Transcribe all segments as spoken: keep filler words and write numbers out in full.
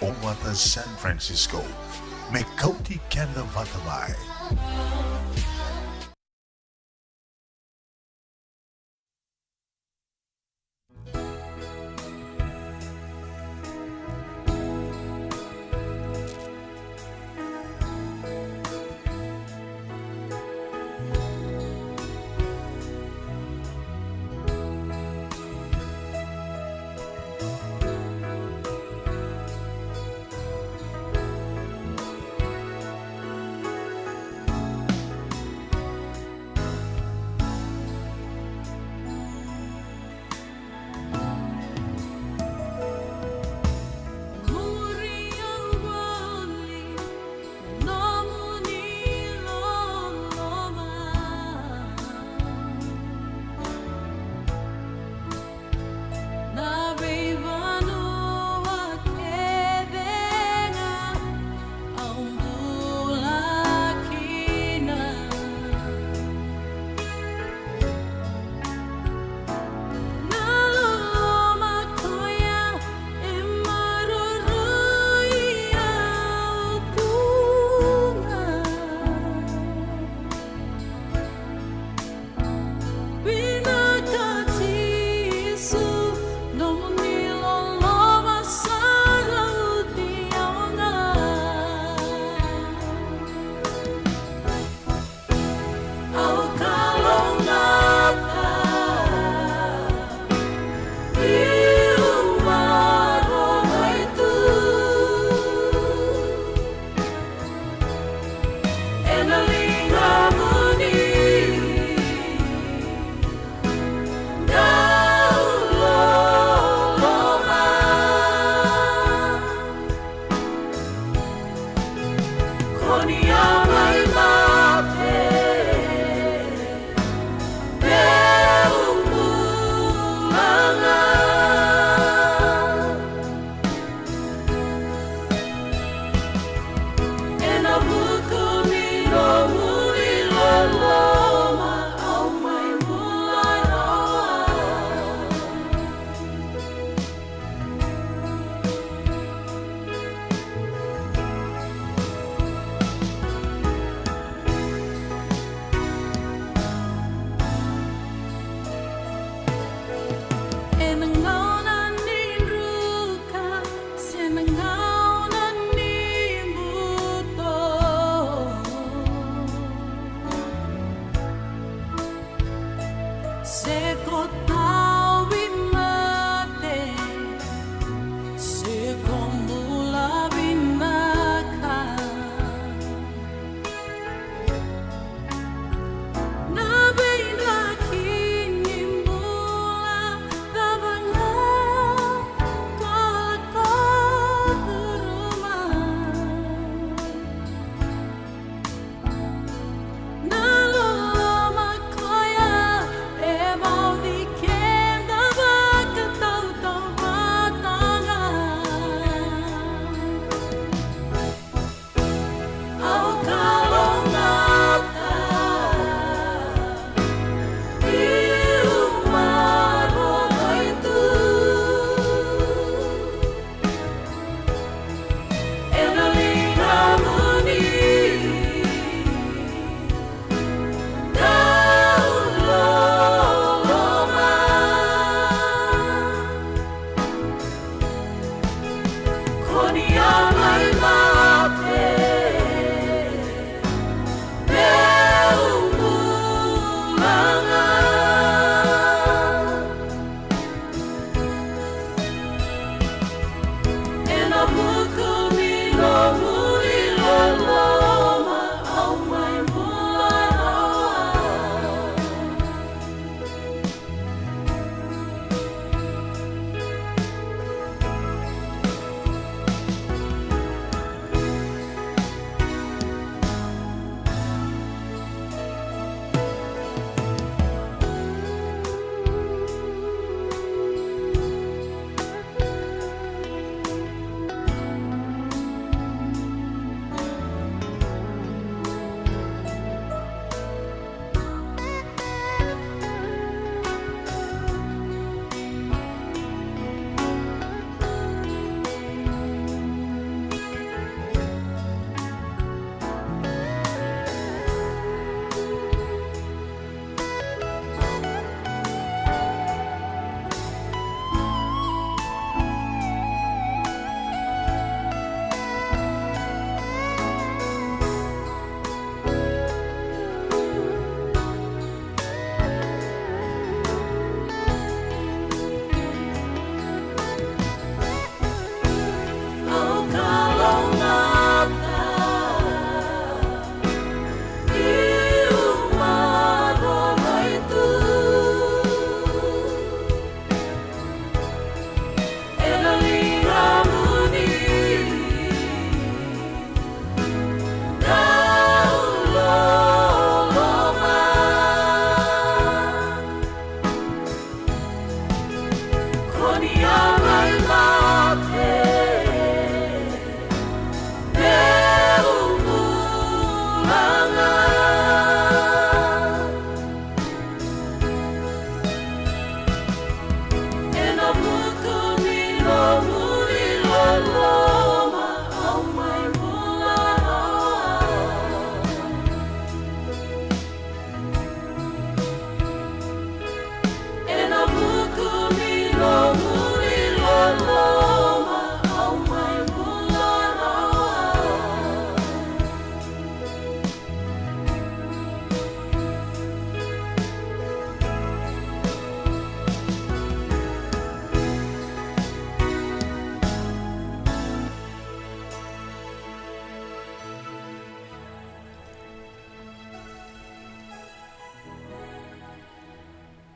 Owata San Francisco, me kauti keda vata mai. Vinaka Jisu, nomuni loloma sa rauti au ga. Au kalougata, biu maroroi tu. Ena ligamuni dau loloma. Ko ni a mai mate, meu bula ga. Ena vuku ni nomuni loloma, au mai bula rawa. Ena gauna ni druka, se na gauna ni buto, se ko tauvimate, se ko bula vinaka. Na veidraki ni bula, cava ga ko lako curuma. Na loloma koya e vauci keda vakatautauvata ga. Au kalougata, biu maroroi tu. Ena ligamuni dau loloma. Ko ni a mai mate, meu bula ga. Ena vuku ni nomuni loloma, au mai bula rawa.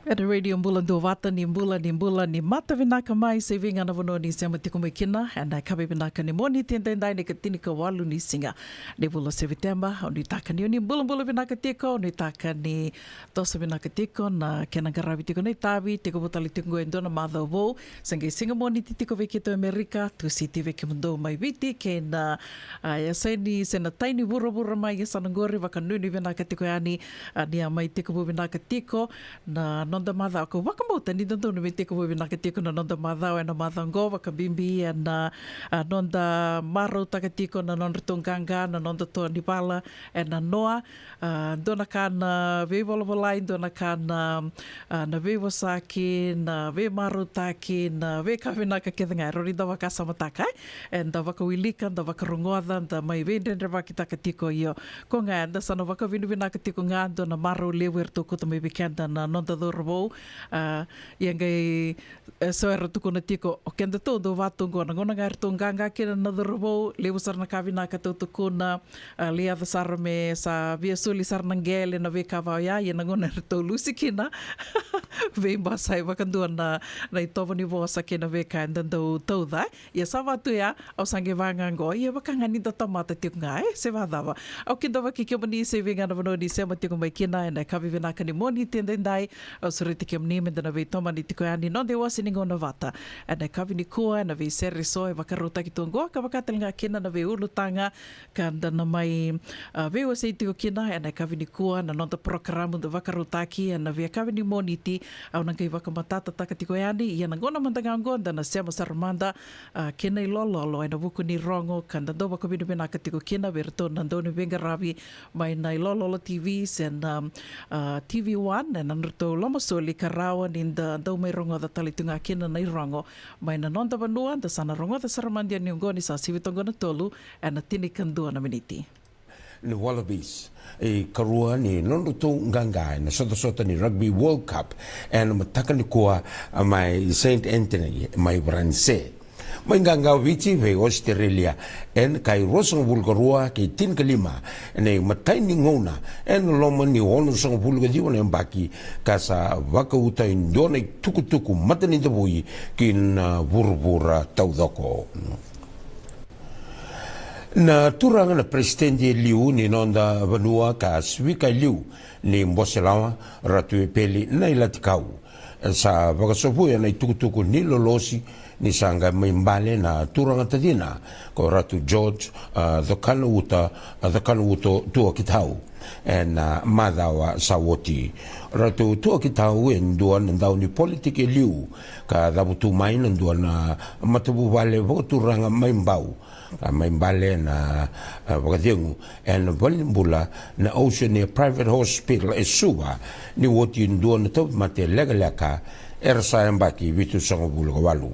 Ena Radio Bula Duavata, ni bula, ni bula, ni mata vinaka mai, se vei ga na vanua ni sema tiko mai kina. Ena yakavi vinaka ni Moniti edaidai, na ikatini ka walu ni siga ni vula o Seviteba. Au nuitaka ni o ni bulabula vinaka tiko, au nuitaka ni toso vinaka tiko na kena qaravi tiko na itavi, tekivu tale tiko qo e dua na macawa vou. Se qai siga Moniti tiko vei keitou e Amerika, Tusiti vei kemudou mai Viti, kei na, a, yasai ni, se na tai ni vuravura mai yasana qori, vakanuinui vinaka tiko yani, a, ni a mai tekivu vinaka tiko na noda macawa. Kau vakabauta ni dodonu me tekivu vinaka tiko na noda macawa ena macawa qo, vakabibi ena, a, noda marautaka tiko na nodratou qaqa na noda toa ni vala ena noa. A, dua na ka na veivolavolai, dua na ka na, a, na veivosaki, na veimarautaki, na veika vinaka kece ga e rawa ni da vakasamataka, e, eda vakawilika, da vakarogoca, da mai veidredrevakitaka tiko. Io, ko ga eda sa na vakavinavinaka tiko ga, dua na marau levu eratou kauta mai vei keda na noda cauravou. A, ia qai, e, so era tukuna tiko, o kedatou dau vatu qo, na gauna ga eratou qaqa kina na cauravou, levu sara na ka vinaka tou tukuna, a, lai yaco sara me sa via soli sara na qele, na veika va oya, ia na gauna eratou lusi kina, veibasai vakadua na, na itovo ni vosa kei na veika eda dau tauca. Ia sa vatu ya, au sa qai vaqa qo, ia vaka ga ni da tamata tiko ga, e, se vacava. Au kidavaki kemuni se vei ga na vanua ni sema tiko mai kina, ena yakavi vinaka ni Moniti edaidai, au sureti kemuni me da na veitomani tiko yani noda iwase ni gauna vata. Ena yakavi nikua, ena veisere eso e vakarautaki tu qo, ka vaka tale ga kina na veiulutaga, ka da na mai, a, veiwasei tiko kina, ena yakavi nikua, na noda porokaramu da vakarautaki, ena veiyakavi ni Moniti, au na qai vakamatatataka tiko yani, ia na gauna mada ga qo, da na sema sara mada, a, kei na ilololo, ena vuku ni rogo, ka da dau vakavinavinaka tiko kina, vei iratou na dau ni veiqaravi, mai na ilololo T V, se na, a, T V One, ena nodratou lomasoli ka rawa ni da dau mai rogoca tale tu ga kina na irogo. Mai na noda vanua, da sa na rogoca sara mada yani oqo ni sa sivi toka na tolu, ena tinikadua na miniti. Ni Wallabies, ikarua ni nodratou qaqa ena sotasota ni Rugby World Cup, ena mataka nikua mai Saint Anthony, mai Varanise. Mai qaqa o Viti vei Australia, ena kai ruasagavulu ka rua kei tinikalima, ena imatai ni gauna, ena loma ni onosagavulu ka ciwa na yabaki, ka sa vakauta e dua na itukutuku matanidavui ki na vuravura taucoko. Na turaga na peresitedi e liu ni noda vanua ka sivika e liu ni bose lawa, Ratu Epeli Nailatikau, sa vakasavuya na itukutuku ni lolosi ni sa qai mai bale na turaga tacina ko Ratu George, a, Cokanauta, a, Cokanauto Tuakitau, ena, a, macawa sa oti. Ratu Tuakitau e dua na dau ni politiki e liu, ka cavutu mai na dua na matavuvale vakaturaga mai Bau, a, mai bale na, a, vakacegu ena valenibula na Oceania Private Hospital e Suva, ni oti e dua na tauvimate lekaleka era sa yabaki vitusagavulu ka walu.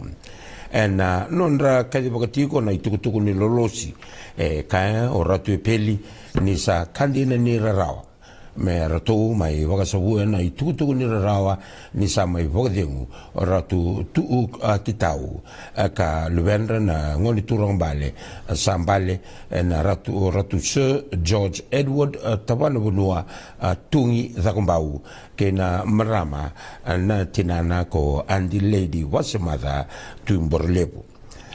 Ena, a, nodra kacivaka tiko na itukutuku ni lolosi, e kaya o Ratu Epeli ni sa ka dina ni rarawa me ratou mai vakasavuya na itukutuku ni rarawa ni sa mai vakacegu o Ratu Tuakitau, a, ka luvedra na gone turaga bale, a, sa bale, ena Ratu, Ratu Sir George Edward, a, Tavanavanua, a, Tugi Cakobau, kei na marama, a, na tinana ko Aunty Lady Vasemaca Tuibureleivu.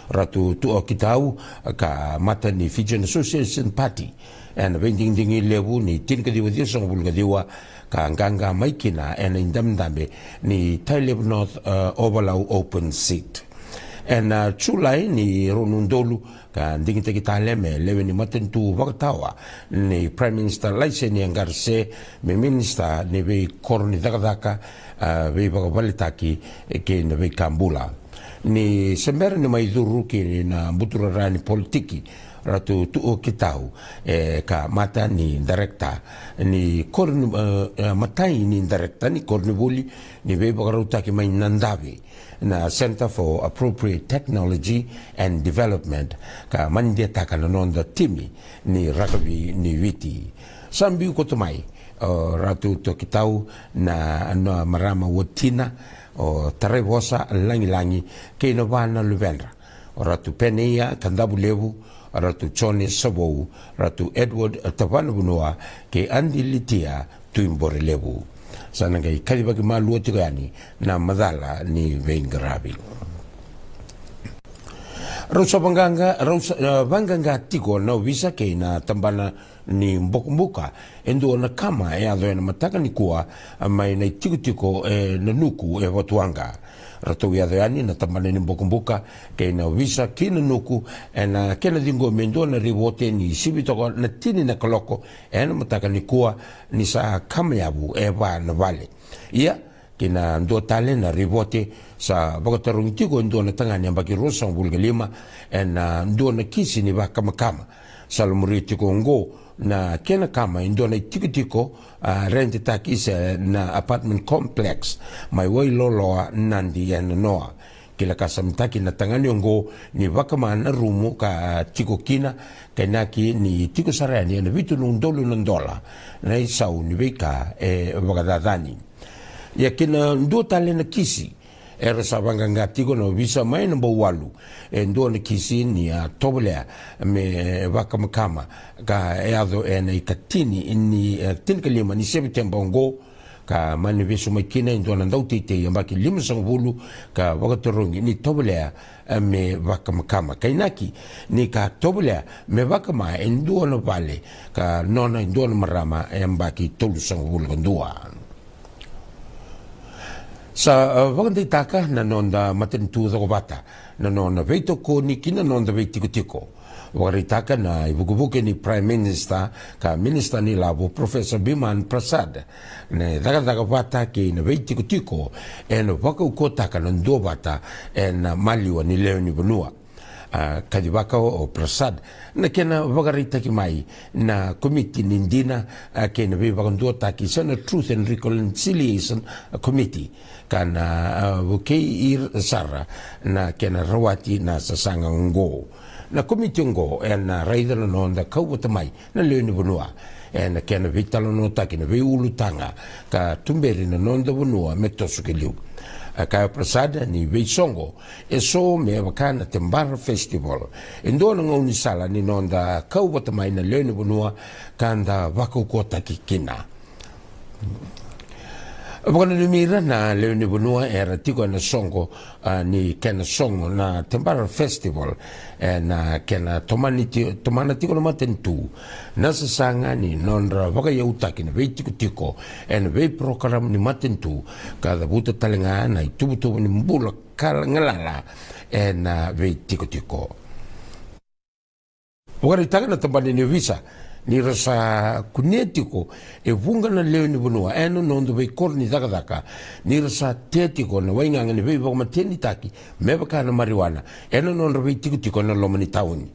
Ratu Tuakitau ka mata ni Fijian Association Party ena veidigidigi levu ni tinikaciwa ciwasagavulu ka ciwa, ka qaqa mai kina ena idabedabe ni Tailevu North, a, Ovalau open seat. Ena, a, Julai ni rua na udolu ka digitaki tale me lewe ni matanitu vakatawa ni Prime Minister Laisenia Qarase me minisita ni veikoro ni cakacaka, a, veivakavaletaki kei na veika bula. Ni se bera ni mai curu ki na buturara ni politiki, Ratu Tuo Kitau, e ka mata ni darekta ni kori ni, e, e, matai ni darekta ni koronivuli ni veivakarautaki mai Nadavi, na Centre for Appropriate Technology and Development, ka manidiataka na noda timi ni rakavi ni Viti. Sa biu koto mai o Ratu Tuo Kitau, na, na marama watina, o Taraivosa Lagilagi, kei na va na luvedra, o Ratu Peneia Kadavulevu, o Ratu Jone Savou, Ratu Edward Tavanavanua, kei Adi Litia Tuiborelevu. Sa na qai kacivaki malua tiko yani na macala ni veiqaravi. Rau sa vaqaqa, rau sa, e, vaqaqa tiko na ovisa kei na tabana ni bokobuka e dua na kama e yaco ena mataka nikua mai na itikotiko e Nanuku e Vatuwaqa. Ratou yaco yani na tabana ni bokobuka kei na ovisa ki Nanuku ena kena ciqomi e dua na ripote ni sivi toka na tini na kaloko ena mataka nikua ni sa kama yavu e va na vale. Ia, kei na dua tale na ripote, sa vakatarogi tiko e dua na tagane yabaki ruasagavulu ka lima ena dua na kisi ni vakamakama. Sa lomaria tiko oqo na kena kama e dua na itikotiko, a, rentetaki se na apartment complex mai Wailoloa, Nadi, e nanoa. Kila ka sa mitaki na tagane oqo ni vakama na rumu ka tiko kina, ka inaki ni tiko sara yani ena vitu na udolu na dola na isau ni veika e vakacacani. Ia kei na dua tale na kisi, era sa vaqaqa tiko na ovisa mai Nabouwalu e dua na kisi ni a tovolea me vakamakama ka yaco ena ikatini ni, e, tinikalima ni Sepiteba oqo, ka mani vesu mai kina e dua na dauteitei yabaki limasagavulu ka vakatarogi ni tovolea, e, me vakamakama, ka inaki ni ka tovolea me vakama e dua na vale ka nona e dua na marama e yabaki tolusagavulu ka dua. Sa, e, vakadeitaka na noda matanitu cokovata na nona veitokoni ki na noda veitikotiko. Vakaraitaka na ivukevuke ni Prime Minister ka Minister ni Lavo, Professor Biman Prasad, na cakacaka vata kei na veitikotiko ena vakaukauwataka na duavata ena maliwa ni lewe ni vanua. A, kacivaka o Prasad na kena vakaraitaki mai na komiti ni dina, a, kei na veivakaduataki se na Truth and Reconciliation Committee, ka na, a, vukei ira sara na kena rawati na sasaga oqo. Na komiti oqo ena raica na noda kau vata mai na lewe ni vanua ena kena veitalanoataki na veiulutaga ka tuberi na noda vanua me toso ki liu. A kaya o Prasad ni veisoqo eso me vaka na Tebara Festival, e dua na gaunisala ni noda kau vata mai na lewe ni vanua ka da vakaukauwataki kina. Vakananumi ira na lewe ni vanua era tiko ena soqo, a, ni kena sogo na Tebara Festival, ena kena tomani ti-, tomana tiko na matanitu na sasaga ni nodra vakaiyautaki na veitikotiko ena veiporokaramu ni matanitu, ka cavuta tale ga na ituvatuva ni bula ka galala ena veitikotiko. Vakaraitaka na tabana ni ovisa ni ra sa kunea tiko e vuqa na lewe ni vanua ena noda veikoro ni cakacaka ni ra sa tea tiko na waigaga ni veivakamatenitaki me vaka na marijuana ena nodra veitikotiko ena loma ni tauni.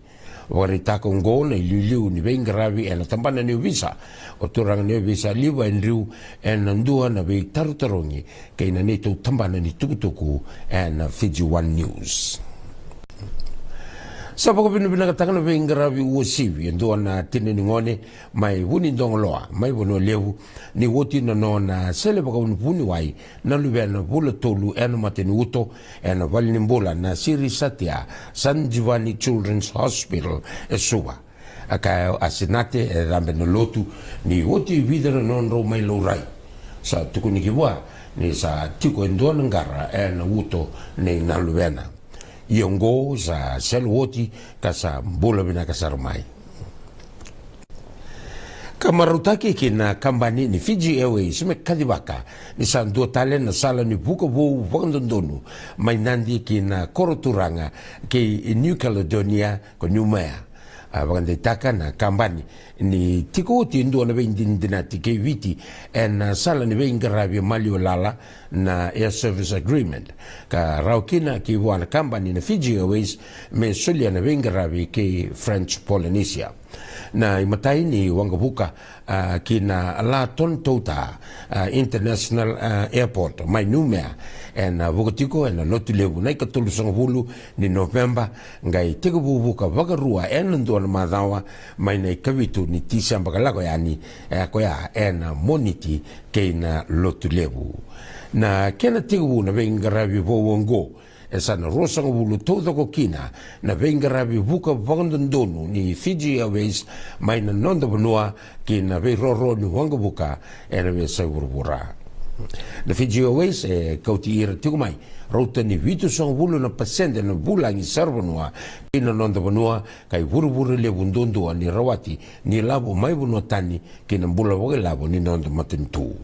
Vakaraitaka oqo na iliuliu ni veiqaravi ena tabana ni ovisa, o turaga ni ovisa Liva Andrew, ena dua na veitarotarogi kei na neitou tabana ni tukutuku ena Fiji One News. Sa vakavinavinakataka na veiqaravi uasivi e dua na tina ni gone mai Vunidogoloa mai Vanua Levu ni oti na nona sele vakavuniwai na luvena vula tolu ena mataniuto ena valenibula na Sri Satya Sanjeevani Children's Hospital e Suva. A kaya o Asinate e cabe na lotu ni oti e vica na nodrau mai laurai. Sa tukuni ki vua ni sa tiko e dua na qara ena uto nei na luvena. Ia oqo sa sele oti ka sa bula vinaka sara mai. Ka marautaki ki na kabani ni Fiji Airways me kacivaka ni sa dua tale na sala ni vuka vou vakadodonu mai Nadi ki na koro turaga kei New Caledonia ko Noumea. A vakadeitaka na kabani ni tiko oti e dua na veidinadinati kei Viti ena sala ni veiqaravi maliwa lala, na Air Service Agreement, ka rawa kina ki vua na kabani na Fiji Airways me solia na veiqaravi kei French Polynesia. Na imatai ni waqavuka, a, ki na Lātona Touta, a, International, a, Airport mai Numea, ena vuka tiko ena Lotulevu na ikatolusagavulu ni Noveba, qai tekivu vuka vakarua ena dua na macawa mai na ikavitu ni Tiseba ka lako yani, e, koya ena Moniti kei na Lotulevu. Na kena tekivu na veiqaravi vou oqo, e sa na ruasagavulu taucoko kina na veiqaravi vuka vakadodonu ni Fiji Airways mai na noda vanua ki na veiroro ni waqavuka ena veiyasai vuravura. Na Fiji Airways e kauti ira tiko mai rauta ni vitusagavulu na pasede na vulagi saravanua ki na noda vanua, ka ivurevure levu duadua ni rawati ni lavo mai vanua tani ki na bula vakailavo ni noda matanitu.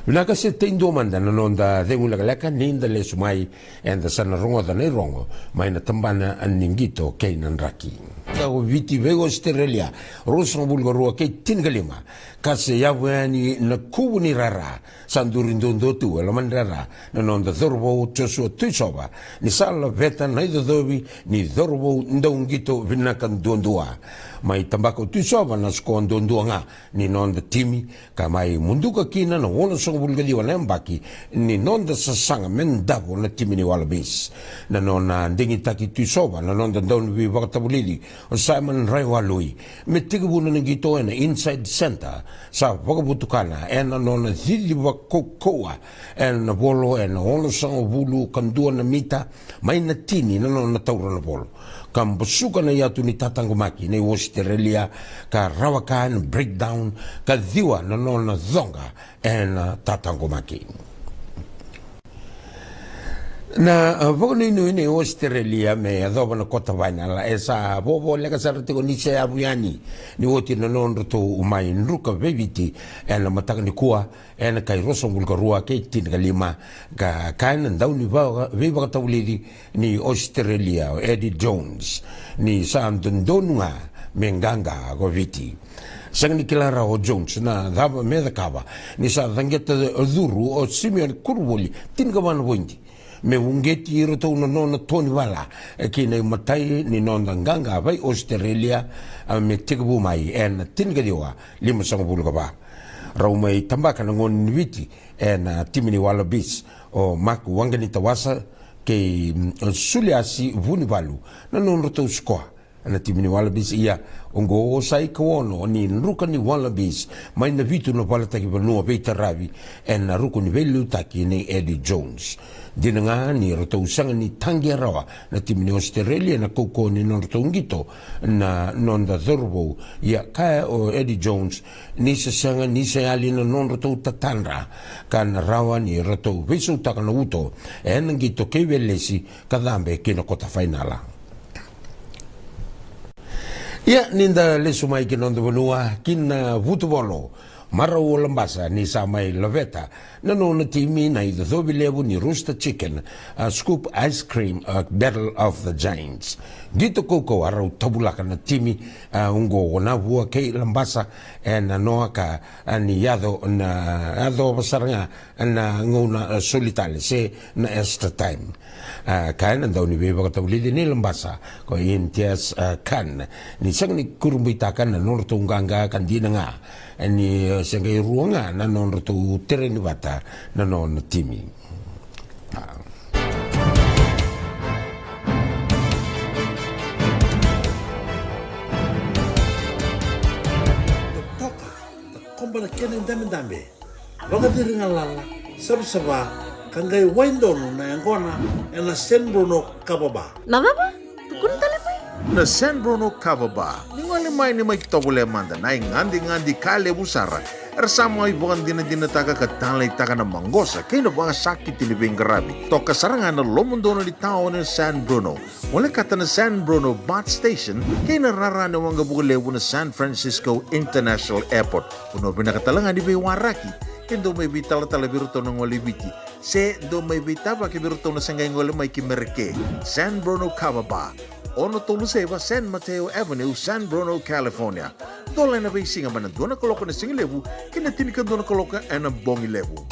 Vinaka, se tei dua mada na noda cegu lekaleka ni da lesu mai, eda sa na rogoca na irogo mai na tabana ni qito kei na draki. Ka o Viti vei Ositerelia, ruasagavulu ka rua kei tinikalima, ka se yavu yani na kuvu ni rara. Sa duri duadua tu e loma ni rara na noda cauravou Joshua Tuisova, ni sa laveta na icocovi ni cauravou dauqito vinaka duadua. Mai tabaka o Tuisova na sikoa duadua ga ni noda timi, ka mai muduka kina na onosagavulu ka ciwa na yabaki ni noda sasaga me davo na timi ni Wallabies. Na nona digitaki Tuisova na noda dauniveivakatavulici o Simon Raiwalui me tekivuna na qito ena inside centre, sa vakavutukana ena nona ciciva kaukauwa ena volo ena onosagavulu ka dua na mita, mai na tini na nona taura na volo, ka basuka na iyatu ni tataqomaki nei Ositerelia, ka rawa ka ena breakdown, ka ciwa na nona coqa ena tataqomaki. Na, a, vakanuinui nei Ositerelia me yacova na kota fainala e sa vovoleka sara tiko ni se yavu yani ni oti na nodratou mai druka vei Viti ena mataka nikua, ena kai ruasagavulu ka rua kei tinikalima, ka kaya na dauniveivakatavulici ni Ositerelia o Eddie Jones ni sa dodonu ga me qaqa ko Viti. Sega ni kila rawa o Jones na cava me cakava, ni sa caqeta curu o Simeone Kuruvoli, tinikava na poidi, me uqeti iratou na nona to ni vala, e, ki na imatai ni noda qaqa vei Ositerelia, a, me tekivu mai ena tinikaciwa limasagavulu ka va. Rau mai tabaka na gone ni Viti ena timi ni Wallabies, o Mark Waqanitawasa kei, mm, Suliasi Vunivalu na nodratou sikoa. Na timi ni Wallabies, ia, oqo sa ikaono ni druka ni Wallabies mai na vitu na valataki vanua veitaravi ena ruku ni veiliutaki nei Eddie Jones. Dina ga ni ratou sega ni taqia rawa na timi ni Ositerelia ena kaukauwa ni nodratou qito na noda cauravou, ia kaya o Eddie Jones ni se sega ni se yali na nodratou tatadra, ka na rawa ni ratou veisautaka na uto ena qito kei Velesi ka cabe ki na kota fainala. Ia, ni da lesu mai ki na noda vanua, ki na vutuvolo marau o Labasa, ni sa mai laveta na nona timi na icocovi levu ni Rooster Chicken, a, Scoop Ice Cream, a, Battle of the Giants. Qito kaukauwa rau tavulaka na timi, a, oqo o Navua kei Labasa, e, na noa ka, a, ni yaco na, yacova sara ga na gauna, a, soli tale se na extra time. A, kaya na dauniveivakatavulici ni Labasa ko Imtiaz, a, Khan ni sega ni kurabuitaka na nodratou qaqa ka dina ga, e, ni, e, se qai rua ga na nodratou tereni vata na nona timi. A. Toka, toka, koba na kena idabedabe. Vakaciri galala, savasava, ka qai wai donu na yaqona ena San Bruno Kava Bar. Na cava? Tukuna tale mai. Na San Bruno Kava Bar. Ni gole mai ni mai tovolea mada na igadigadi ka levu sara. Era sa mai vakadinadinataka ka taleitaka na maqosa kei na vakasakiti ni veiqaravi. Toka sara ga na lomodonu ni taoni o San Bruno. Volekata na San Bruno Bus Station kei na rara ni waqavuka levu na San Francisco International Airport. Vanua vinaka tale ga ni veiwaraki. Dou mai veitalatala vei iratou na gole i Viti, se dou mai veitavaki vei iratou na se qai gole mai ki Mereke. San Bruno Kava Bar, ono tolu saiva San Mateo Avenue, San Bruno, California. Dola ena veisiga mai na dua na kaloko ena sigalevu ki na tinikadua na kaloko ena bogilevu.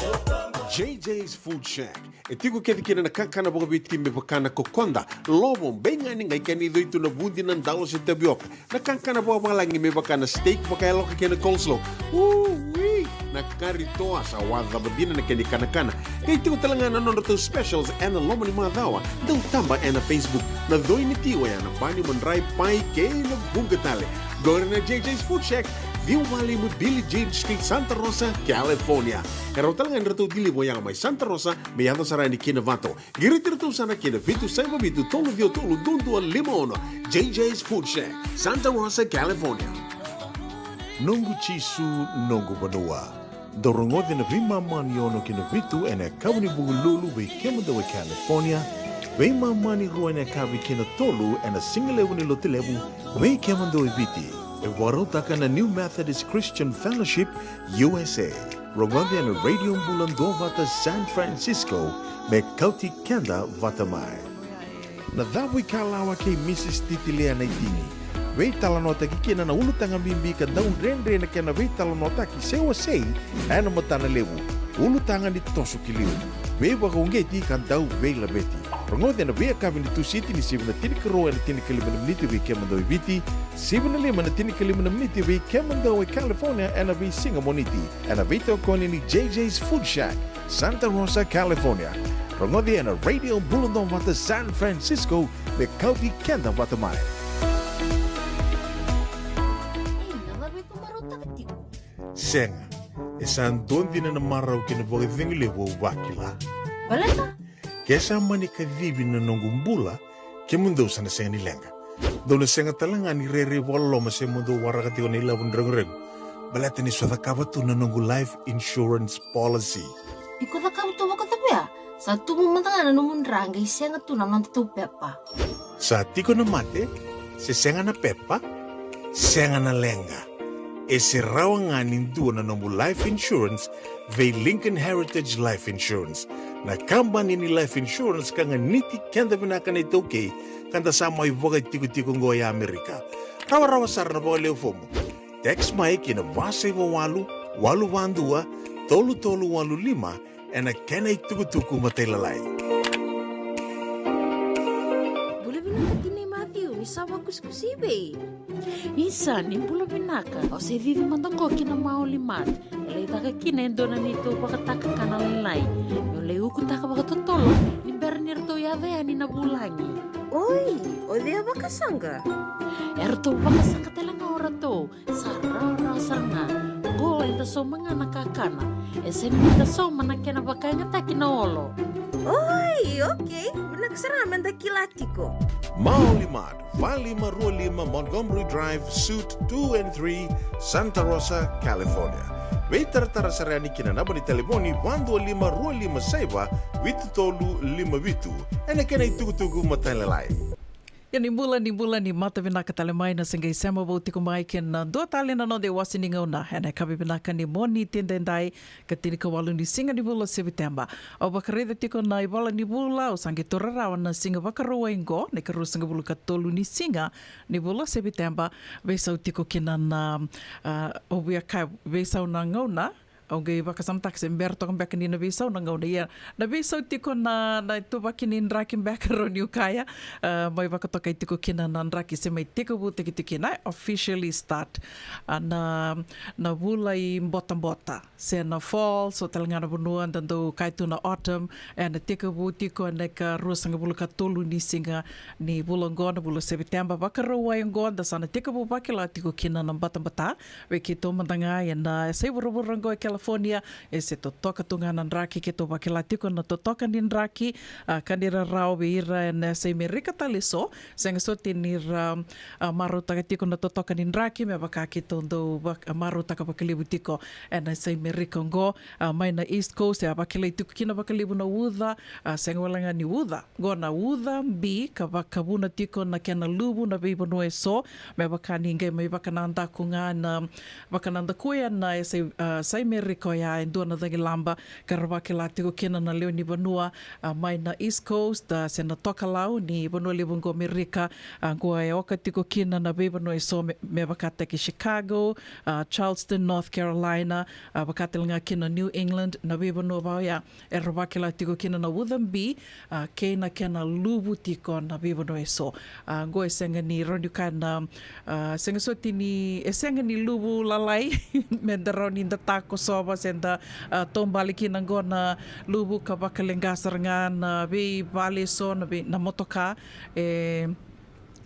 J J's Food Shack. E tiko kece kina na kakana vakaviti me vaka na kokoda, lovo, beigani, qai kena icoi tu na vudi, na dalo se tavioka. Na kakana vakavalagi me vaka na steak vakayaloka kei na coleslaw. Ui! Na kari toa sa wacava dina na kena ikanakana. Qai tiko tale ga na nodratou specials ena loma ni macawa. Dau taba ena Facebook. Na coi ni ti oya na bani, madrai, pai kei na vuqa tale. Qori na J J's Food Shack, ciwa walu lima Billie Jean Street, Santa Rosa, California. E rawa tale ga ni ratou deliver oya mai Santa Rosa me yaco sara yani ki Novato. Qiriti iratou sara ki na vitu saiva vitu tolu ciwa tolu dua dua lima ono. J J's Food Shack, Santa Rosa, California. Noqu Jisu, noqu vanua. Dou rogoci ena veimama ni ono ki na vitu ena yakavi ni Vukelulu vei kemudou e California, veimama ni rua ena yakavi ki na tolu ena sigalevu ni Lotulevu vei kemudou e Viti. E vakarautaka na New Methodist Christian Fellowship, U S A. Rogoci ena Radio Bula Duavata San Francisco me kauti keda vata mai. Na Cavuikalawa kei Mrs Titilia Naitini. Veitalanoataki kina na ulutaga bibi ka dau dredre na kena veitalanoataki se wasei ena matana levu. Ulutaga ni toso ki liu, veivakauqeti ka dau veilaveti. Rogoci ena veiyakavi ni Tusiti ni sivi na tinikarua ena tinikalima na miniti vei kemudou e Viti, sivi na lima na tinikalima na miniti vei kemudou e California ena veisiga Moniti. Ena veitokoni ni J J's Food Shack, Santa Rosa, California. Rogoci ena Radio Bula Duavata San Francisco me kauti keda vata mai. Ei, na cava e ko marautaka tiko? Sega, e sa dua dina na marau kei na vakacegu levu au vakila. Baleta? Ke sa mani kacivi na noqu bula, kemudou sa na sega ni leqa. Dou na sega tale ga ni rairai vakaloloma se mo dou waraka tiko na ilavo ni reguregu, baleta ni so cakava tu na noqu life insurance policy. Iko cakava tu vakacavia? Sa tubu mada ga na nomu dra qai sega tu na nodatou pepa. Sa tiko na mate, se sega na pepa, sega na leqa. E se rawa ga ni dua na nomu life insurance vei Lincoln Heritage Life Insurance, na kabani ni life insurance ka ganiti keda vinaka na iTaukei, ka da sa mai vakaitikotiko oqo e Amerika. Rawarawa sara na vakaleu fomu. Text mai ki na va saiva walu, walu va dua, tolu tolu walu lima, ena kena itukutuku matailalai. Bula vinaka tinai Matthew, ni sa vakusikusi vei? Isa, ni bula vinaka. Au se cici mada qo ki na Maoli Mart. E lai caka kina e dua na neitou vakatakakana lailai. Meu lai ukutaka vakatotolo ni bera ni ratou yaco yani na vulagi. Oi, o cei a vakasaqa? E ratou vakasaqa tale ga o ratou. Sa rawarawa sara ga. Qo eda sauma ga na kakana. E sega ni da sauma na kena vakayagataki na olo. Oi, okei. Vinaka sara ga me da kila tiko. Maoli Mart, va lima rua lima Montgomery Drive, Suite two and three, Santa Rosa, California. Veitaratara sara yani ki na naba ni talevoni va dua lima rua lima saiva vitu tolu lima vitu. Ena kena itukutuku matailalai. Ia ni bula, ni bula, ni mata vinaka tale mai na se qai sema vou tiko mai kei na dua tale na noda iwase ni gauna ena yakavi vinaka ni Moniti edaidai, ka tinikawalu ni siga ni vula o Seviteba. Au vakaraica tiko na ivola ni vula, au sa qai taura rawa na siga Vakarauwai oqo, na ikaruasagavulu ka tolu ni siga ni vula o Seviteba. Veisau tiko kina na, a, au via kaya veisau na gauna. Au qai vakasamataka se bera toka beka ni na veisau na gauna, ia na veisau tiko na, na ituvaki ni draki beka, rawa niu kaya. A, mai vakatokai tiko kina na draki se mai tekivutaki tiko kina, officially start, a, na, na vula i botabota, se na fall, so tale ga na vanua da dau kaya tu na autumn. Ena tekivu tiko ena ikaruasagavulu ka tolu ni siga ni vula oqo, na vula o Seviteba. Vakarauwai oqo da sa na tekivu vakila tiko kina na batabata. Vei keitou mada ga ena yasai vuravura oqo e California, e se totoka tu ga na draki. Keitou vakila tiko na totoka ni draki, a, ka ni rarawa vei ira ena yasai Merika tale eso. Sega soti ni ra, a, marautaka tiko na totoka ni draki me vaka keitou dau vak-, a, marautaka vakalevu tiko ena yasai Merika oqo. A, mai na East Coast, e a vakilai tiko kina vakalevu na uca, a, sega wale ga ni uca. Qo na uca bi ka vakavuna tiko na kena luvu na veivanua eso, me vaka ni qai mai vakanadaku ga na, vakanadakuya na yasai, a, yasai Merika Amerika oya e dua na cagilaba ka ra vakila tiko kina na lewe ni vanua, a, mai na East Coast, a, se na tokalau ni vanua levu oqo Amerika. A, oqo e oka tiko kina na veivanua eso me, me vakataki Chicago, a, Charleston, North Carolina, a, vakatale ga kina New England, na veivanua va oya era vakila tiko kina na ucabi, a, kei na kena luvu tiko na veivanua eso. A, oqo e sega ni rawa ni kaya na, a, sega soti ni, e sega ni luvu lalai me da rawa ni da takosova se da, a, taubale kina oqo na luvu ka vakaleqa sara ga na veivale eso, na vei, na motoka, e,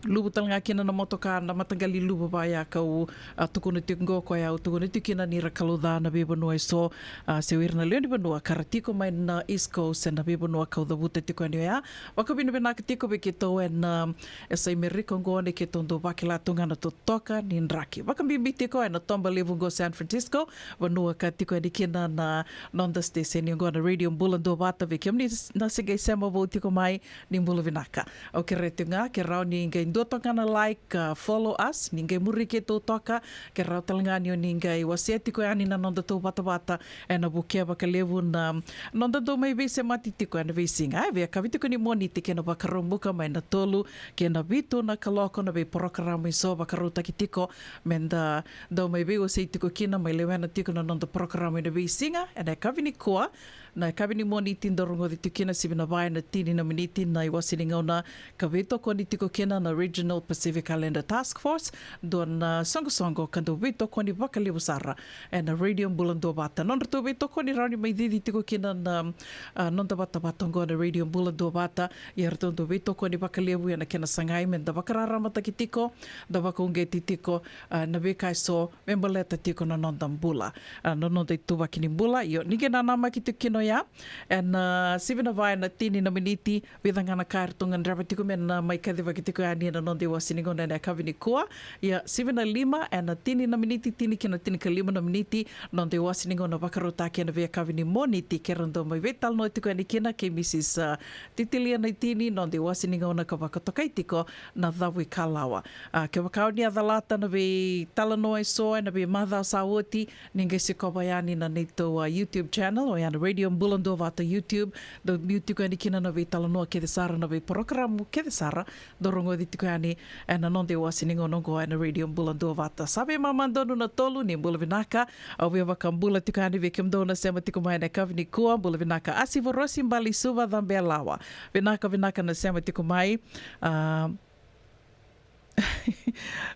luvu tale ga kina na motoka, na mataqali luvu va oya kau, a, tukuna tiko oqo, koya au tukuna tiko kina ni ra kalouca na veivanua eso, a, se o ira na lewe ni vanua ka ra tiko mai na East Coast, se na veivanua kau cavuta tiko yani oya. Vakavinavinaka tiko vei keitou ena, a, e sa Amerika oqo ni keitou dau vakila tu ga na totoka ni draki. Vakabibi tiko ena toba levu oqo San Francisco, vanua ka tiko yani kina na noda station oqo na Radio Bula Duavata. Vei kemuni na se qai sema vou tiko mai, ni bula vinaka. Au kerea tiko ga ke rawa ni qai dua toka ga na like, a, follow us, ni qai muri keitou toka, ke rawa tale ga ni o ni qai wasea tiko yani na nodatou vatavata, ena vukea vakalevu na noda dau mai veisemati tiko ena veisiga. E, veiyakavi tiko ni Moniti kei na Vakaraubuka mai na tolu kei na vitu na kaloko na veiporokaramu eso vakarautaki tiko me da dau mai veiwasei tiko kina, mai lewena tiko na noda porokaramu ena veisiga. Ena yakavi nikua, na yakavi ni Moniti dau rogoci tiko kina, sivi na va ena tini na miniti na iwase ni gauna, ka veitokoni tiko kina na Regional Pacific Islander Task Force, dua na soqosoqo ka dau veitokoni vakalevu sara ena Radio Bula Duavata. Nodratou veitokoni rawa ni mai cici tiko kina na, a, noda vatavata oqo na Radio Bula Duavata, ia ratou dau veitokoni vakalevu ena kena sagai me da vakararamataki tiko, da vakauqeti tiko, a, na veika eso me baleta tiko na noda bula, a, na noda ituvaki ni bula. Io, ni qai nanamaki tiko kina oya ena, a, sivi na va ena tini na miniti, vica ga na ka eratou gadreva tiko me na mai kacivaki tiko yani ena noda iwase ni gauna ena yakavi nikua. Ia, sivi na lima ena tini na miniti, tini ki na tinikalima na miniti, noda iwase ni gauna vakarautaki ena veiyakavi ni Moniti, ke ra dau mai veitalanoa tiko yani kina kei Mrs, a, Titilia Naitini, noda iwase ni gauna ka vakatokai tiko na Cavuikalawa. A, kevaka o ni a calata na veitalanoa eso ena veimacawa sa oti, ni qai sikova yani na neitou, a, YouTube channel, oya na Radio Bula Duavata YouTube, dau biu tiko yani kina na veitalanoa kece sara, na veiporokaramu kece sara dau rogoci tiko yani ena noda iwase ni gauna oqo ena Radio Bula Duavata. Sa veimama donu na tolu, ni bula vinaka. Au via vakabula tiko yani vei kemudou na sema tiko mai ena yakavi nikua, bula vinaka Asi Vorosi, Bali Suva, Cabelawa. Vinaka, vinaka na sema tiko mai. A,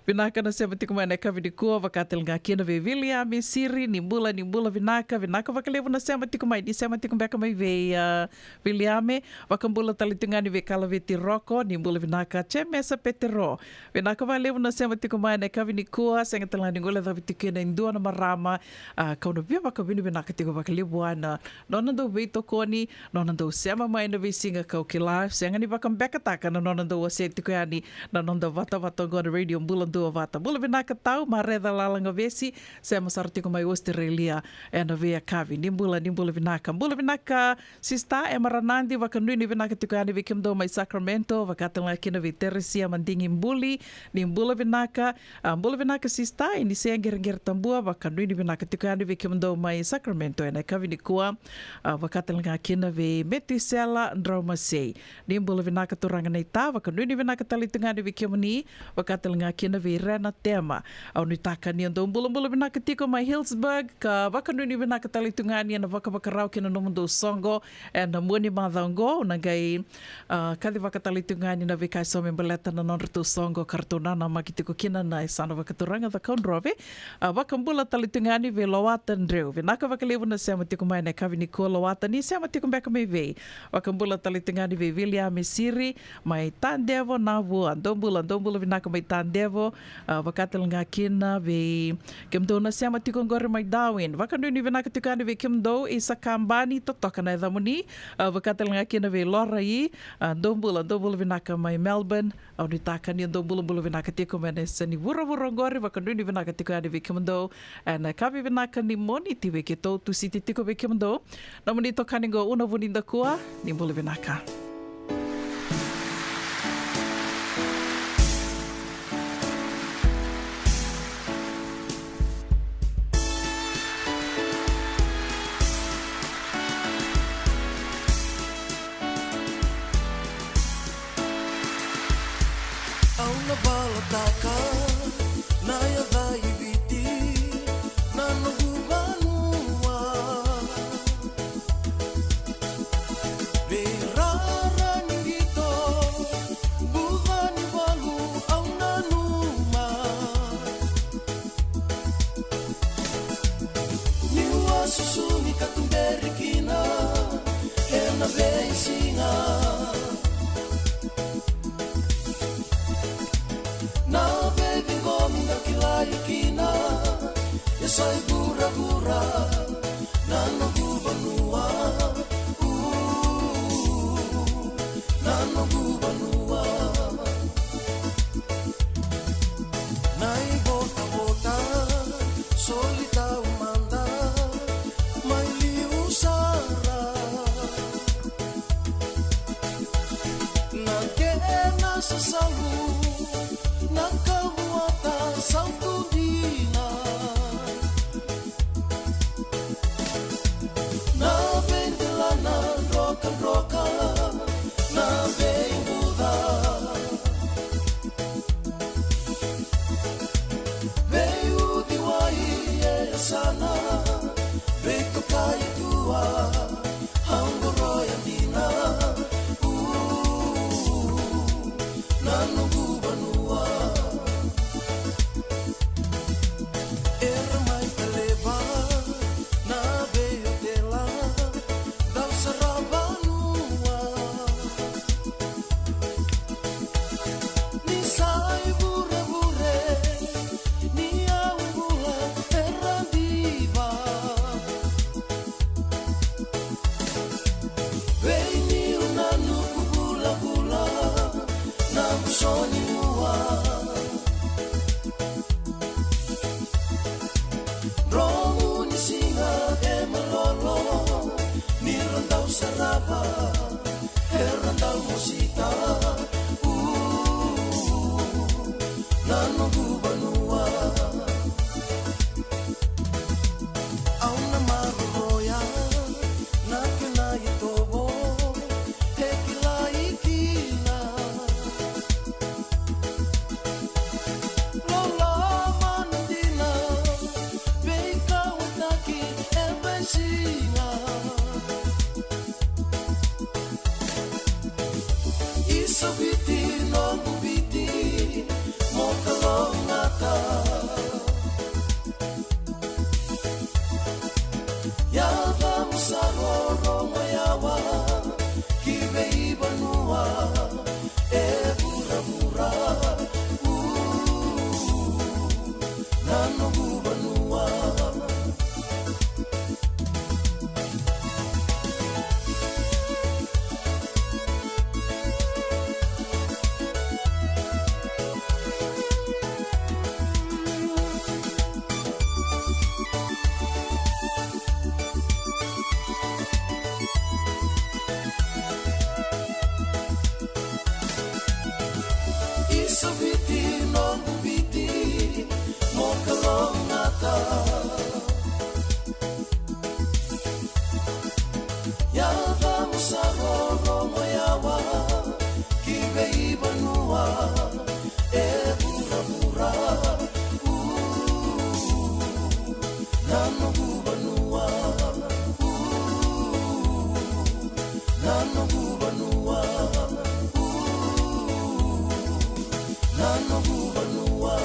vinaka na sema tiko mai ena yakavi nikua, vakatale ga kina vei Viliame Siri, ni bula, ni bula vinaka, vinaka vakalevu na sema tiko mai, ni sema tiko beka mai vei, a, Viliame. Vakabula tale tu ga yani vei Kalaveti Roko, ni bula vinaka Jemesa Petero. Vinaka vakalevu na sema tiko mai ena yakavi nikua, sega tale ga ni guilecavi tiko kina e dua na marama, a, kau na via vakavinavinaka tiko vakalevu ena nona dau veitokoni, nona dau sema mai ena veisiga, kau kila sega ni vakabekataka na nona dau wasea tiko yani na noda vatavata oqo na Radio Bula Duavata. Bula vinaka tau, Mareca Lalagavesi, sema sara tiko mai Australia ena veiyakavi. Ni bula, ni bula vinaka. Bula vinaka Sista Ema Ranadi, vakanuinui vinaka tiko yani vei kemudou mai Sacramento, vakatale ga kina vei Teresia Madigi Buli, ni bula vinaka. A, bula vinaka Sista Inisea Qereqeretabua, vakanuinui vinaka tiko yani vei kemudou mai Sacramento ena yakavi nikua. A, vakatale ga kina vei Metusela Draumasei, ni bula vinaka turaga naita, vakanuinui vinaka tale tu ga yani vei kemuni. Vakatale ga kina vei Rena Tema, au nuitaka ni o dou bulabula vinaka tiko mai Hillsburg, ka vakanuinui vinaka tale tu ga ni ena vakavakarau kei na nomudou soqo ena mua ni macawa oqo. Au na qai, a, kacivaka tale tu ga ni na veika eso me baleta na nodratou soqo ka ratou nanamaki tiko kina na yasana vakaturaga Cakaudrove. A, vakabula tale tu ga ni vei Lowata Dreu, vinaka vakalevu na sema tiko mai ena yakavi nikua Lowata, ni sema tiko beka mai vei? Vakabula tale tu ga ni vei Viliame Siri mai Tadevo, Navua. Dou bula, dou bula vinaka mai Tadevo. A, vakatale ga kina vei kemudou na sema tiko oqori mai Darwin. Vakanuinui vinaka tiko yani vei kemudou i Sakabani, totoka na yacamuni. A, vakatale ga kina vei Lorai. A, dou bula, dou bula vinaka mai Melbourne. Au nuitaka ni o dou bulabula vinaka tiko mai na yasa ni vuravura oqori. Vakanuinui vinaka tiko yani vei kemudou ena yakavi vinaka ni Moniti vei keitou Tusiti tiko vei kemudou. Nomuni itokani oqo Una Vunidakua, ni bula vinaka. Ai vuravura, na noqu vanua. Uu, na noqu vanua. Na ivotavota soli taumada mai liu sara. Na kena sasalu na kavuata sautu dina. Na veidelana drokadroka, na veibuca. Veiuciwai e yasana, veitokai tua, au qoroya dina. Uu, na noqu vanua. Era mai kaleva na veiotela, dau sara vanua. Ni sa ivurevure, ni yau bula era diva. Vei niu na nuku vulavula na vuso ni ua. Dromu ni siga e malolo, ni ra dau sarava, era dau mosita. Uu, na noqu vanua. Au na maroroya na kena itovo e kilai kina. Loloma na dina, veikauwaitaki e veisiga. I Saviti noqu Viti, mo kalougata. Yacamu sa rorogo yawa ki veivanua e vuravura. Uu, na noqu vanua. I Saviti noqu Viti, mo kalougata. Yacamu sa rorogo yawa ki veivanua e vuravura. Uu, na noqu vanua. Uu, na noqu vanua. Uu, na noqu vanua.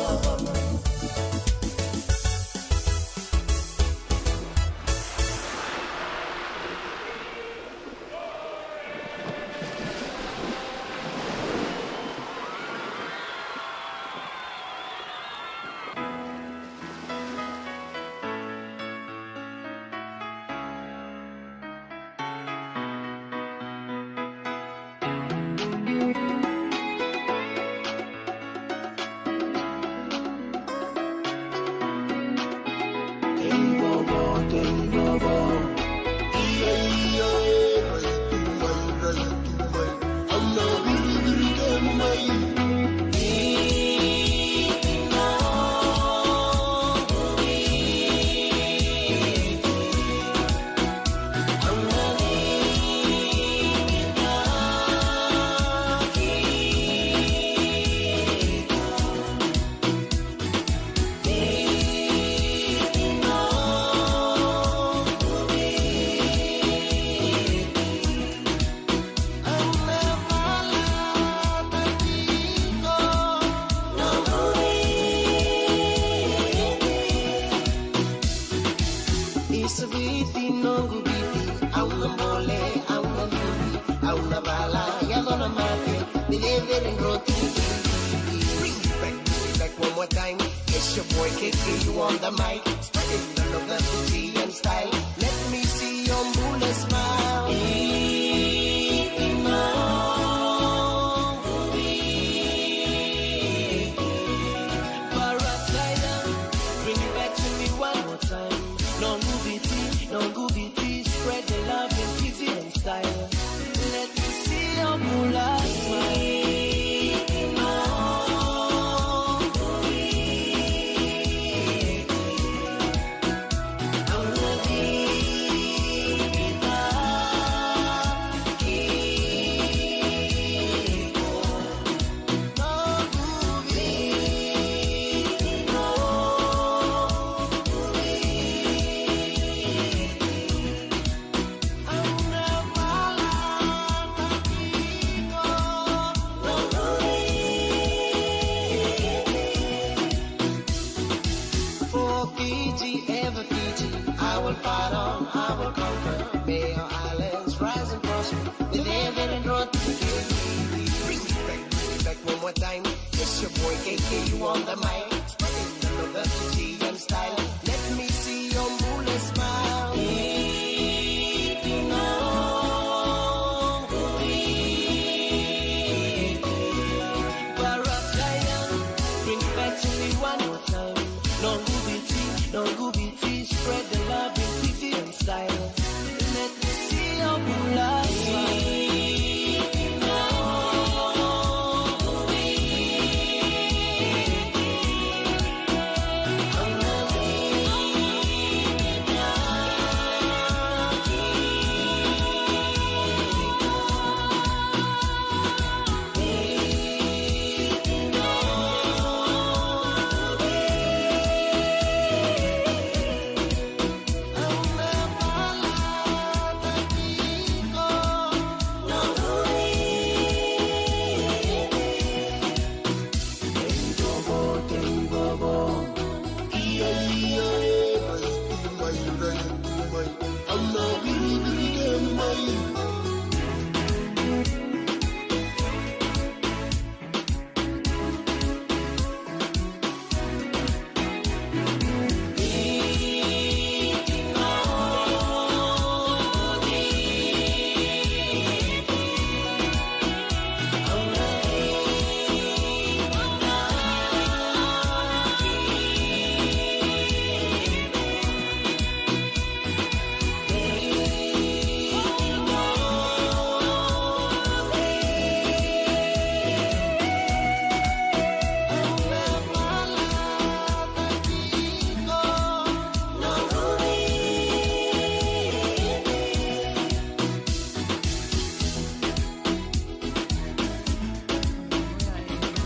I Saviti noqu Viti, au na bole, au na liuci, au na vala, yaco na mate, ni cecere droti. Bring it back, bring it back one more time. It's your boy K K, you on the mic. Love the Fijian style. Let me see your moonlight smile. Paradise Island, bring it back to me one more time. Noqu Viti, Noqu Viti, spread the love in Fijian style. Let me see your moonlight smile. For Fiji, ever Fiji, I will fight on, I will conquer. May our islands rise and prosper with every road we give. Bring it back, bring it back one more time. It's your boy K K, you on the mic. Spreading the love of Fijian style. Let me see your moonlight smile. Paradise Island, bring it back to me one more time. Noqu Viti, Noqu Viti, spread the love in Fijian style. Let me see your moonlight smile.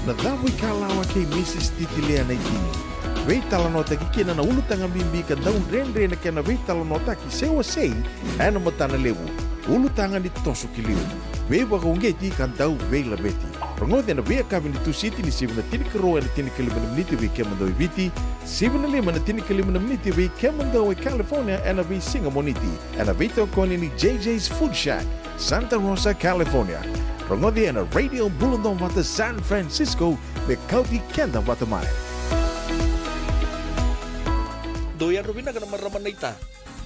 Na Cavuikalawa kei Mrs Titilia Naitini. Veitalanoataki kina na ulutaga bibi ka dau dredre na kena veitalanoataki se wasei ena matana levu. Ulutaga ni toso ki liu, veivakauqeti ka dau veilaveti. Rogoci ena veiyakavi ni Tusiti ni sivi na tinikarua ena tinikalima na miniti vei kemudou e Viti, sivi na lima ena tinikalima na miniti vei kemudou e California ena veisiga Moniti, ena veitokoni ni J J's Food Shack, Santa Rosa, California. Rogoci ena Radio Bula Duavata San Francisco, me kauti keda vata mai. Dou yadra vinaka na marama naita.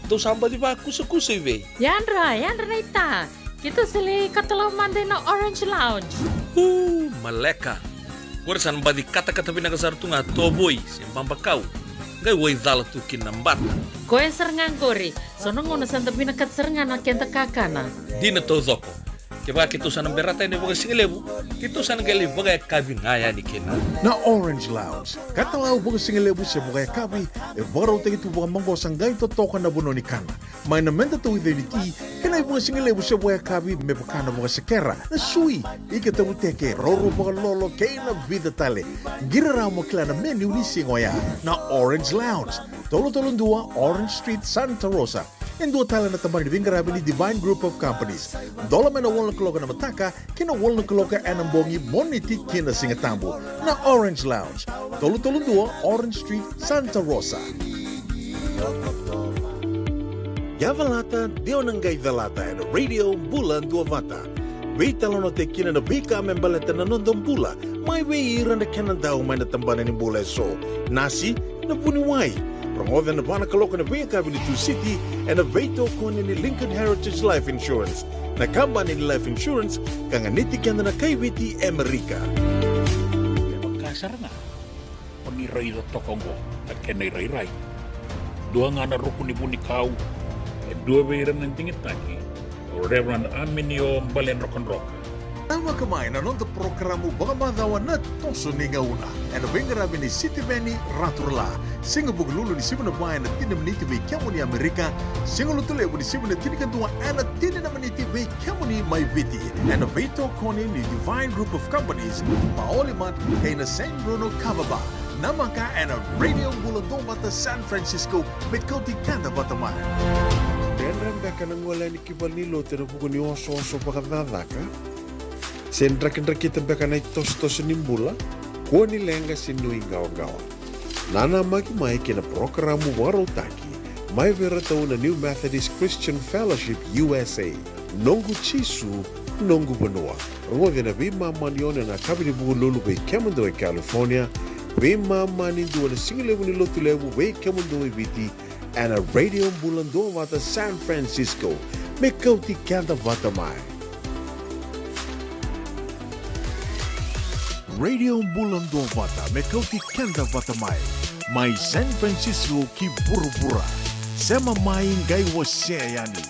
Dou sa baci vakusakusa i vei? Yadra, yadra naita. Keitou sa lai katalau mada ina Orange Lounge. Uu, maleka. Qori sa na baci katakata vinaka sara tu ga tovoi se babakau. Qai waicala tu kina na bata. Koya sara ga qori. So na gauna sa da vinakata sara ga na keda kakana. Dina taucoko. Kevaka keitou sa na berata yani vakasigalevu, keitou sa na qai lai vakayakavi ga yani kina. Na Orange Lounge, katalau vakasigalevu se vakayakavi, e vakarautaki tu vakamaqosa qai totoka na vanua ni kana. Mai na meda tauica ni ti, kei na ivakasigalevu se vakayakavi me vaka na vakasekera, na sui, ika tavuteke, roro vakalolo kei na vica tale. Qiri rawa mo kila na menu ni siga oya. Na Orange Lounge, tolu tolu dua Orange Street, Santa Rosa. E dua tale na tabana ni veiqaravi ni Divine Group of Companies. Dola mai na walu na kaloko ena mataka ki na walu na kaloko ena bogi, Moniti ki na Sigatabu. Na Orange Lounge, tolu tolu dua Orange Street, Santa Rosa. Ia calata, de o na qai calata ena Radio Bula Duavata. Veitalanoataki kina na veika me baleta na noda bula, mai vei ira na kena dau mai na tabana ni bula eso. Nasi, na vuniwai, Rogoca ena va na kaloko ena veiyakavi ni Tusiti ena veitokoni ni Lincoln Heritage Life Insurance, na kabani ni life insurance ka ganiti keda na kai Viti e Amerika. E vaka sara ga o ni raica toka oqo na kena irairai. Dua ga na ruku ni vunikau, e dua vei ira na digitaki, o Reverend Aminio Baledrokadroka. Namaka mai na noda porokaramu vakamacawa na Toso ni Gauna ena veiqaravi ni Sitiveni Raturala. Siga Vukelulu ni sivi na va ena tini na miniti vei kemuni Amerika, Siga Lotulevu ni sivi na tinikadua ena tini na miniti vei kemuni mai Viti, ena veitokoni ni Divine Group of Companies, Maolimat, kei na San Bruno Kava Bar. Namaka ena Radio Bula Duavata San Francisco, me kauti keda vata mai. Dredre beka na gole yani ki valenilotu ena vuku ni osooso vakacakacaka? Se drakidrakita beka na itosotoso ni bula? Kua ni leqa se nuiqawaqawa. Nanamaki mai ki na porokaramu vakarautaki mai vei iratou na New Methodist Christian Fellowship U S A, Noqu Jisu, Noqu Vanua. Rogoci ena veimama ni ono ena yakavi ni Vukelulu vei kemudou e California, veimama ni dua na sigalevu ni Lotulevu vei kemudou e Viti, ena Radio Bula Duavata San Francisco, me kauti keda vata mai. Radio Bula Duavata, me kauti keda vata mai, mai San Francisco ki vuravura. Sema mai, qai wasea yani.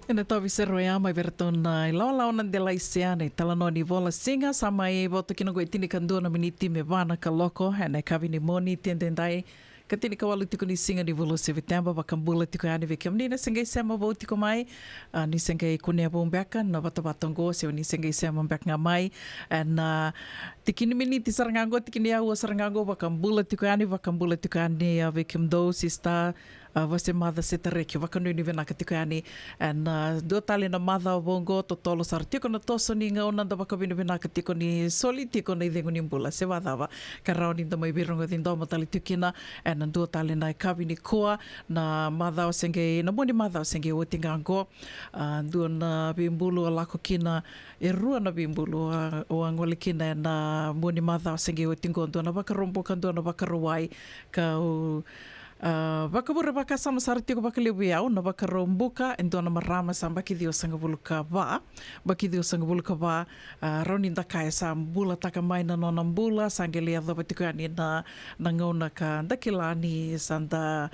Ena tavi sero ya mai vei ratou na ilawalawa na delai sea na italanoa ni vola siga. Sa mai voto kina qo e tinikadua na miniti me va na kaloko ena yakavi ni Moniti edaidai. Ka tinikawalu tiko ni siga ni vula o Seviteba. Vakabula tiko yani vei kemuni na se qai sema vou tiko mai. A, ni se qai kunea vou beka na vatavata oqo se ni se qai sema beka ga mai ena tiki ni miniti sara ga oqo, tiki ni aua sara ga oqo. Vakabula tiko yani, vakabula tiko yani a vei kemudou sista, a, Vasemaca Setareki. Vakanuinui vinaka tiko yani ena, a, dua tale na macawa vou oqo. Totolo sara tiko na toso ni gauna, da vakavinavinaka tiko ni soli tiko na icegu ni bula se vacava ka rawa ni da mai veirogoci domo tale tiko kina ena dua tale na yakavi nikua. Na macawa se qai, na mua ni macawa se qai oti ga oqo, a, dua na veibulu a lako kina, e rua na veibulu a, au a gole kina ena mua ni macawa se qai oti oqo. Dua na Vakaraubuka, dua na Vakarauwai. Kau, a, vakavure vakasama sara tiko vakalevu vei au na Vakaraubuka, e dua na marama sa yabaki ciwasagavulu ka va, yabaki ciwasagavulu ka va. A, rawa ni da kaya sa bulataka mai na nona bula, sa qai lai yacova tiko yani na, na gauna ka da kila ni sa da,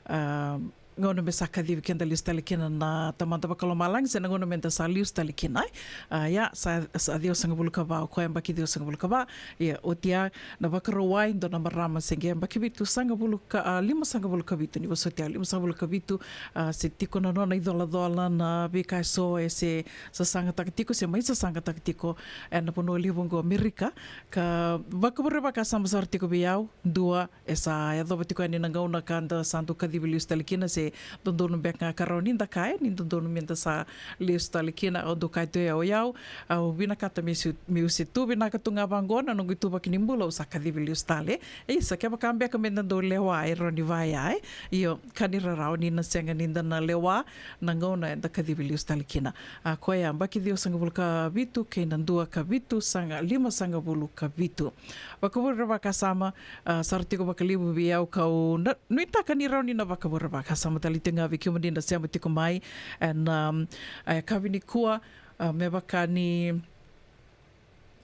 a, gauna me sa kacivi keda lesu tale kina na Tamada Vakalomalagi, se na gauna me da sa lesu tale kina, e. A, ia, sa, sa ciwasagavulu ka va o koya, yabaki ciwasagavulu ka va. Ia, oti ya na Vakarauwai, dua na marama se qai yabaki vitusagavulu ka, a, limasagavulu ka vitu, ni vosoti au, limasagavulu ka vitu. A, se tiko na nona icolacola, na veika eso e se sasagataka tiko, se mai sasagataka tiko ena vanua levu oqo Amerika. Ka vakavure vakasama sara tiko vei au, dua, e sa yacova tiko yani na gauna ka da sa dau kacivi lesu tale kina, se dodonu beka ga ka rawa ni da kaya ni dodonu me da sa lesu tale kina. Au dau kaya tu o yau, au vinakata meu se, meu se tu vinaka tu ga vaqo na noqu ituvaki ni bula, au sa kacivi lesu tale. E isa, kevaka beka me da dau lewa, e rawa ni vaya, e. Io, ka ni rarawa ni na sega ni da na lewa na gauna eda kacivi lesu tale kina. A, koya yabaki ciwasagavulu ka vitu kei na dua ka vitu saga, limasagavulu ka vitu. Vakavure vakasama, a, sara tiko vakalevu vei au, kau na, nuitaka ni rawa ni na vakavure vakasama tale tiko ga vei kemuni na sema tiko mai ena, um, a, yakavi nikua, a, me vaka ni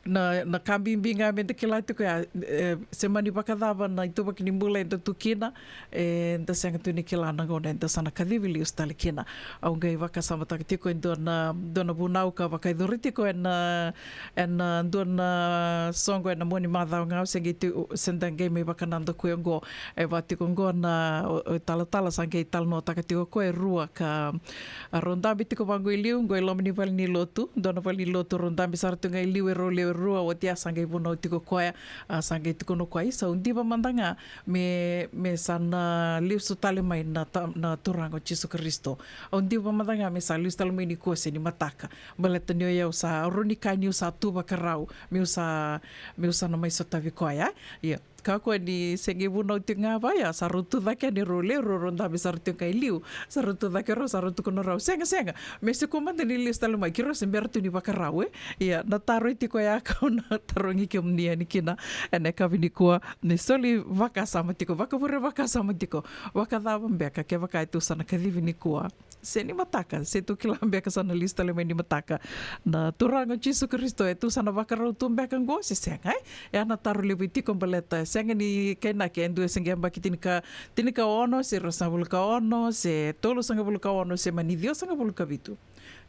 na, na ka bibi ga me da kila tiko ya, e, se mani vakacava na ituvaki ni bula eda tu kina, e, da sega tu ni kila na gauna eda sa na kacivi lesu tale kina. Au qai vakasamataka tiko e dua na, dua na vunau ka vakayacori tiko ena, ena dua na soqo ena mua ni macawa ga, au se qai tu, se da qai mai vakanadakuya oqo. E vaka tiko oqo na, o, o talatala sa qai talanoataka tiko o koya e rua ka, a, rau dabe tiko vaqo i liu, qo i loma ni valenilotu, dua na valenilotu, rau dabe sara tu ga i liu e rau lewe rua. Oti ya sa qai vunau tiko o koya, a, sa qai tukuna o koya, isa, au diva mada ga me, me sa na lesu tale mai na ta-, na Turaga o Jisu Karisito. Au diva mada ga me sa lesu tale mai nikua se ni mataka. Baleta ni o yau sa rawa ni kaya niu sa tu vakarau meu sa, meu sa na mai sotavi koya. Ia, kakua ni se qai vunau tiko ga vaya, sa rau tu cake yani rau lewe rua, rau dabe sara tiko ga i liu. Sa rau tu cake rau, sa rau tukuna rau, sega, sega, me se kua mada ni lesu tale mai, keirau se bera tu ni vakarau, e. Ia, na taro e tiko ya kau na tarogi kemuni yani kina ena yakavi nikua, ni soli vakasama tiko, vakavure vakasama tiko. Vakacava beka kevaka e tou sa na kacivi nikua se ni mataka, se tou kila beka sa na lesu tale mai ni mataka na Turaga o Jisu Karisito, e tou sa na vakarau tu beka oqo se sega, e? E a na taro levu e tiko baleta sega ni kainaki e dua e se qai yabaki tinika, tinikaono, se ruasagavulu ka ono, se tolusagavulu ka ono, se mani ciwasagavulu ka vitu.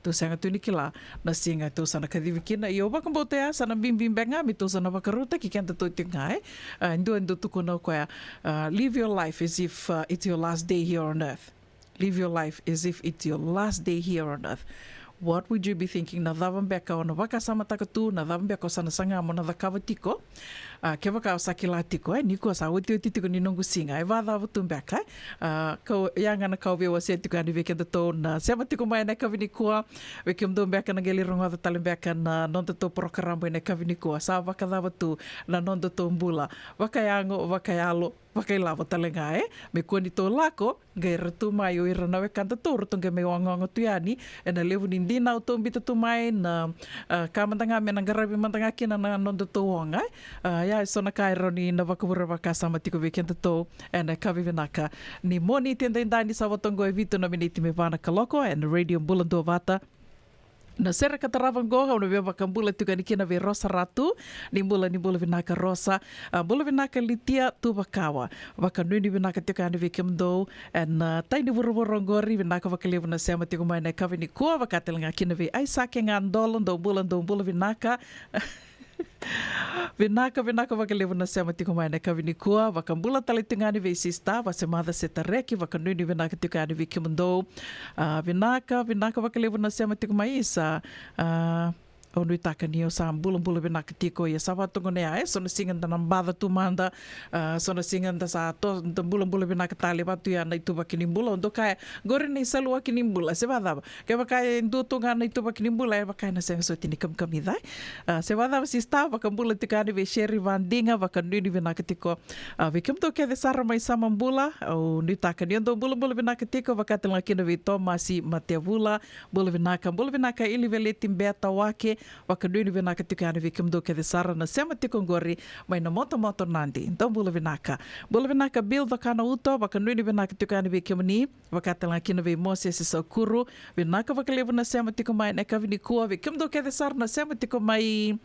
Tou sega tu ni kila na siga tou sa na kacivi kina. Ia au vakabauta ya sa na bibi beka ga me tou sa na vakarautaki kedatou tiko ga, e? A, e dua e dau tukuna o koya, a, live your life as if, uh, it's your last day here on earth. Live your life as if it's your last day here on earth. What would you be thinking? Na cava beka o na vakasamataka tu, na cava beka o sa na saga mo na cakava tiko? A, kevaka o sa kila tiko, e, nikua sa otioti tiko ni noqu siga, e vakacava tu beka, e? A, kau, ya ga na ka au via wasea tiko yani vei kedatou na sema tiko mai ena yakavi nikua, vei kemudou beka na qai lai rogoca tale beka na nodatou porokaramu ena yakavi nikua, sa vakacava tu na nodatou bula vakayago, vakayalo, vakailavo tale ga, e? Me kua ni tou lako, qai ra tu mai o ira na wekadatou, ratou qai mai ogaoga tu yani ena levu ni dinau tou biuta tu mai, na, a, ka mada ga me na qaravi mada ga kina na nodatou oga, e? A, ia, e so na ka e rawa ni na vakavure vakasama tiko vei kedatou ena yakavi vinaka ni Moniti edaidai, ni sa vata oqo e vitu na miniti me va na kaloko ena Radio Bula Duavata. Na sere ka tarava qo, au na via vakabula tiko yani kina vei Rosa Ratu. Ni bula, ni bula vinaka Rosa. A, bula vinaka Litia Tuvakawa. Vakanuinui vinaka tiko yani vei kemudou. Ena, a, tai ni vuravura oqori, vinaka vakalevu na sema tiko mai na yakavi nikua, vaka tale ga kina vei Aisake Gadolo, dou bula, dou bula vinaka. Vinaka, vinaka vakalevu na sema tiko mai na yakavi nikua, vakabula tale tiko yani vei Sista Vasemaca Setareki, vakanuinui vinaka tiko yani vei kemudou. A, vinaka, vinaka vakalevu na sema tiko mai Isa. A, au nuitaka ni o sa bulabula vinaka tiko, ia sa vatogo na ya, e so na siga da na baca tu mada, a, so na siga da sa to, da bulabula vinaka tale, vatu ya na ituvaki ni bula, o dou kaya, qori na isaluwaki ni bula, se vacava? Kevaka e dua tu ga na ituvaki ni bula, e vaka ena sega soti ni kamikamica. A, se vacava Sista, vakabula tiko yani vei Sherry Vadiga, vakanuinui vinaka tiko. A, vei kemudou kece sara mai Samabula, au nuitaka ni o dou bulabula vinaka tiko, vaka tale ga kina vei Tomasi Matevula, bula vinaka, bula vinaka Iliveleti Beta Wake, vakanuinui vinaka tiko yani vei kemudou kece sara na sema tiko qori mai na motomoto Nadi. Dou bula vinaka. Bula vinaka Bill Vakanauto, vakanuinui vinaka tiko yani vei kemuni. Vaka tale ga kina vei Mosese Saukuru, vinaka vakalevu na sema tiko mai na yakavi nikua, vei kemudou kece sara na sema tiko mai,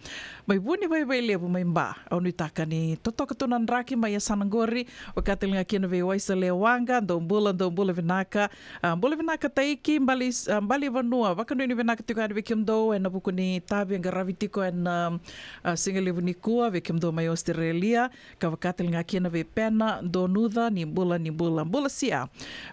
mai Vunivaivailevu mai Ba. Au nuitaka ni totoka tu na draki mai yasana qori, vaka tale ga kina vei Waisale Waqa, dou bula, dou bula vinaka. A, bula vinaka Taiki, Bali, a, Bali Vanua, vakanuinui vinaka tiko yani vei kemudou, ena vuku ni tavi e qaravi tiko ena, a, a, sigalevu nikua, vei kemudou mai Australia. Ka vaka tale ga kina vei Pena Donuca, ni bula, ni bula, bula Sia.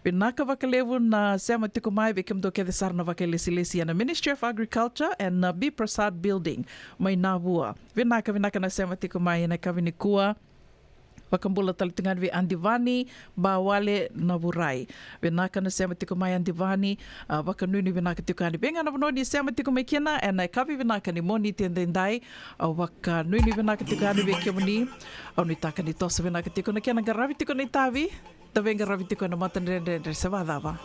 Vinaka vakalevu na sema tiko mai vei kemudou kece sara na vakailesilesi ena Ministry of Agriculture and na B Prasad Building mai Navua. Vinaka, vinaka na sema tiko mai ena yakavi nikua. Vakabula tale tiko yani vei Adivani Bawale Navurai. Vinaka na sema tiko mai Adivani, a, vakanuinui vinaka tiko yani. Vei ga na vanua ni sema tiko mai kina ena yakavi vinaka ni Moniti edaidai, au vakanuinui vinaka tiko yani vei kemuni. Au nuitaka ni toso vinaka tiko na kena qaravi tiko na itavi. Da veiqaravi tiko ena matadredredre, se vacava?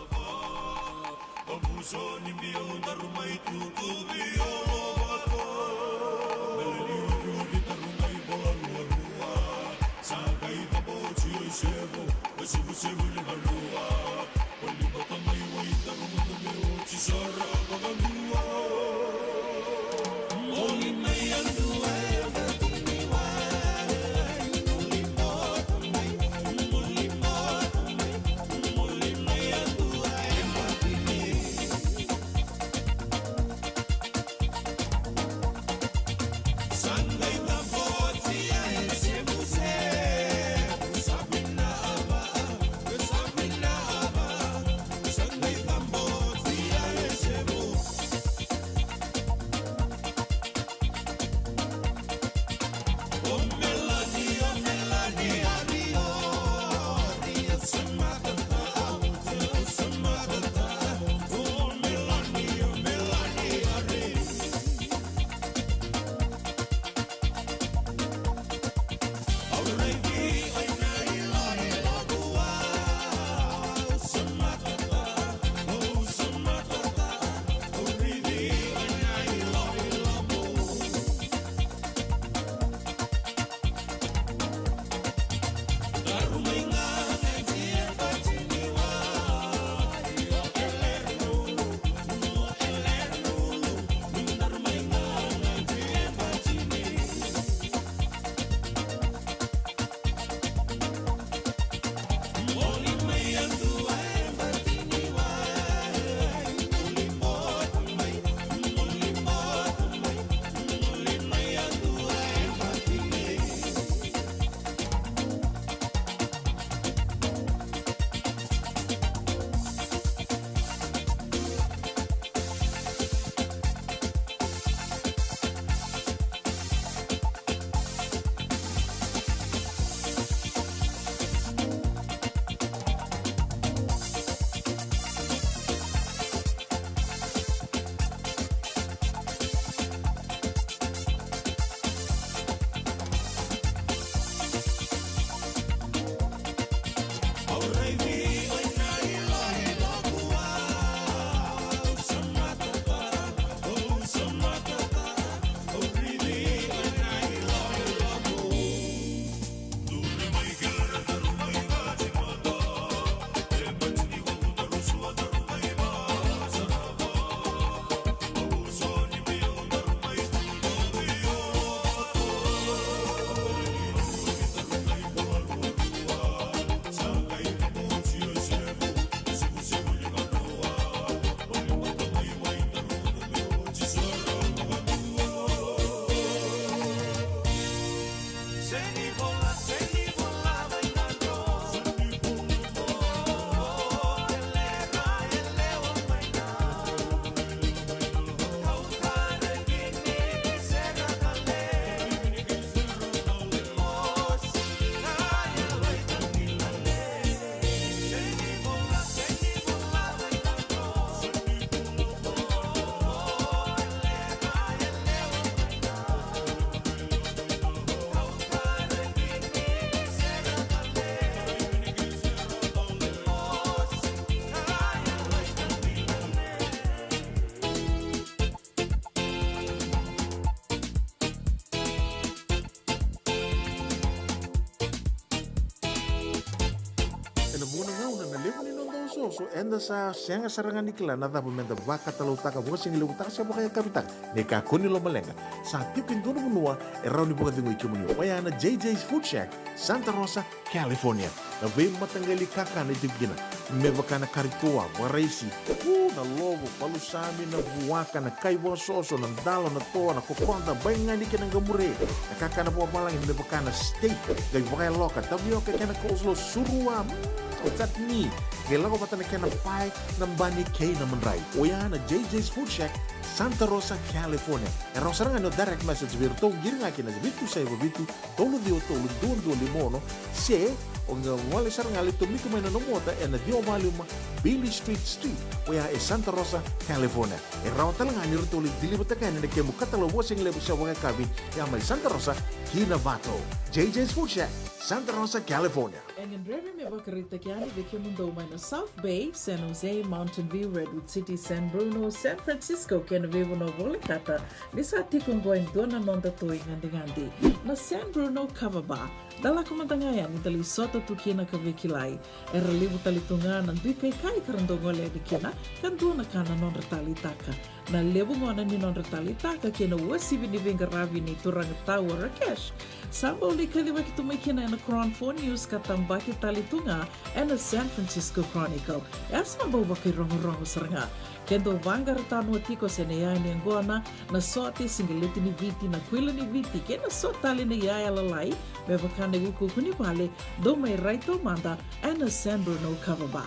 Ena vuqa na gauna na levu ni noda osooso eda sa sega sara ga ni kila na cava meda vakatalautaka, vakasigalevutaka se vakayakavitaka. Ni kakua ni lomaleqa, sa tiko e dua na vanua e rawa ni vakacegui kemuni, oya na J J's Food Shack, Santa Rosa, California. Na veimataqali kakana e tiko kina, me vaka na kari toa, vakaraisi, u, na lovo, palusami, na vuaka, na kai vakasoso, na dalo, na toa, na kokoda, baigani kei na qamure, na kakana vakavalagi me vaka na steak, qai vakayaloka, tavioka kei na coleslaw, surua, mm, chutney, qai lako vata na kena pae, na bani kei na madrai. Oya na J J's Food Shack, Santa Rosa, California. E rawa sara ga ni o direct message vei iratou, qiri ga kina vitu saiva vitu, tolu ciwa tolu, dua dua lima ono, se o qai gole sara ga, lai tomika mai na nomu ota ena ciwa walu lima Beale Street Suite, oya e Santa Rosa, California. E rawa tale ga ni ratou lai deliver-taka yani na kemu katalau vakasigalevu se vakayakavi, ya mai Santa Rosa ki Novato. J J's Food Shack, Santa Rosa, California. E gadrevi me vakaraitaki yani vei kemudou mai na South Bay, San Jose, Mountain View, Redwood City, San Bruno, San Francisco kei na veivanua volekata, ni sa tiko oqo e dua na noda toi gadigadi, na San Bruno Cover Bar. Da lako mada ga yani da lai sota tu kina ka veikilai. Era levu tale tu ga na dui kaikai ka ra dau gole yani kina, ka dua na ka na nodra taleitaka. Na levu gona ni nodra taleitaka kei na uasivi ni veiqaravi nei turaga Tau o Rakesh, sa bau lai kacivaki tu mai kina ena Chron Four News ka tabaki tale tu ga ena San Francisco Chronicle. E a sa bau vakairogorogo sara ga. Ke dou vaqara tanua tiko se na iyaya ni yaqona, na sote, siqeleti ni Viti, na kuila ni Viti kei na so tale na iyaya lalai, me vaka na iukuuku ni vale, dou mai rai taumada ena San Bruno Cover Bar.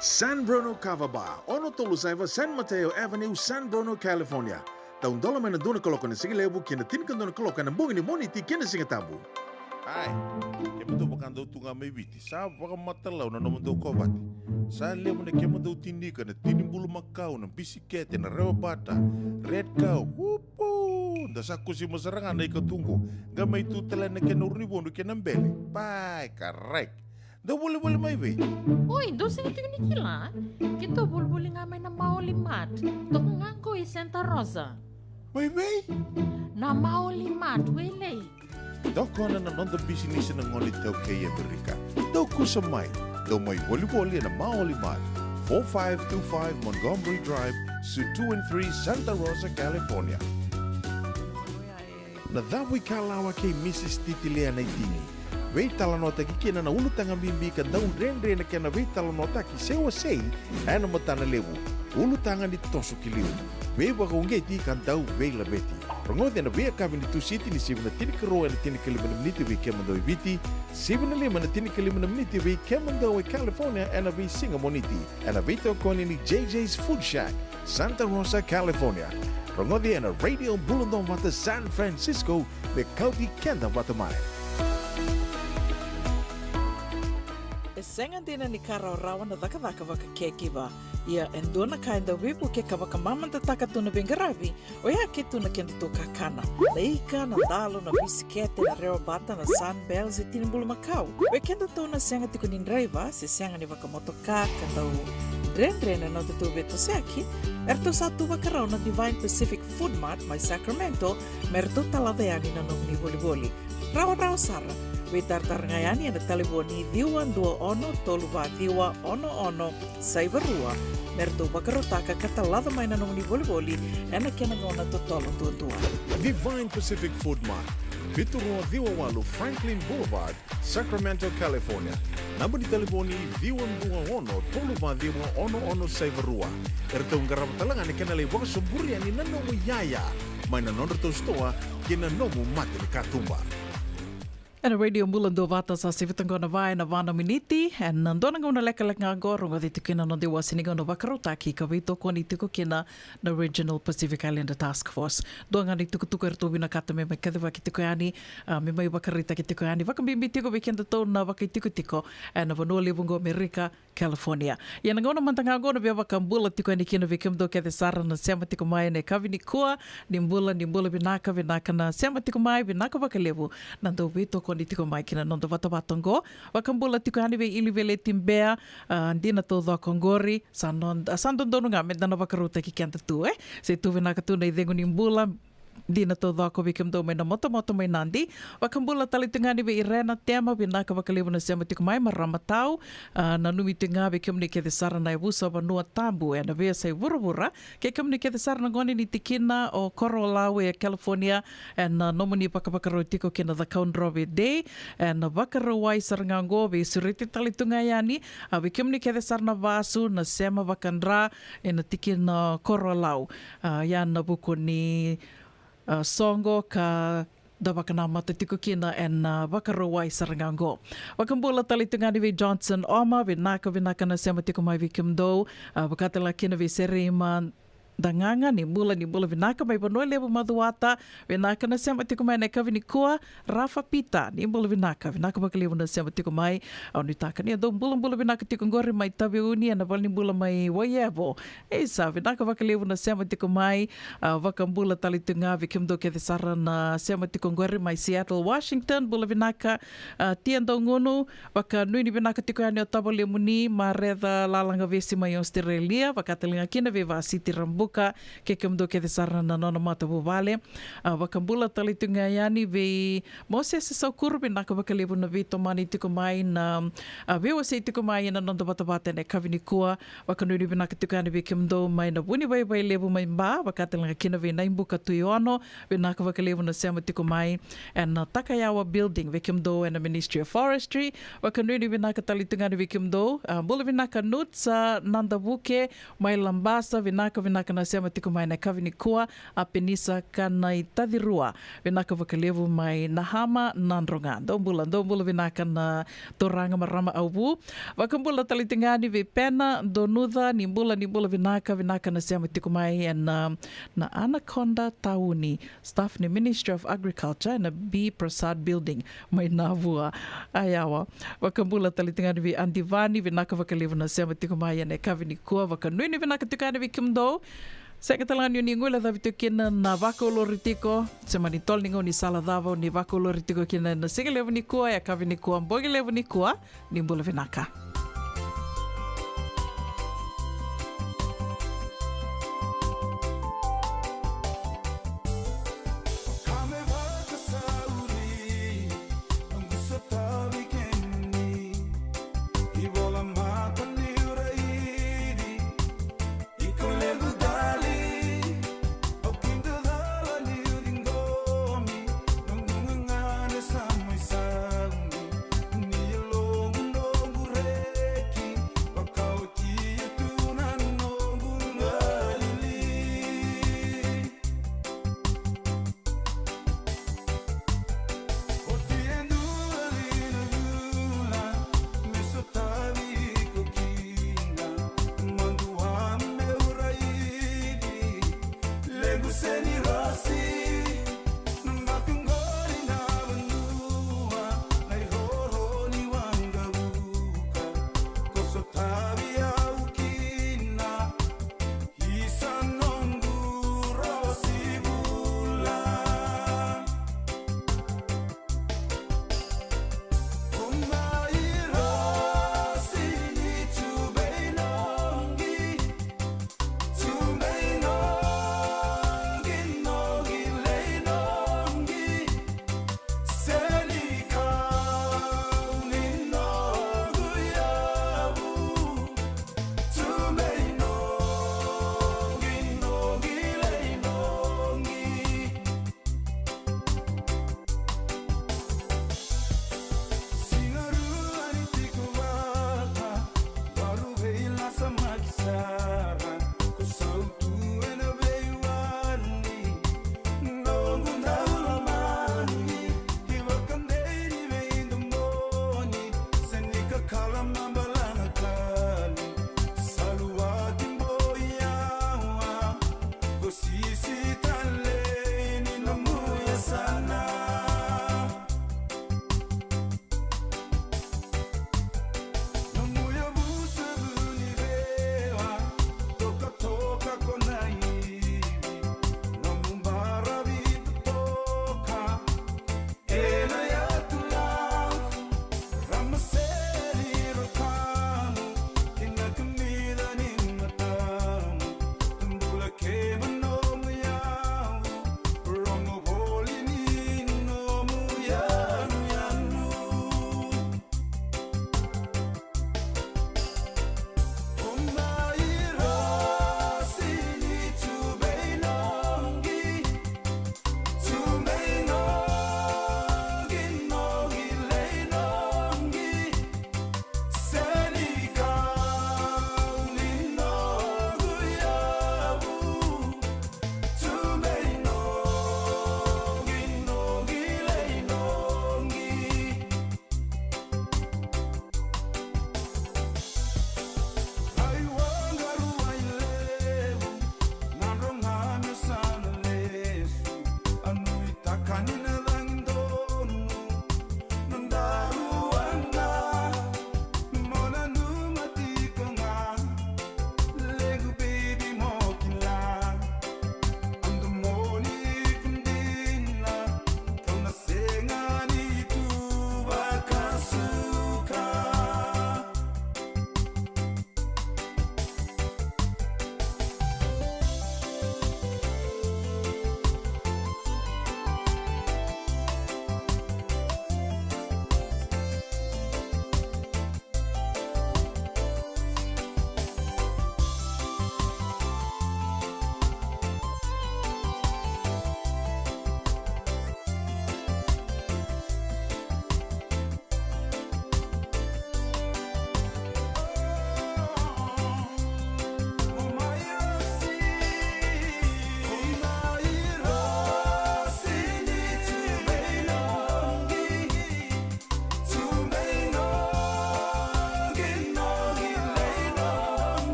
San Bruno Cover Bar, ono tolu saiva San Mateo Avenue, San Bruno, California. Taudola mai na dua na kaloko ena sigalevu ki na tinikadua na kaloko ena bogi ni Moniti kei na Sigatabu. Ai, kemudou vaka dou tu ga mai Viti, sa vakamatalau na nomudou kovate. Sa levu na kemudou tinika, na tini bulumakau, na bisikete, na rewabata, red cow, upu! Da sa kusima sara ga na ikatuqu, qai mai tu tale na kena uru ni vodu kei na bele. Pai, karai. Dou volivoli mai vei? Oi, dou sega tiko ni kila? Keitou volivoli ga mai na Maoli Mart. Toka ga qo i Santa Rosa. Mai vei? Na Maoli Mart, Wailei. Tokona na noda bisinisi na gone iTaukei e Amerika. Dou kusa mai. Dou mai volivoli ena Maoli Mart, four five two five Montgomery Drive, Suite two and three, Santa Rosa, California. Na cavuikalawa kei Mrs Titilea Naitini. Veitalanoataki kina na ulutaga bibi ka dau dredre na kena veitalanoataki se wasei ena matana levu. Ulutaga ni toso ki liu. Veivakauqeti ka dau veilaveti. Rogoci ena veiyakavi ni Tusiti ni sivi na tinikarua ena tinikalima na miniti vei kemudou e Viti, sivi na lima ena tinikalima na miniti vei kemudou e California ena veisiga Moniti, ena veitokoni ni J J's Food Shack, Santa Rosa, California. Rogoci ena Radio Bula Duavata San Francisco, me kauti keda vata mai. E sega dina ni ka rawarawa na cakacaka vaka caregiver. Ia e dua na ka e dau veivuke ka vakamamadataka tu na veiqaravi, oya ke tu na kedatou kakana. Na ika, na dalo, na bisikete, na rewabata, na Sunbell se tini bulumakau. Vei kedatou na sega tiko ni draiva se sega ni vakamotoka, ka dau dredre na nodatou veitosoyaki, eratou sa tu vakarau na Divine Pacific Food Mart mai Sacramento me ratou talaca yani na nomuni volivoli. Rawarawa sara. Veitaratara ga yani ena talevoni ciwa dua ono tolu va ciwa ono ono saiva rua me ratou vakarautaka ka talaca mai na nomuni volivoli ena kena gauna totolo duadua. Divine Pacific Food Mart, vitu rua ciwa walu Franklin Boulevard, Sacramento, California. Naba ni talevoni ciwa dua ono tolu va ciwa ono ono saiva rua. Eratou qarava tale ga na kena lai vakasoburi yani na nomu iyaya mai na nodratou sitoa kei na nomu mata ni katuba. Ena Radio Bula Duavata, sa sivi toka na va ena va na miniti. Ena dua na gauna lekaleka ga oqo, rogoci tiko kina na noda iwase ni gauna vakarautaki ka veitokoni tiko kina na Regional Pacific Islander Task Force. Dua ga na itukutuku eratou vinakata me mai kacivaki tiko yani, a, me mai vakaraitaki tiko yani, vakabibi tiko vei kedatou na vakaitikotiko ena vanua levu oqo Amerika, California. Ia na gauna mada ga oqo na via vakabula tiko yani kina vei kemudou kece sara na sema tiko mai ena yakavi nikua. Ni bula, ni bula vinaka, vinaka na sema tiko mai, vinaka vakalevu na dau veitokoni tiko mai kina noda vatavata oqo. Vakabula tiko yani vei Iliveleti Bea, a, dina taucoko oqori, sa no-, a, sa dodonu ga meda na vakarautaki keda tu, e? Se tu vinaka tu na icegu ni bula, dina taucoko vei kemudou mai na motomoto mai Nadi. Vakabula tale tu ga yani vei Irena Tema, vinaka vakalevu na sema tiko mai, marama tau. A, nanumi tu ga vei kemuni kece sara na yavusa Vanua Tabu ena veiyasai vuravura. Kei kemuni kece sara na gone ni tikina o Korolau e California, ena nomuni vakavakarau tiko kina Cakaudrove Day, ena Vakarauwai sara ga oqo, veisureti tale tu ga yani, a, vei kemuni kece sara na vasu, na sema vakadra ena tikina o Korolau. A, ia na vuku ni, a, soqo ka da vakanamata tiko kina ena, a, Vakarauwai sara ga oqo. Vakabula tale tu ga yani vei Johnson Oma, vinaka, vinaka na sema tiko mai vei kemudou, a, vaka tale ga kina vei Sereima Dagaga, ni bula, ni bula vinaka mai Vanua Levu Macuata, vinaka na sema tiko mai ena yakavi nikua. Rafa Pita, ni bula vinaka, vinaka vakalevu na sema tiko mai. Au nuitaka ni a dau bulabula vinaka tiko oqori mai Taveuni ena valenibula mai Waiyevo. Isa, vinaka vakalevu na sema tiko mai, a, vakabula tale tu ga vei kemudou kece sara na sema tiko oqori mai Seattle, Washington, bula vinaka, a, Tia Daugunu, vakanuinui vinaka tiko yani o Tavalemuni, Mareca Lalagavesi mai Australia, vaka tale ga kina vei Vasiti Rabuka, kei kemudou kece sara na nona matavuvale, a, vakabula tale tu ga yani vei Mosese Saukuru, vinaka vakalevu na veitomani tiko mai na, a, veiwasei tiko mai ena noda vatavata ena yakavi nikua. Vakanuinui vinaka tiko yani vei kemudou mai na Vunivaivai Levu mai Ba, vaka tale ga kina vei Naibuka Tuiono, vinaka vakalevu na sema tiko mai ena Takayawa Building vei kemudou ena Ministry of Forestry. Vakanuinui vinaka tale tu ga yani vei kemudou, a, bula vinaka Nuts, a, Nadavuke, mai Labasa, vinaka, vinaka na sema tiko mai ena yakavi nikua. A Penisa Kanaitacirua, vinaka vakalevu mai Nahama Nadroga. Dou bula, dou bula vinaka na turaga, marama au vu. Vakabula tale tu ga yani vei Pena Donuca, ni bula, ni bula vinaka, vinaka na sema tiko mai ena, na Anaconda Tauni, staff ni Ministry of Agriculture, ena B Prasad Building mai Navua. A, yawa. Vakabula tale tu ga yani vei Adivani, vinaka vakalevu na sema tiko mai ena yakavi nikua. Vakanuinui vinaka tiko yani vei kemudou. Sega tale ga ni o ni guilecavi tiko kina na vakaulori tiko, se mani tolo ni gaunisala cava o ni vakaulori tiko kina ena siga levu nikua, yakavi nikua, bogi levu nikua, ni bula vinaka.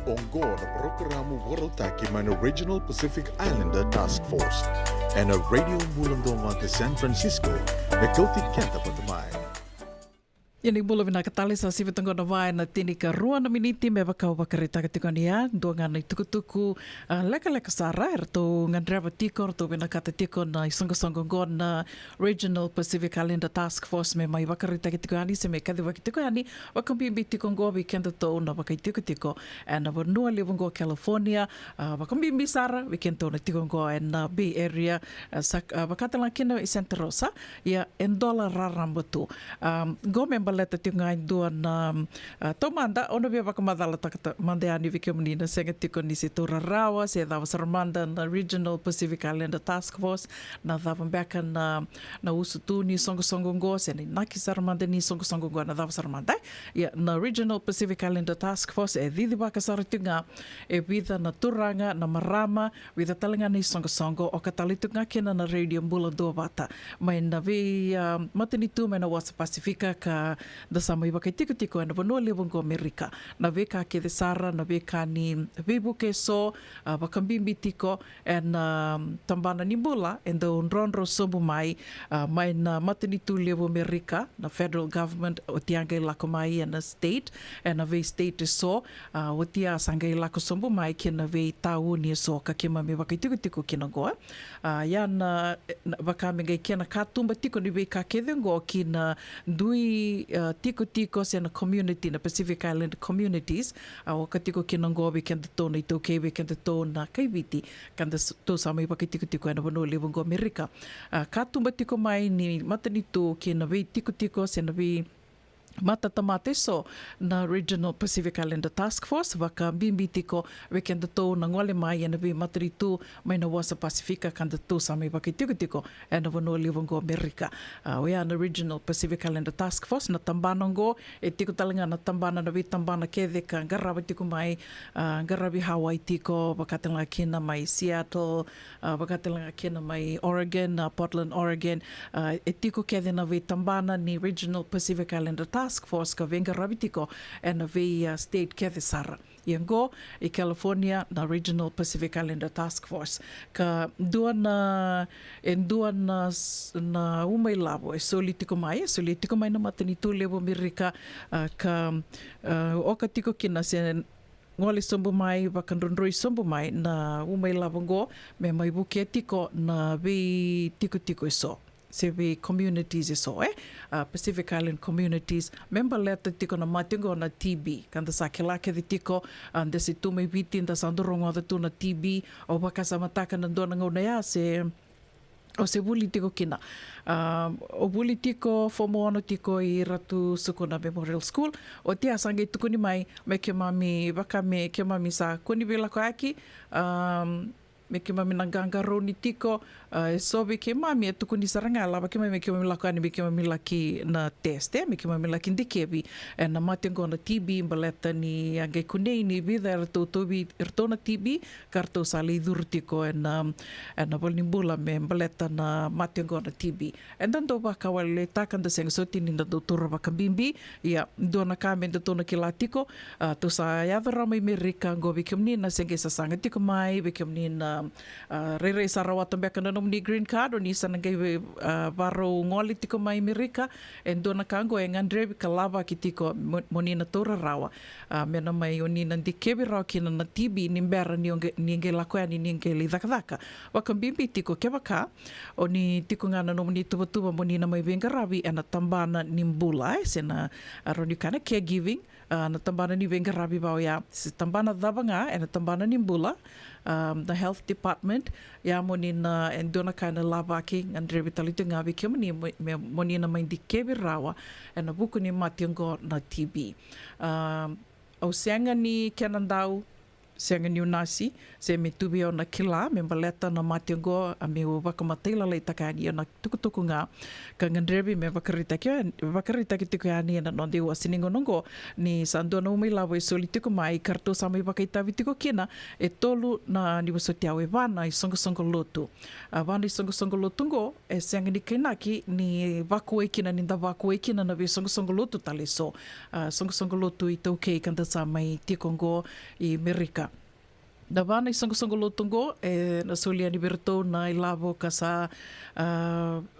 Oqo na parokaramu vakarautaki mai na Regional Pacific Islander Task Force ena Radio Bula Duavata San Francisco, me kauti keda vata mai. Ia ni bula vinaka tale, sa sivi toka qo na va ena tinikarua na miniti me vaka au vakaraitaka tiko ni a dua ga na itukutuku, a, lekaleka sara eratou gadreva tiko, eratou vinakata tiko na isoqosoqo oqo na Regional Pacific Islander Task Force me mai vakaraitaki tiko yani se me kacivaki tiko yani, vakabibi tiko oqo vei kedatou na vakaitikotiko ena vanua levu oqo California, a, vakabibi sara vei kedatou na tiko oqo ena Bay Area, a, sa, a, vakatalega kina i Santa Rosa, ia e dola raraba tu. A, oqo me baleta tiko ga e dua na, a, taumada, au na via vakamacalataka ta-, mada yani vei kemuni na sega tiko ni se taura rawa se cava sara mada na Regional Pacific Islander Task Force, na cava beka na, na usutu ni soqosoqo oqo, se na inaki sara mada ni soqosoqo oqo, na cava sara mada. Ia, na Regional Pacific Islander Task Force e cicivaka sara tiko ga e vica na turaga, na marama, vica tale ga na isoqosoqo, oka tale tiko ga kina na Radio Bula Duavata mai na vei, a, matanitu mai na wasa Pasifika ka da sa mai vakaitikotiko ena vanua levu oqo Amerika. Na veika kece sara, na veika ni veivuke eso, a, vakabibi tiko ena, a, tabana ni bula e dau drodro sobu mai, a, mai na matanitu levu Amerika, na federal government, oti a qai lako mai ena state, ena vei state eso, a, oti a sa qai lako sobu mai kina vei tauni eso ka keimami vakaitikotiko kina oqo. A, ia na, na, vaka me qai kena katuba tiko ni veika kece oqo ki na dui, a, tikotiko se na community, na Pacific Island communities, a, oka tiko kina oqo vei kedatou na iTaukei, vei kedatou na kai Viti, ka da s-, tou sa mai vakaitikotiko ena vanua levu oqo Amerika. A, katuba tiko mai ni matanitu ki na veitikotiko se na vei matatamata eso na Regional Pacific Islander Task Force, vakabibi tiko vei kedatou na gole mai ena vei matanitu mai na wasa Pasifika ka datou sa mai vakaitikotiko ena vanua levu oqo Amerika. A, oya na Regional Pacific Islander Task Force, na tabana oqo e tiko tale ga na tabana, na veitabana kece ka qarava tiko mai, a, qaravi Hawaii tiko, vakatalega kina mai Seattle, a, vakatalega kina mai Oregon, a, Portland, Oregon, a, e tiko kece na veitabana ni Regional Pacific Islander Task Force ka veiqaravi tiko ena vei, a, state kece sara. Ia oqo i California na Regional Pacific Islander Task Force. Ka dua na, e dua na s-, na uma ilavo e soli tiko mai, e soli tiko mai na matanitu levu Amerika, a, ka, a, oka tiko kina se gole sobu mai, vakadrodroi sobu mai na uma ilavo oqo me mai vukea tiko na veitikotiko eso se vei communities eso, e, a, Pacific Island communities, me baleta tiko na mate oqo na T B. Ka da sa kila kece tiko, a, da se tu mai Viti, da sa dau rogoca tu na T B. Au vakasamataka na dua na gauna ya se au se vuli tiko kina. A, au vuli tiko, form ono tiko i Ratu Sukuna Memorial School. Oti a sa qai tukuni mai me keimami, vaka me keimami sa kua ni veilakoyaki, a, me keimami na qaqarauni tiko, a, eso vei keimami e tukuni sara ga, lava keimami me keimami lako yani me keimami laki na test, e, me keimami laki dikevi ena mate oqo na T B, baleta ni a qai kunei ni vica eratou tauvi iratou na T B, ka ratou sa lai curu tiko ena, ena valenibula me baleta na mate oqo na T B. Eda dau vakawaletakia, da sega soti ni da dau taura vakabibi. Ia, dua na ka me datou na kila tiko, a, tou sa yaco rawa mai Merika oqo, vei kemuni na se qai sasaga tiko mai, vei kemuni na, a, rairai sa rawata beka na nomuni green card, o ni sa na qai vei, a, varau gole tiko mai Merika, e dua na ka oqo e gadrevi ka lavaki tiko mo, mo ni na taura rawa. A, me na mai o ni na dikevi rawa kina na T B ni bera ni o qai, ni qai lako yani ni qai lai cakacaka. Vakabibi tiko kevaka o ni tiko ga na nomuni tuvatuva mo ni na mai veiqaravi ena tabana ni bula, e, se na, a, rawa ni kaya na caregiving, a, na tabana ni veiqaravi vaka oya, se tabana cava ga ena tabana ni bula, a, na health department, ia mo ni na, e dua na ka ena lavaki, gadrevi tale tiko ga vei kemuni mo, me, mo ni na mai dikevi rawa ena vuku ni mate oqo na T B. A, au sega ni kenadau, sega niu nasi, se me tu vei au na kila me baleta na mate oqo, a meu vakamatalailaitaka yani ena tukutuku ga, ka gadrevi me vakaraitaki, vakaraitaki tiko yani ena noda iwase ni gauna oqo, ni sa dua na uma ilavo e soli tiko mai ka ratou sa mai vakaitavi tiko kina e tolu na, ni vosoti au, e va na isoqosoqo lotu. A va na isoqosoqo lotu oqo e sega ni kainaki ni vakuai kina, ni da vakuai kina na veisoqosoqo lotu tale eso. A, soqosoqo lotu iTaukei ka da sa mai tiko oqo i Merika. Na va na isoqosoqo lotu oqo e na soli yani vei ratou na ilavo ka sa, a,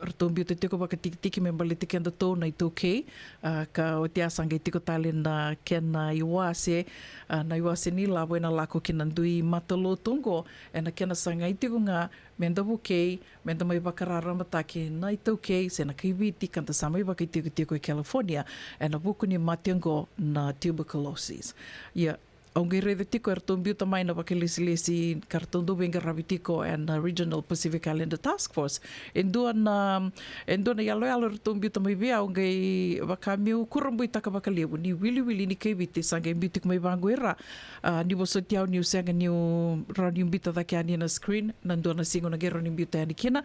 ratou biuta tiko vakatikitiki me baleti kedatou na iTaukei, a, ka oti a sa qai tiko tale na kena iwase, a, na iwase ni lavo ena lako ki na dui matalotu oqo, ena kena sagai tiko ga me da vukei, me da mai vakararamataki na iTaukei se na kaiviti ka da sa mai vakaitikotiko e California ena vuku ni mate oqo na tuberculosis. Ia, au qai raica tiko eratou biuta mai na vakailesilesi ka ratou dau veiqaravi tiko ena Regional Pacific Islander Task Force. E dua na, e dua na iyaloyalo eratou biuta mai vei au, au qai vaka meu kurabuitaka vakalevu ni wiliwili ni kaiviti sa qai biu tiko mai vaqo i ra. A, ni vosoti au niu sega niu rawa niu biuta cake yani na screen, na dua na siga au na qai rawa ni biuta yani kina.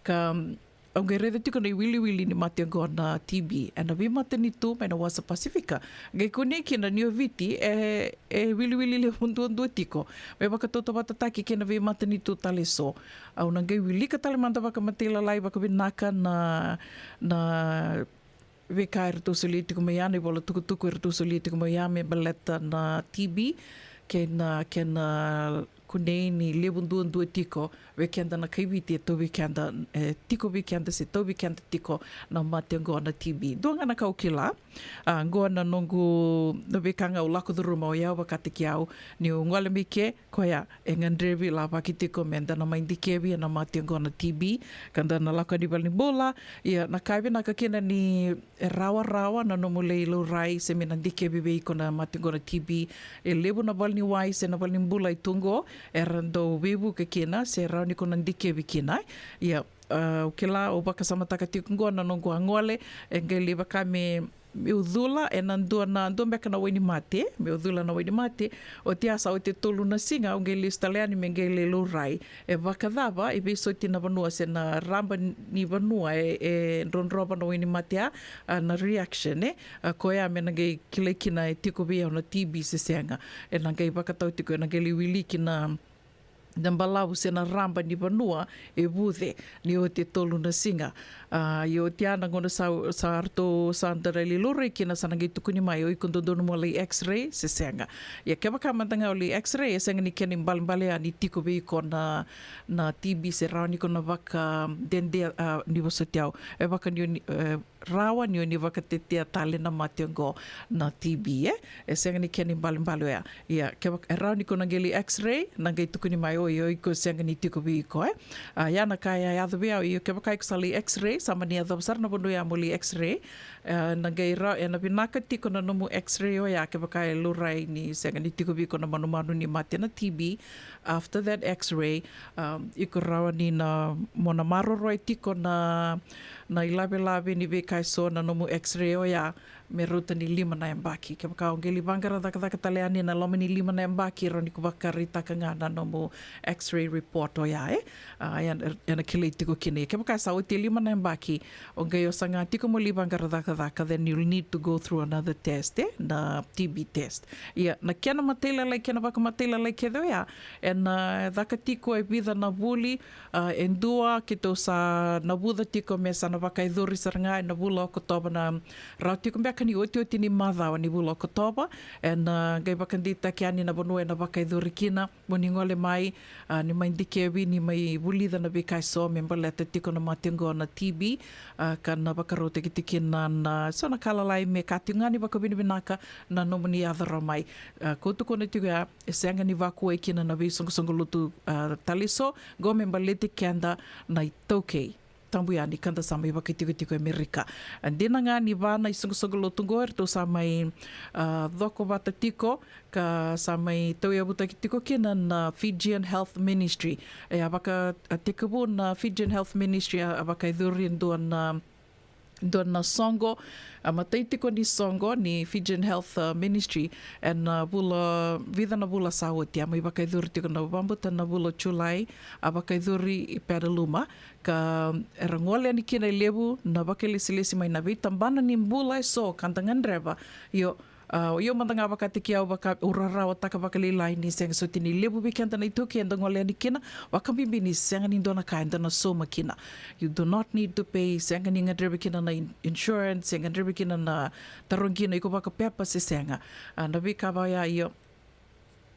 Ka, mm, au qai raica tiko na iwiliwili ni mate oqo na T B ena veimatanitu mai na wasa Pasifika. Qai kunei kina ni o Viti e, e wiliwili levu duadua tiko me vakatautauvatataki kei na veimatanitu tale eso. Au na qai wilika tale mada vakamatailalai vakavinaka na, na veika eratou solia tiko mai ya, na ivola tukutuku eratou solia tiko mai ya me baleta na T B, kei na kena kunei ni levu duadua tiko vei keda na kaiviti e tauvi keda, e tiko vei keda se tauvi keda tiko na mate oqo na T B. Dua ga na ka au kila, a, oqo na noqu, na veika ga au lako curuma, o yau vakataki au niu gole mai ke, koya e gadrevi lavaki tiko me da na mai dikevi ena mate oqo na T B, ka da na lako yani valenibula. Ia, na ka e vinaka kina ni e rawarawa na nomu lai laurai se me na dikevi vei iko na mate oqo na T B. E levu na valeniwai se na valenibula e tu oqo era dau veivuke kina se rawa ni ko na dikevi kina. Ia, a, au kila, au vakasamataka tiko oqo na noqu a gole, e qai lai vaka me, meu cula ena dua na, dua beka na wainimate, meu cula na wainimate, oti a sa oti e tolu na siga au qai lesu tale yani me qai lai laurai. E vakacava, e veisoti na vanua se na raba ni vanua e, e drodrova na wainimate ya, a, na reaction, e, a, koya me na qai kilai kina e tiko vei au na T B se sega. E na qai vakatau tiko, e na qai lai wiliki na, na balavu se na raba ni vanua e vuce ni oti e tolu na siga. A, ia oti ya na gauna sa, sa ratou sa da lai laurai kina sa na qai tukuni mai, o iko dodonu mo lai X-ray se sega. Ia kevaka mada ga o lai X-ray, e sega ni kena ibalebale ya ni tiko vei iko na, na T B se rawa ni ko na vakadede, a, ni vosoti au. E vaka ni o ni, e, rawa ni o ni vakatetea tale na mate oqo na T B, e? E sega ni kena ibalebale oya. Ia, kevaka e rawa ni ko na qai lai X-ray, na qai tukuni mai, oi, o iko sega ni tiko vei iko, e? A, ia na ka e yaco vei au, ia kevaka iko sa lai X-ray, sa mani yacova sara na vanua ya mo lai X-ray, e, na qai rawa, e na vinaka tiko na nomu X-ray oya, kevaka e laurai ni sega ni tiko vei iko na manumanu ni mate na T B. After that X-ray, um, iko rawa ni na, mo na maroroya tiko na, na ilavelave ni veika eso na nomu X-ray oya, me rauta ni lima na yabaki. Kevaka o qai lai vaqara cakacaka tale yani na loma ni lima na yabaki, rawa ni ko vakaraitaka ga na nomu X-ray report oya, e? A, e na, e na kilai tiko kina. Kevaka sa oti e lima na yabaki, o qai o saga tiko mo lai vaqara cakacaka, then you'll need to go through another test, e? Na T B test. Ia, na kena matailalai, kena vakamatailalai kece oya, e na caka tiko e vica na vuli, a, e dua keitou sa navuca tiko me sa na vakayacori sara ga e na vula o Okotova, na rawa tiko beka ni otioti ni macawa ni vula o Okotova, e na qai vakadeitaki yani na vanua e na vakayacori kina, mo ni gole mai, a, ni mai dikevi, ni mai vulica na veika eso me baleta tiko na mate oqo na T B, a, ka na vakarautaki tiko kina na, na so na ka lalai me ka tiko ga ni vakavinavinaka na nomuni yaco rawa mai. A, kau tukuna tiko ya, e sega ni vakuai kina na veisoqosoqo lotu, a, tale eso, qo me baleti keda na iTaukei. Tabu yani ka da sa mai vakaitikotiko e Amerika. A, dina ga ni va na isoqosoqo lotu qo eratou sa mai, a, coko vata tiko, ka sa mai tauyavutaki tiko kina na Fijian Health Ministry. E a vaka, a, tekivu na Fijian Health Ministry, a, a vakayacori e dua na dua na soqo, a matai tiko ni soqo ni Fijian Health, uh, Ministry, ena vula, vica na vula sa oti, a mai vakayacori tiko na vabauta na vula o Julai, a vakayacori i Petaluma, ka era gole yani kina e levu na vakailesilesi mai na veitabana ni bula eso ka da gadreva. Io, a, io mada ga vakataki au, vaka, au rarawataka vakalailai ni sega soti ni levu vei keda na iTaukei eda gole yani kina, vakabibi ni sega ni dua na ka eda na sauma kina. You do not need to pay, sega ni gadrevi kina na in-, insurance, sega ni gadrevi kina na tarogi kina iko vakapepa se sega. A, na veika vaya, io,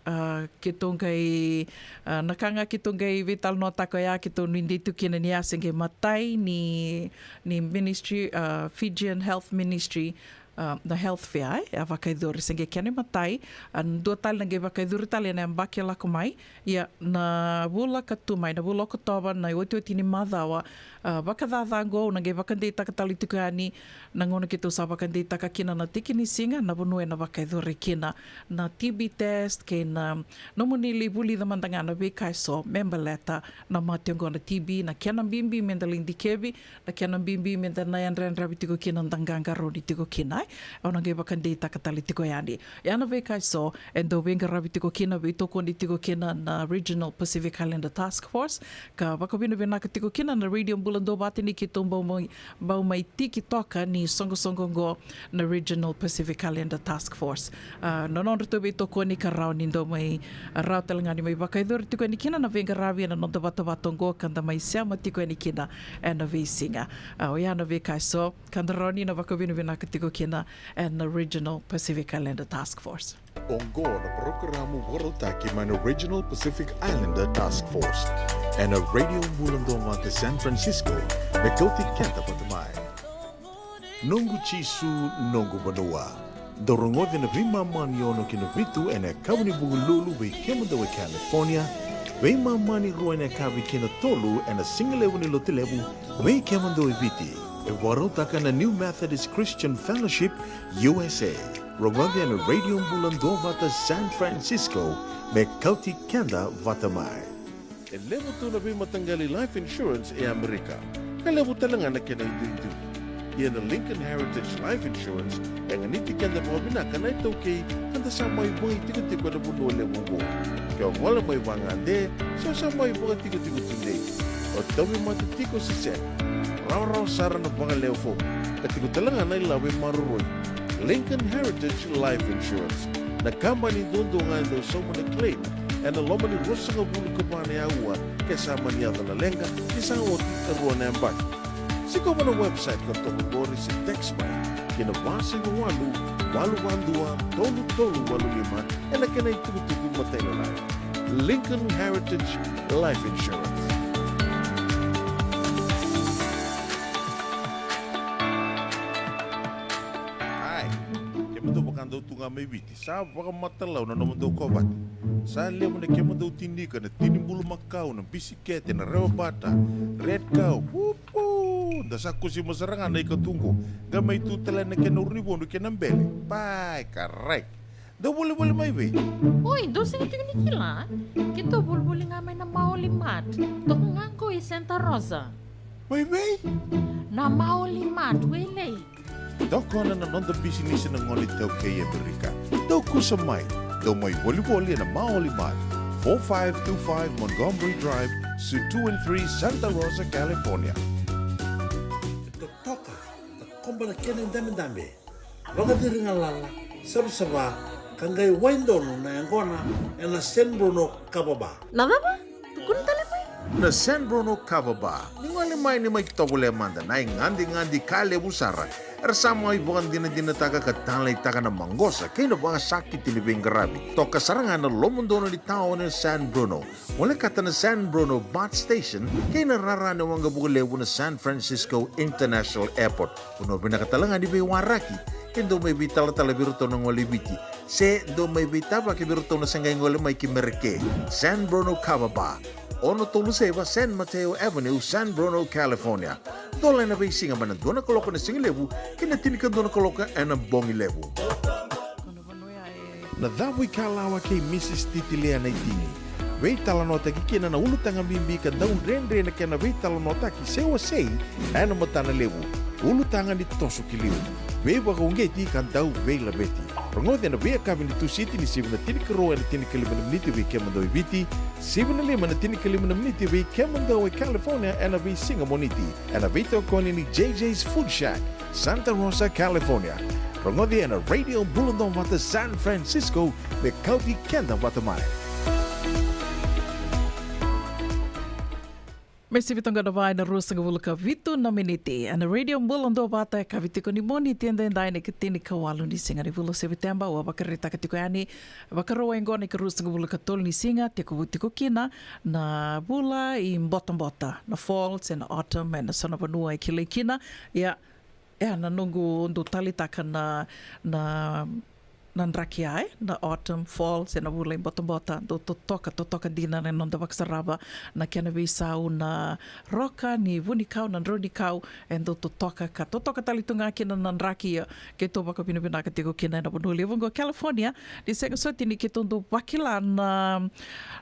a, keitou qai, a, na ka ga keitou qai veitalanoataka oya, keitou nuidei tu kina ni a se qai matai ni, ni ministry, a, Fijian Health Ministry, a, na health fair, e, a vakayacori, se qai kena imatai, a, dua tale na qai vakayacori tale ena yabaki e lako mai. Ia, na vula ka tu mai, na vula o Okotova, na iotioti ni macawa, a, vakacaca oqo, au na qai vakadeitaka tale tiko yani na gauna keitou sa vakadeitaka kina na tiki ni siga, na vanua ena vakayacori kina na T B test, kei na nomuni lai vulica mada ga na veika eso me baleta na mate oqo na T B, na kena bibi meda lai dikevi, na kena bibi meda na yadrayadravi tiko kina, da qaqarauni tiko kina, e. Au na qai vakadeitaka tale tiko yani. Ia na veika eso e dau veiqaravi tiko kina, veitokoni tiko kina na Regional Pacific Islander Task Force, ka vakavinavinaka tiko kina na Radio Bula Duavata ni keitou bau mai, bau mai tiki toka ni soqosoqo oqo na Regional Pacific Islander Task Force. A, na nodratou veitokoni ka rawa ni dau mai, a, rawa tale ga ni mai vakayacori tiko yani kina na veiqaravi ena noda vatavata oqo ka da mai sema tiko yani kina ena veisiga. A, oya na veika eso ka da rawa ni na vakavinavinaka tiko kina ena Regional Pacific Islander Task Force. Oqo na parokaramu vakarautaki mai na Regional Pacific Islander Task Force ena Radio Bula Duavata San Francisco, me kauti keda vata mai. Noqu Jisu, noqu vanua. Dou rogoci na veimama ni ono ki na vitu ena yakavi ni Vukelulu vei kemudou e California, veimama ni rua ena yakavi ki na tolu ena sigalevu ni Lotulevu vei kemudou e Viti. E vakarautaka na New Methodist Christian Fellowship U S A. Rogoci ena Radio Bula Duavata San Francisco, me kauti keda vata mai. E levu tu na veimataqali life insurance e Amerika, ka levu tale ga na kena iduidui. Ia na Lincoln Heritage Life Insurance e ganiti keda vakavinaka na iTaukei, ka da sa mai vakaitikotiko ena vanua levu oqo. Ke o gole mai vagade, se o sa mai vakatikotiko tudei, o tauvimate tiko se sega, rawarawa sara na vakalewe fomu, ka tiko tale ga na ilavo e maroroi. Lincoln Heritage Life Insurance, na kabani duadua ga e dau sauma na claim ena loma ni ruasagavulu ka va na aua ke sa mani yaco na leqa, ni sa oti e rua na yabaki. Sikova na website ka toka qori se text mai ki na va saiva walu, walu va dua, tolu tolu walu lima, ena kena itukutuku matailalai. Lincoln Heritage Life Insurance. Ai, kemudou vaka dou tu ga mai Viti, sa vakamatalau na nomudou kovate. Sa levu na kemudou tinika, na tini bulumakau, na bisikete, na rewabata, red cow, upu. Da sa kusima sara ga na ikatuqu, qai mai tu tale na kena urunivodu kei na bele. Pai, karai. Dou volivoli mai vei? Oi, dou sega tiko ni kila? Keitou volivoli ga mai na Maoli Mart. Toka ga qo i Santa Rosa. Mai vei? Na Maoli Mart, Wailei. Tokona na noda bisinisi na gone iTaukei e Amerika. Dou kusa mai. Dou mai volivoli ena Maoli Mart, four five two five Montgomery Drive, Suite two and three, Santa Rosa, California. Totoka, takoba na kena idabedabe, vakaciri galala, savasava, ka qai wai donu na yaqona ena San Bruno Kava Bar. Na cava? Tukuna tale mai. Na San Bruno Kava Bar. Ni gole mai, ni mai tovolea mada na igadigadi ka levu sara era sa mai vakadinadinataka ka taleitaka na maqosa kei na vakasakiti ni veiqaravi. Toka sara ga na lomodonu ni taoni o San Bruno. Volekata na San Bruno BART Station kei na rara ni waqavuka levu na San Francisco International Airport. Vanua vinaka tale ga ni veiwaraki ke dou mai veitalatala vei iratou na gole i Viti, se dou mai veitavaki vei iratou na se qai gole mai ki Merika. San Bruno Kava Bar, ono tolu saiva San Mateo Avenue, San Bruno, California. Dola ena veisiga mai na dua na kaloko ena sigalevu ki na tinikadua na kaloko ena bogi levu. Na Cavuikalawa kei Mrs Titilea Naitini. Veitalanoataki kina na ulutaga bibi ka dau dredre na kena veitalanoataki se wasei ena matana levu. Ulutaga ni toso ki liu, veivakauqeti ka dau veilaveti. Rogoci ena veiyakavi ni Tusiti ni sivi na tinikarua ena tinikalima na miniti vei kemudou e Viti, sivi na lima ena tinikalima na miniti vei kemudou e California ena veisiga Moniti, ena veitokoni ni J J's Food Shack, Santa Rosa, California. Rogoci ena Radio Bula Dua Vata San Francisco, me kauti keda vata mai. Me sivi toka na va ena ruasagavulu ka vitu na miniti ena Radio Bula Dua Vata, e kavi tiko ni Moniti edaidai, na ikatini ka walu ni siga ni vula o Seviteba. Au a vakaraitaka tiko yani, vakarau oqo na ikaruasagavulu ka tolu ni siga, tekivu tiko kina na vula ibotabota, na fall se na autumn ena so na vanua e kilai kina. Ia, e a na noqu dau taleitaka na, na, na draki ya, e, na autumn, fall se na vula ibotabota, dau totoka, totoka dina na noda vakasarava na kena veisau, na roka ni vunikau, na draunikau, e dau totoka ka totoka tale tu ga kina na draki. Ia keitou vakavinavinaka tiko kina ena vanua levu oqo California, ni sega soti ni keitou dau vakila na,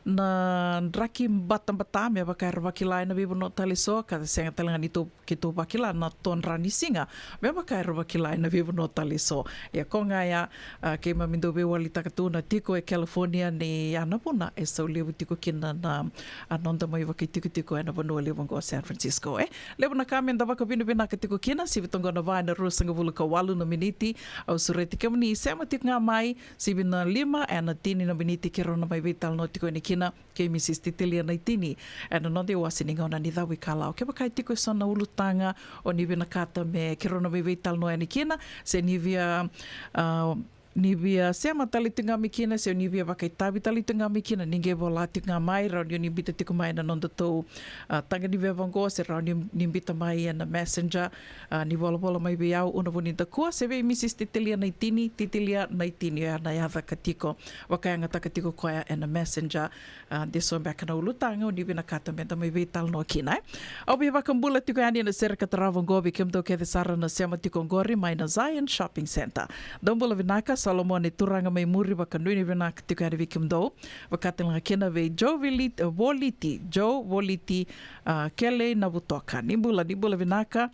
na draki batabata me vaka era vakila ena veivanua tale so, ka sega tale ga ni tou keitou vakila na todra ni siga me vaka era vakila ena veivanua tale so. Ia ko ga ya, a, keimami dau veiwalitaka tu na tiko e California, ni a na vuna e sau levu tiko kina na, a, noda mai vakaitikotiko ena vanua levu oqo o San Francisco, e. Levu na ka meda vakavinavinaka tiko kina. Sivi toka na va ena ruasagavulu ka walu na miniti. Au sureti kemuni sema tiko ga mai, sivi na lima ena tini na miniti keirau na mai veitalanoa tiko yani kina kei Mrs Titilia Naitini ena noda iwase ni gauna ni cavuikalawa. Kevaka e tiko eso na ulutaga o ni vinakata me keirau na mai veitalanoa yani kina, se ni via, a, ni via sema tale tu ga mai kina, se ni via vakaitavi tale tu ga mai kina, ni qai vola tiko ga mai, rawa ni o ni biuta tiko mai ena nodatou, a, taga ni veva oqo, se rawa ni, ni biuta mai ena Messenger, a, ni volavola mai vei au, Una Vunidakua, se vei Mrs Titilia Naitini, Titilia Naitini, oya na yaca ka tiko, vakayagataka tiko koya ena Messenger. A, de so beka na ulutaga o ni vinakata meda mai veitalanoa kina, e. Au veivakabula tiko yani ena sere ka tarava oqo vei kemudou kece sara na sema tiko oqori mai na Zion Shopping Centre. Dou bula vinaka, Solomone Turaga mai Muri, vakanuinui vinaka tiko yani vei kemudou. Vakatalega kina vei Joe Vili-, Voliti, Joe Voliti, a, Kelei Navutoka. Ni bula, ni bula vinaka.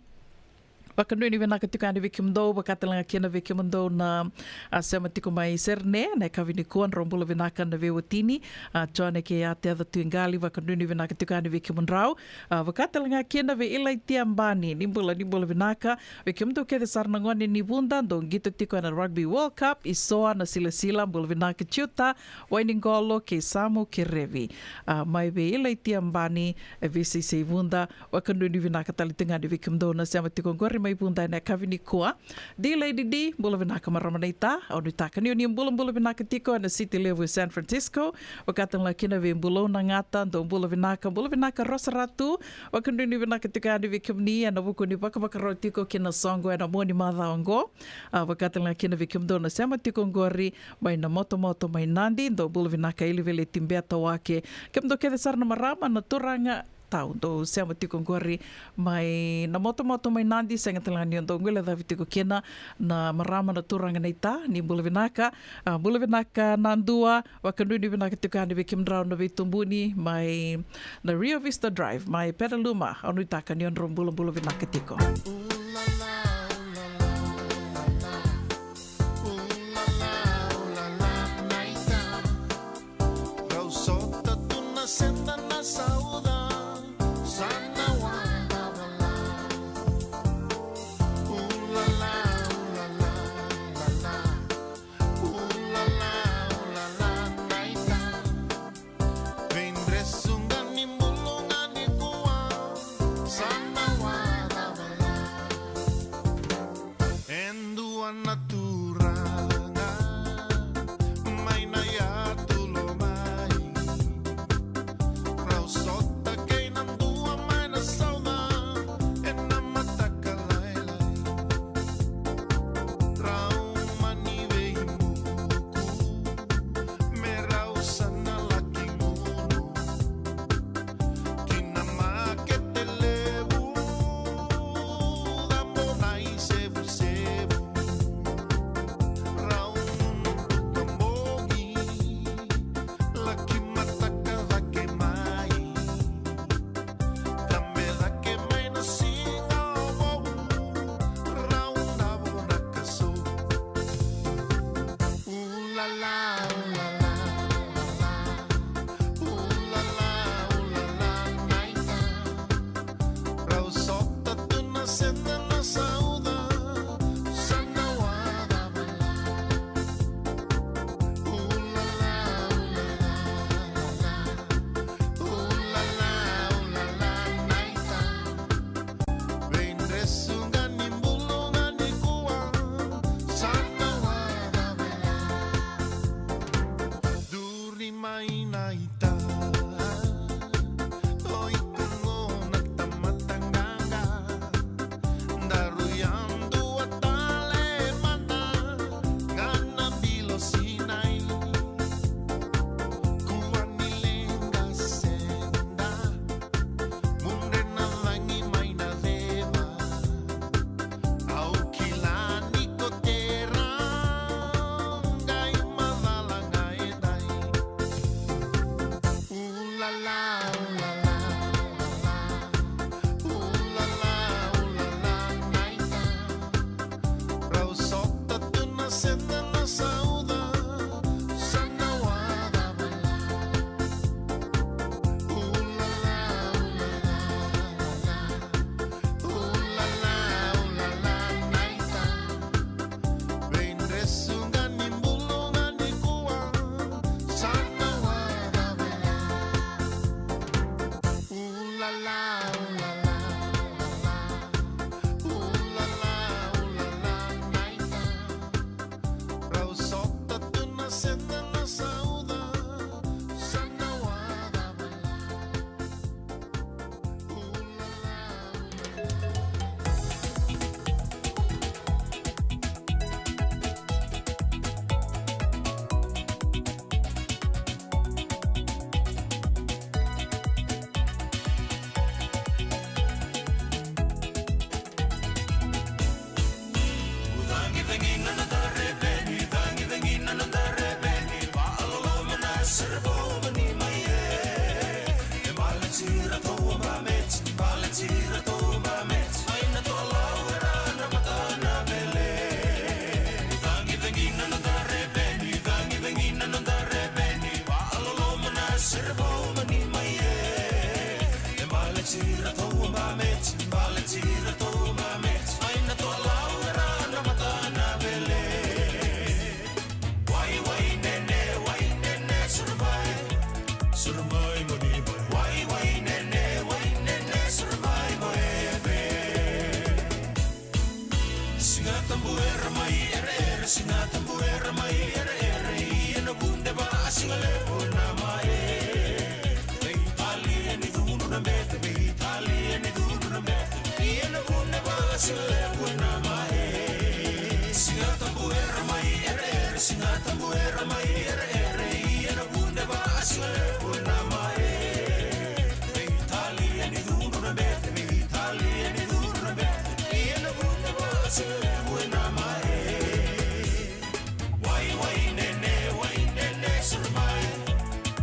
Vakanuinui vinaka tiko yani vei kemudou, vakatalega kina vei kemudou na, a, sema tiko mai Serene, na yakavi nikua, drau bula vinaka na veiwatini, a, Jone kei Ateca Tuiqali, vakanuinui vinaka tiko yani vei kemudrau, a, vakatalega kina vei Ilaitia Bani, ni bula, ni bula vinaka, vei kemudou kece sara na gone ni Vuda, dou qito tiko ena Rugby World Cup, Isoa, Nasilasila, bula vinaka Jiuta, Wainiqolo kei Samu Kerevi, a, mai vei Ilaitia Bani, e, veiseisei Vuda, vakanuinui vinaka tale tu ga yani vei kemudou na sema tiko oqori mai Vuda ena yakavi nikua. D Lady D, bula vinaka marama naita, au nuitaka ni o ni bulabula vinaka tiko ena siti levu e San Francisco, vakatalega kina vei Bulou Nagata, dou bula vinaka, bula vinaka Rosa Ratu, vakanuinui vinaka tiko yani vei kemuni ena vuku ni vakavakarau tiko ki na soqo ena mua ni macawa oqo, a, vakatalega kina vei kemudou na sema tiko oqori, mai Namotomoto mai Nadi, dou bula vinaka Iliveleti Beta Wake. Kemudou kece sara na marama, na turaga, tau, dou sema tiko oqori mai Namotomoto mai Nadi, sega tale ga ni o dou guilecavi tiko kina na marama, na turaga naita, ni bula vinaka, a, bula vinaka Nadua, vakanuinui vinaka tiko yani vei kemudrau na veitubuni mai na Rio Vista Drive, mai Petaluma, au nuitaka ni o drau bulabula vinaka tiko. Rau sota tu na seda na sauca, sa na wada vala. Ulala, ulala, ulala. Ulala, ulala, naita. Veidresu ga ni bulu ga nikua, sa na wada vala. Rau sota tu na seda na sauda, sa na wada bala. Cagicagi na noda reveni, cagicagi na noda reveni, vakaloloma na sere vou mani mai e. E baleti iratou a bameti, baleti iratou a bameti, mai na toalau era na mata na vele. Cagicagi na noda reveni, cagicagi na noda reveni, vakaloloma na sere vou mani mai e. E baleti iratou a bameti, baleti iratou a bameti, mai na toalau era na mata na vele. Wai, wai, nene, wai, nene, suru mai. Suru mai, mo ni mai. Wai, wai, nene, wai, nene, suru mai, mo eve. Siga Tabu era mai ere ere, Siga Tabu era mai ere ere, ia na vuneva a siga levu na mai. Veitalia ni cudru na bete, veitalia ni cudru na bete. Ia na vuneva a siga levu na mai. Siga Tabu era mai ere ere, Siga Tabu era mai ere ere, ia na vuneva a siga levu na mai. Veitalia ni cudru na bete, veitalia ni cudru na bete. Ia na vuneva a siga levu na mai. Wai, wai, nene, wai, nene, suru mai.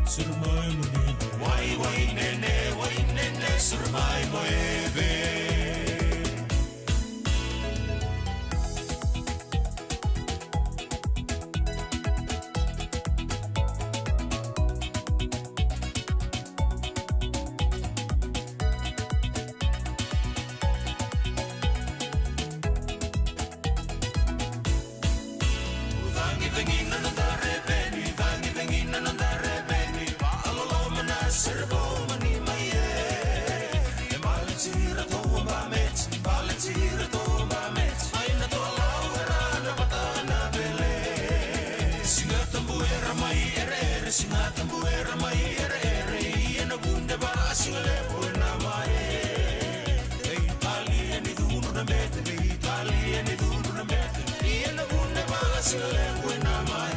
Suru mai, mo ni mai. Wai, wai, nene, wai, nene, suru mai, mo eve. Cagicagi na noda reveni, cagicagi na noda reveni, vakaloloma na sere vou mani mai e. E baleti iratou a bameti, baleti iratou a bameti, mai na toalau era na mata na vele. Siga Tabu era mai ere ere, Siga Tabu era mai ere ere, ia na vuneva a siga levu na mai. Veitalia ni cudru na bete, veitalia ni cudru na bete. Ia na vuneva a siga levu na mai.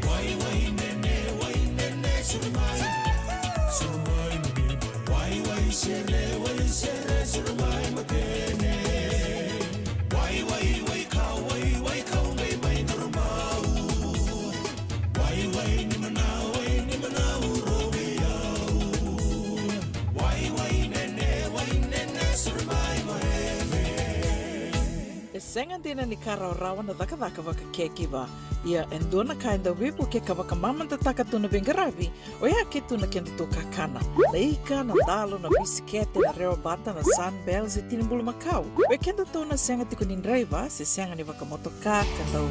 Wai, wai, nene, wai, nene, suru mai. Suru mai, mo ni mai. Wai, wai, sere, wai, sere, suru mai, mo kene. Wai, wai, wai, kau, wai, wai, kau, mai, mai, durumau. Wai, wai, ni manau, wai, ni manau, rovi au. Wai, wai, nene, wai, nene, suru mai, mo eve. E sega dina ni ka rawarawa na cakacaka vaka caregiver. Ia e dua na ka e dau veivukei ka vakamamadataka tu na veiqaravi, oya ke tu na kedatou kakana. Na ika, na dalo, na bisikete, na rewabata, na Sunbell se tini bulumakau. Vei kedatou na sega tiko ni draiva se sega ni vakamotoka ka dau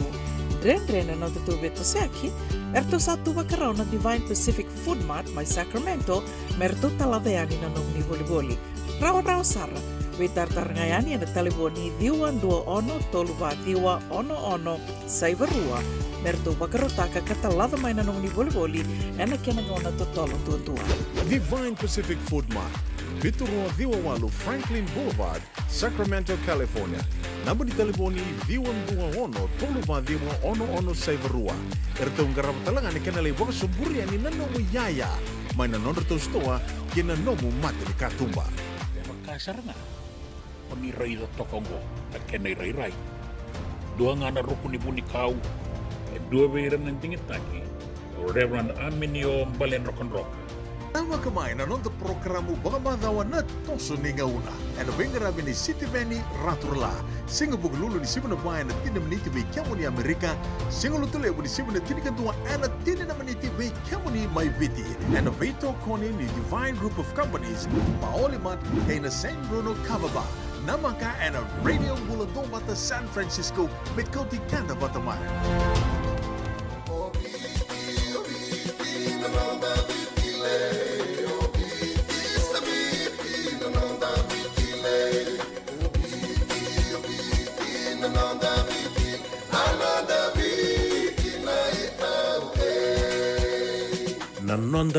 dredre na nodatou veitosoyaki, eratou sa tu vakarau na Divine Pacific Food Mart mai Sacramento me ratou talaca yani na nomuni volivoli. Rawarawa sara. Veitaratara ga yani ena talevoni ciwa dua ono tolu va ciwa ono ono saiva rua me ratou vakarautaka ka talaca mai na nomuni volivoli ena kena gauna totolo duadua. Divine Pacific Food Mart, vitu rua ciwa walu Franklin Boulevard, Sacramento, California. Naba ni talevoni ciwa dua ono tolu va ciwa ono ono saiva rua. Eratou qarava tale ga na kena lai vakasoburi yani na nomu iyaya mai na nodratou sitoa kei na nomu mata ni katuba. E vaka sara ga o ni raica toka oqo na kena irairai. Dua ga na ruku ni vunikau, e dua vei ira na digitaki, o Reverend Aminio Baledrokadroka. Namaka mai na noda porokaramu vakamacawa Na Toso ni Gauna, ena veiqaravi ni Sitiveni Raturala. Siga Vukelulu ni sivi na va ena tini na miniti vei kemuni Amerika. Siga Lotulevu ni sivi na tinikadua ena tini na miniti vei kemuni mai Viti, ena veitokoni ni Divine Group of Companies, Maoli Mart kei na San Bruno Kava Bar. Namaka ena Radio Bula Duavata San Francisco, me kauti keda vata mai.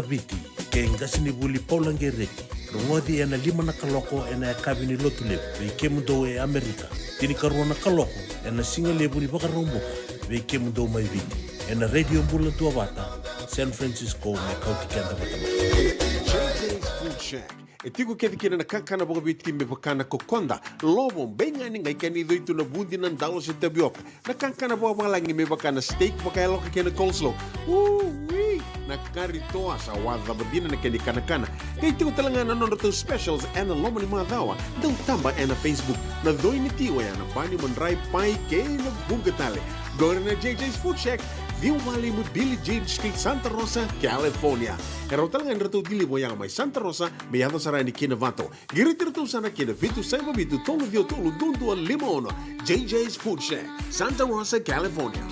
Viti kei qasenivuli Paula Gereti. Rogoci ena lima na kaloko ena yakavi ni Lotulevu vei kemudou e Amerika, tinikarua na kaloko ena sigalevu ni Vakaraubuka vei kemudou mai Viti, ena Radio Bula Duavata, San Francisco, me kauti keda vata mai. J J's Food Shack. E tiko kece kina na kakana vakaviti me vaka na kokoda, lovo, beigani, qai kena icoi tu na vudi, na dalo se tavioka. Na kakana vakavalagi me vaka na steak vakayaloka kei na coleslaw. Ui! Na kari toa, sa waca cava dina na kena ikanakana. Qai tiko tale ga na nodratou specials ena loma ni macawa. Dau taba ena Facebook. Na coi ni ti oya na bani, madrai, pai kei na vuqa tale. Qori na J J's Food Shack, ciwa walu lima Billie Jean Street, Santa Rosa, California. E rawa tale ga ni ratou deliver oya mai Santa Rosa me yaco sara yani ki Novato. Qiriti iratou sara ki na vitu saiva vitu tolu ciwa tolu dua dua lima ono. J J's Food Shack, Santa Rosa, California.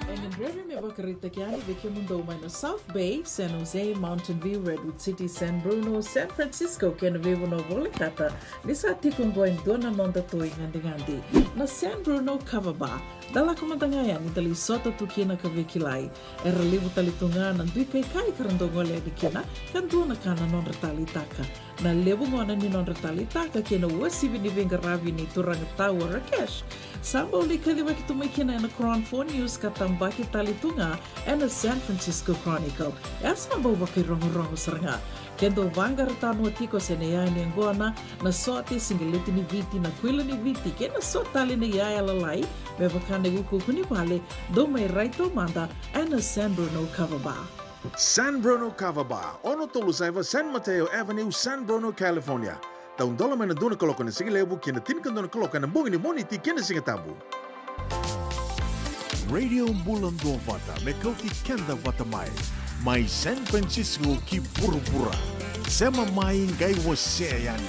E gadrevi me vakaraitaki yani vei kemudou mai na South Bay, San Jose, Mountain View, Redwood City, San Bruno, San Francisco kei na veivanua volekata, ni sa tiko oqo e dua na noda toi gadigadi, na San Bruno Kava Bar. Da lako mada ga yani da lai sota tu kina ka veikilai. Era levu tale tu ga na dui kaikai ka ra dau gole yani kina, ka dua na ka na nodra taleitaka. Na levu gona ni nodra taleitaka kei na uasivi ni veiqaravi nei Turaga Tau Rakesh, sa bau lai kacivaki tu mai kina ena Cron Four News ka tabaki tale tu ga ena San Francisco Chronicle. E sa bau vakairogorogo sara ga. Ke dou vaqara tanoa tiko se na iyaya ni yaqona, na sote, siqeleti ni Viti, na kuila ni Viti kei na so tale na iyaya lalai, me vaka na iukuuku ni vale, dou mai rai taumada ena San Bruno Kava Bar. San Bruno Kava Bar, ono tolu saiva San Mateo Avenue, San Bruno, California. Tau dola mai na dua na kaloko ena sigalevu ki na tinikadua na kaloko ena bogi ni Moniti kei na Sigatabu. Radio Bula Duavata me kauti keda vata mai, mai San Francisco ki vuravura. Sema mai qai wasea yani.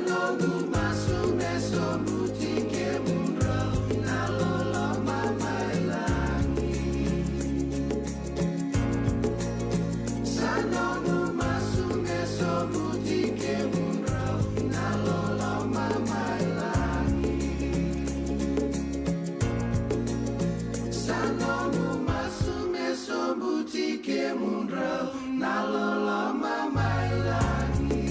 Noqu masu me sobuti kemudrau na loloma mai lagi. Sa noqu masu me sobuti kemudrau na loloma mai lagi. Sa noqu masu me sobuti kemudrau na loloma mai lagi.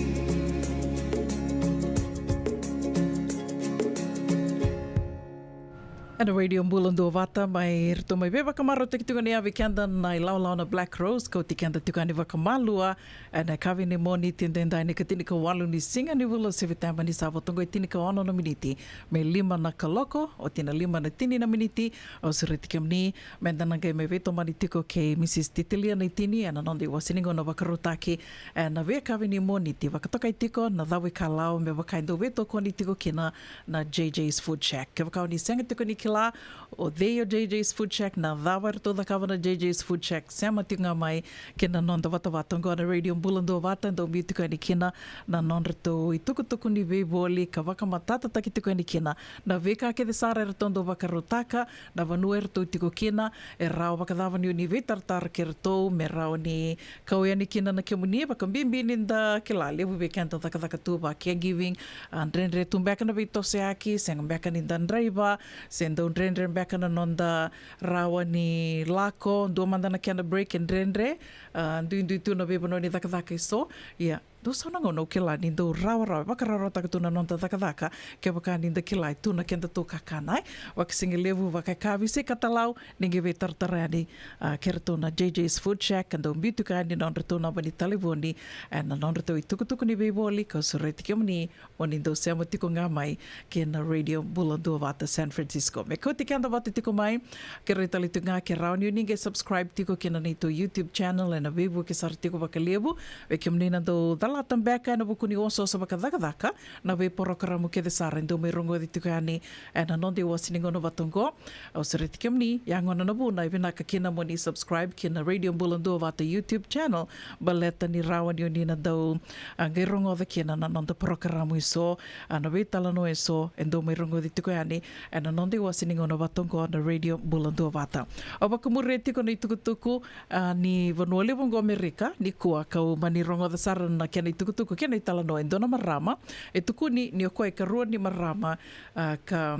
Ena Radio Bula Duavata mai ratou mai veivakamarautaki tiko ni yavi keda na ilawalawa na Black Rose, kauti keda tiko yani vakamalua ena yakavi ni Moniti edaidai ni ka tinikawalu ni siga ni vula o Seviteba ni sa vo toka e tinikaono na miniti me lima na kaloko, oti na lima na tini na miniti. Au sureti kemuni meda na qai mai veitomani tiko kei Mrs Titilia Naitini ena noda iwase ni gauna vakarautaki ena veiyakavi ni Moniti, vakatokai tiko na cavu ikalawa me vaka e dau veitokoni tiko kina na JJ's Food Shack. Kevaka o ni sega tiko ni kila o cei o JJ's Food Shack, na cava eratou cakava na JJ's Food Shack, sema tiko ga mai kina noda vatavata oqo na Radio Bula Duavata, dau biu tiko yani kina na nodratou itukutuku ni veivoli ka vakamatatataki tiko yani kina na veika kece sara eratou dau vakarautaka, na vanua eratou tiko kina, e rawa vakacava ni o ni veitaratara kei ratou me rawa ni kau yani kina na kemuni, vakabibi ni da kila levu vei keda cakacaka tu va caregiving, a, dredre tu beka na veitosoyaki, sega beka ni da draiva, se dau dredre beka na noda rawa ni lako, dua mada na kena break e dredre, a, duidui tu na veivanua ni cakacaka eso. Ia, dua sa na gauna au kila ni dau rawarawa, vakarawarawataka tu na noda cakacaka kevaka ni da kila e tu na kedatou kakana, e. Vakasigalevu, vakayakavi se ikatalau, ni qai veitaratara yani, a, kei ratou na JJ's Food Shack, ka dau biu tiko yani na nodratou naba ni talevoni ena nodratou itukutuku ni veivoli, kau sureti kemuni mo ni dau sema tiko ga mai kei na Radio Bula Duavata San Francisco. Me kauti keda vata tiko mai, kerei tale tiko ga ke rawa ni o ni qai subscribe tiko kei na neitou YouTube channel ena veivuke sara tiko vakalevu. Vei kemuni na dau calata beka ena vuku ni osooso vakacakacaka na veiporokaramu kece sara e dau mai rogoci tiko yani ena noda iwase ni gauna vata oqo. Au sureti kemuni, ia gona na vuna e vinaka kina mo ni subscribe kei na Radio Bula Duavata YouTube channel, baleta ni rawa ni o ni na dau, a, qai rogoca kina na noda porokaramu eso, a, na veitalanoa eso e dau mai rogoci tiko yani ena noda iwase ni gauna vata oqo na Radio Bula Duavata. Au vakamuria tiko na itukutuku, a, ni vanua levu oqo Amerika nikua, kau mani rogoca sara na kena itukutuku kei na italanoa e dua na marama e tukuni ni o koya e karua ni marama, a, ka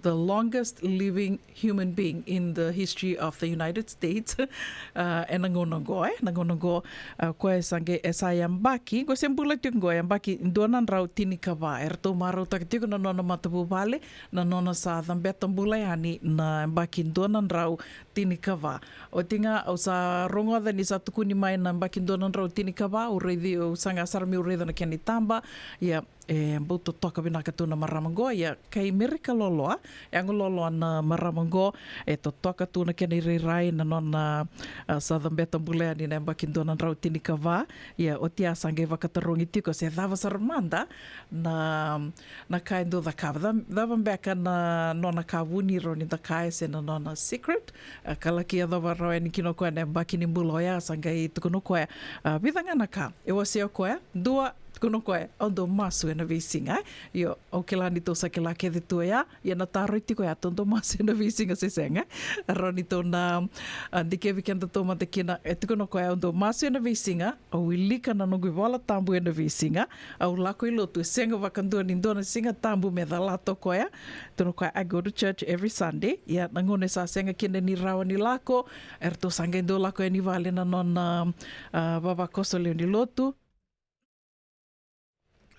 the longest living human being in the history of the United States. Uh, ena gauna oqo, e, na gauna oqo, uh, koya e sa qai, e sa yabaki, koya se bula tiko oqo, yabaki dua na drau tinikava. Eratou marautaka tiko na nona matavuvale, na nona sa cabeta bula yani na yabaki dua na drau tinikava. Oti ga au sa rogoca ni sa tukuni mai na yabaki dua na drau tinikava, au raici, au saga sara meu raica na kena itaba. Ia, e bau totoka vinaka tu na marama oqo, ia kai Merika loloa, yago loloa na marama oqo, e totoka tu na kena irairai na nona, a, sa cabeta bula yani na yabaki dua na drau tinikava. Ia oti a sa qai vakatarogi tiko se cava sara mada na, na ka e dau cakava, ca-, cava beka na nona ka vuni rawa ni da kaya se na nona secret, a, ka laki yacova rawa yani kina o koya na yabaki ni bula oya, sa qai tukuna o koya, a, vica ga na ka e wasea o koya. Dua, tukuna o koya, au dau masu ena veisiga, e? Io, au kila ni tou sa kila kece tu oya, ia na taro e tiko oya, tou dau masu ena veisiga se sega, e? Rawa ni tou na, a, dikevi kedatou mada kina, e tukuna o koya, au dau masu ena veisiga, au wilika na noqu iVola Tabu ena veisiga, au lako i lotu, e sega vakadua ni dua na Siga Tabu me calata o koya. Tukuna o koya, I go to church every Sunday. Ia, na gauna e sa sega kina ni rawa ni lako, eratou sa qai dau lako yani vale na nona, a, vavakoso lewe ni lotu.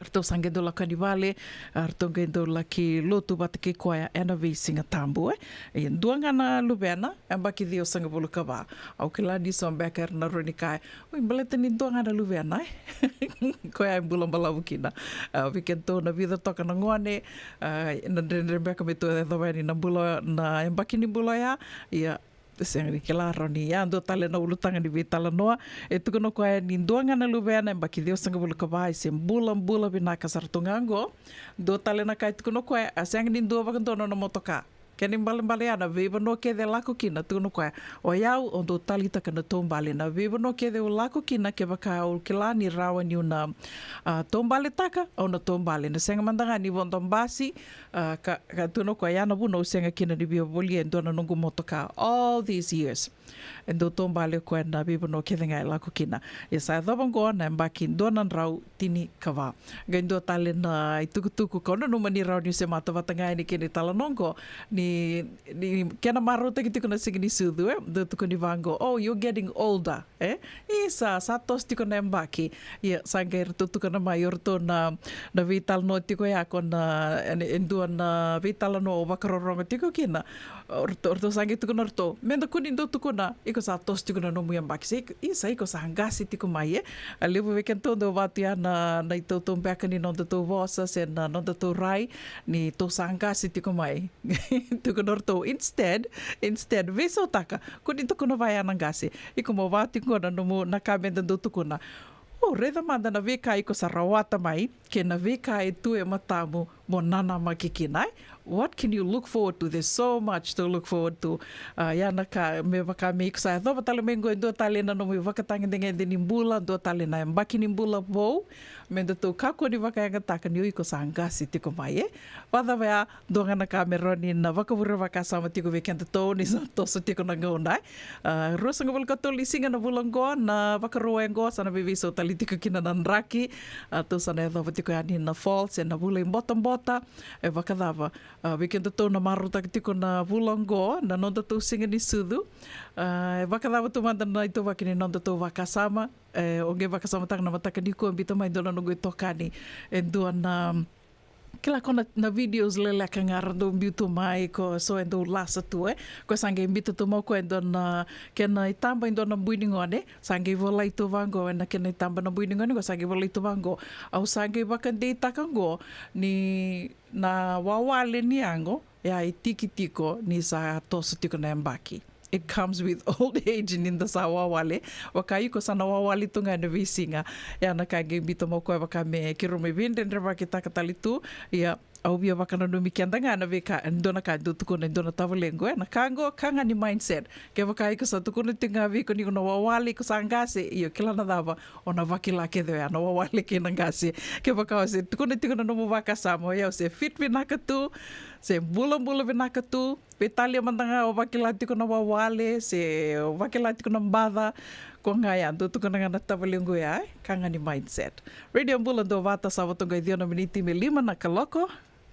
Ratou sa qai dau lako yani vale, a, ratou qai dau laki lotu vata kei koya ena veisiga tabu, e. Ia, dua ga na luvena, e yabaki ciwasagavulu ka va. Au kila ni so beka era na rawa ni kaya, oi, baleta ni dua ga na luvena, e. Koya e bula balavu kina. A, vei kedatou na vica toka na gone, a, na dredre beka me tou yacova yani na bula, na yabaki ni bula oya. Ia, sega ni kila, rawa ni ya dua tale na ulutaga ni veitalanoa. E tukuna o koya ni dua ga na luvena, e yabaki ciwasagavulu ka va, e se bulabula vinaka sara tu ga oqo. Dua tale na ka e tukuna o koya, a sega ni dua vakadua na nona motoka. Kena ibalebale ya na veivanua kece e lako kina, tukuna o koya, o yau au dau taleitaka na taubale. Na veivanua kece au lako kina, kevaka au kila ni rawa niu na, a, taubaletaka, au na taubale. Na sega mada ga ni vodo basi, a, ka, ka tukuna o koya, ya na vuna au sega kina ni via volia e dua na noqu motoka all these years. E dau taubale o koya na veivanua kece ga e lako kina. Ia sa yacova oqo na yabaki dua na drau tinikava. Qai dua tale na itukutuku kau nanuma ni rawa niu semata vata ga yani kei na italanoa oqo, ni, ni kena marautaki tiko na siga ni sucu, e? Dau tukuni vaqo, "Oh, you're getting older," e? Isa, sa toso tiko na yabaki. Ia, sa qai ratou tukuna mai o ratou na, na veitalanoa tiko ya, ko na, e, e dua na veitalanoa au vakarorogo tiko kina. O ratou, o ratou sa qai tukuna o ratou, "Meda kua ni dau tukuna, iko sa toso tiko na nomu yabaki. Se iko, isa, iko sa qase tiko mai, e?" A levu vei kedatou dau vatu ya na, na itautau beka ni nodatou vosa, se na nodatou rai, ni tou sa qase tiko mai. Tukuna o ratou, instead, instead, veisautaka, kua ni tukuna vaya na qase. Iko mo vatu tiko na nomu, na ka meda dau tukuna. O, raica mada na veika iko sa rawata mai, kei na veika e tu e matamu mo nanamaki kina, e? What can you look forward to? There's so much to look forward to. A, ya na ka, me vaka me iko sa yacova tale mai qo e dua tale na nomu ivakatagedegede ni bula, dua tale na yabaki ni bula vou, me datou kakua ni vakayagataka ni o iko sa qase tiko mai, e? Vakacava ya, dua ga na ka me rawa ni na vakavure vakasama tiko vei kedatou ni sa toso tiko na gauna, e? A, ruasagavulu ka tolu ni siga na vula oqo, na Vakarauwai oqo, sa na veiveisau tale tiko kina na draki. A, tou sa na yacova tiko yani na fall, se na vula ibotabota. E vakacava, a, vei kedatou na marautaka tiko na vula oqo, na nodatou siga ni sucu. A, e vakacava tu mada na ituvaki ni nodatou vakasama. E, o qai vakasamataka na mataka nikua, biuta mai dua na noqu itokani e dua na, kila ko na, na videos leleka ga ra dau biuta mai, ko so e dau lasa tu, e. Ko sa qai biuta tu mai o koya e dua na kena itaba e dua na bui ni gone, sa qai volai tu vaqo, ena kena itaba na bui ni gone, ko sa qai volai tu vaqo. Au sa qai vakadeitaka qo ni na wawale ni yago, ya e tiki tiko ni sa toso tiko na yabaki. It comes with old age, ni da sa wawale. Vaka iko sa na wawale tu ga ena veisiga. Ya na ka e qai biuta mai o koya, vaka me keirau mai veidredrevakitaka tale tu. Ia, au via vakananumi keda ga na veika, e dua na ka e dau tukuna e dua na tavalequ, e, na ka qo, ka ga ni mindset. Kevaka iko sa tukuna tiko ga vei iko ni ko na wawale, iko sa qase, io, kila na cava, o na vakila kece oya na wawale kei na qase. Kevaka o se tukuna tiko na nomu vakasama, o yau se fit vinaka tu, se bulabula vinaka tu, veitalia mada ga o vakila tiko na wawale, se o vakila tiko na baca, ko ga ya, dau tukuna ga na tavalequ ya, e, ka ga ni mindset. Radio Bula Duavata, sa vo toka e ciwa na miniti me lima na kaloko.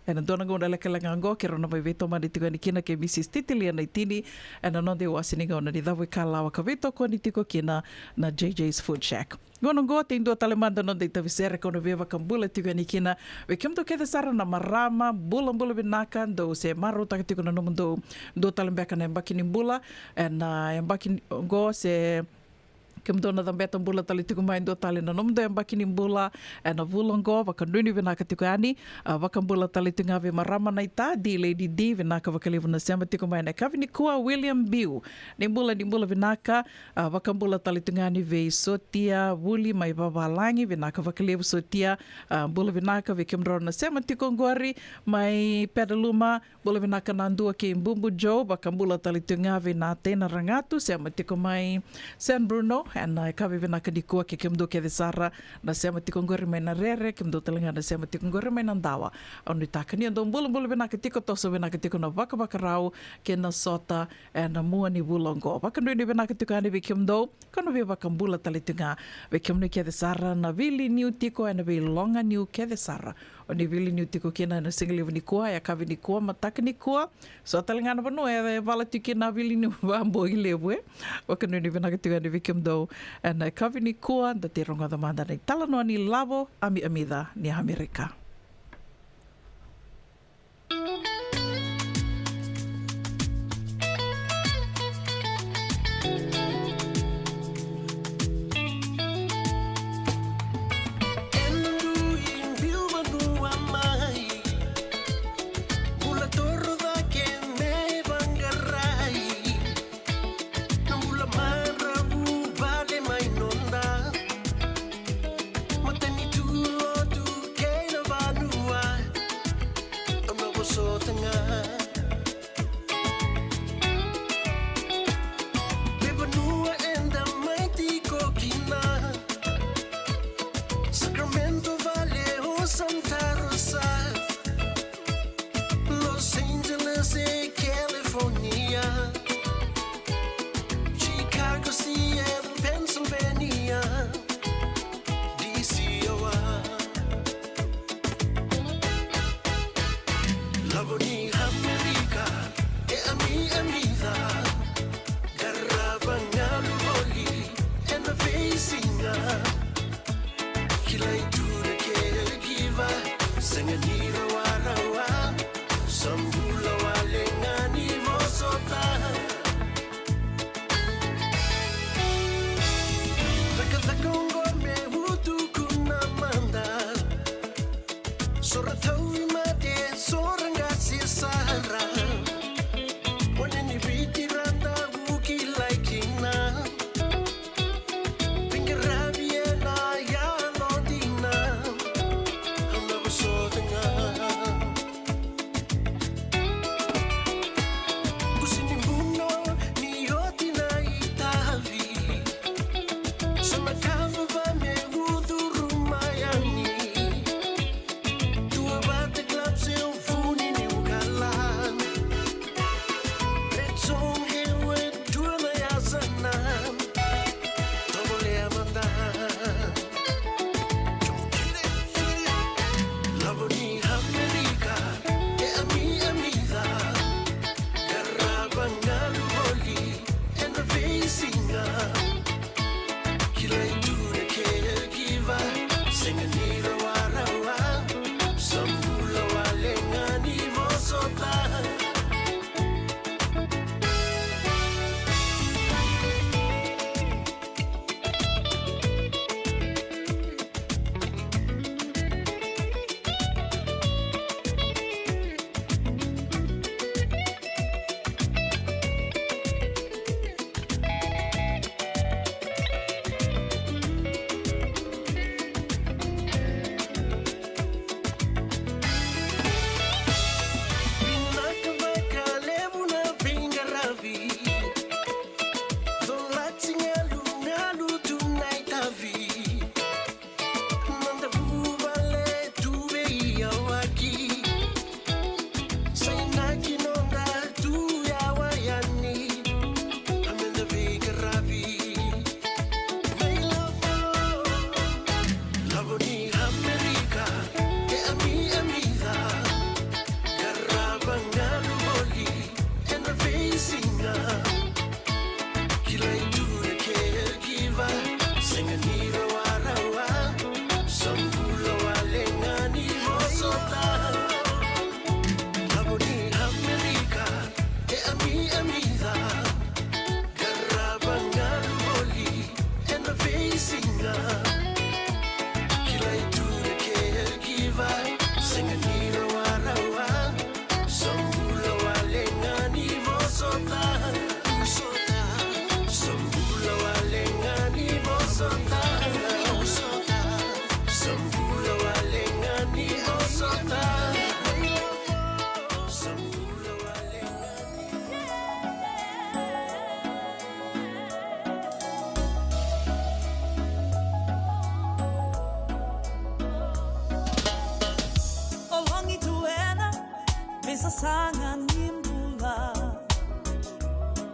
Ena dua na gauna lekaleka oqo, keirau na mai veitomani tiko yani kina kei Mrs Titilia Naitini, ena noda iwase ni gauna ni Cava Ikalawa ka veitokoni tiko kina na J J's Food Shack. Gauna oqo, tei dua tale mada na noda itavi sere kau na via vakabula tiko yani kina vei kemudou kece sara na marama, bulabula vinaka, dou se marautaka tiko na nomudou dua tale beka na yabaki ni bula, ena yabaki oqo se kemudou na cabeta bula tale tiko mai dua tale na nomudou yabaki ni bula ena vula oqo, vakanuinui vinaka tiko yani. A, vakabula tale tiko ga vei marama naita, D Lady D, vinaka vakalevu na sema tiko mai ena yakavi nikua. William Biu, ni bula, ni bula vinaka. A, vakabula tale tiko ga yani vei Sotia Vuli mai Vavalagi, vinaka vakalevu Sotia. A, bula vinaka vei kemudrau na sema tiko oqori mai Pedaluma. Bula vinaka Nadua kei Bubu Joe, vakabula tale tiko ga vei Natei Naragatu, sema tiko mai San Bruno, ena yakavi vinaka nikua. Kei kemudou kece sara na sema tiko oqori mai Narere, kemudou tale ga na sema tiko oqori mai Nadawa. Au nuitaka ni o dou bulabula vinaka tiko, toso vinaka tiko na vakavakarau kei na sota ena mua ni vula oqo. Vakanuinui vinaka tiko yani vei kemudou. Kau na via vakabula tale tiko ga vei kemuni kece sara na veiliu tiko ena veiloga niu kece sara o ni veiliu tiko kina ena sigalevu nikua, yakavi nikua, mataka nikua. So tale ga na vanua e vala tiko kina na veiliu vakaboi levu, e. Vakanuinui vinaka tiko yani vei kemudou ena yakavi nikua. Da tei rogoca mada na italanoa ni lavo amiamica ni Amerika. Taga ni bula,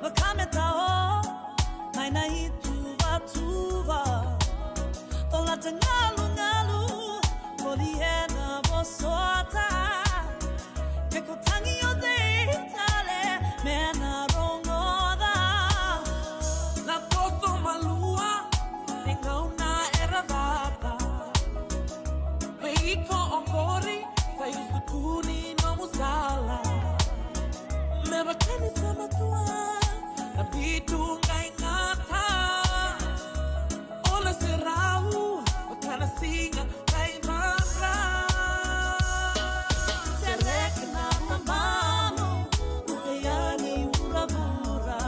vakameta o mai na ituvatuva. Colata galugalu, voli ena vosota. Ke ko tagi o cei tale me na rogoca. Na toso malua, e gauna era cata. Me iko oqori, sa iusutu ni nomu sala. Me vaka ni sa matua, na bidu qai gata. O na serau, vaka na siga qai vaka. Sereki na tabamu, uke yani vuravura.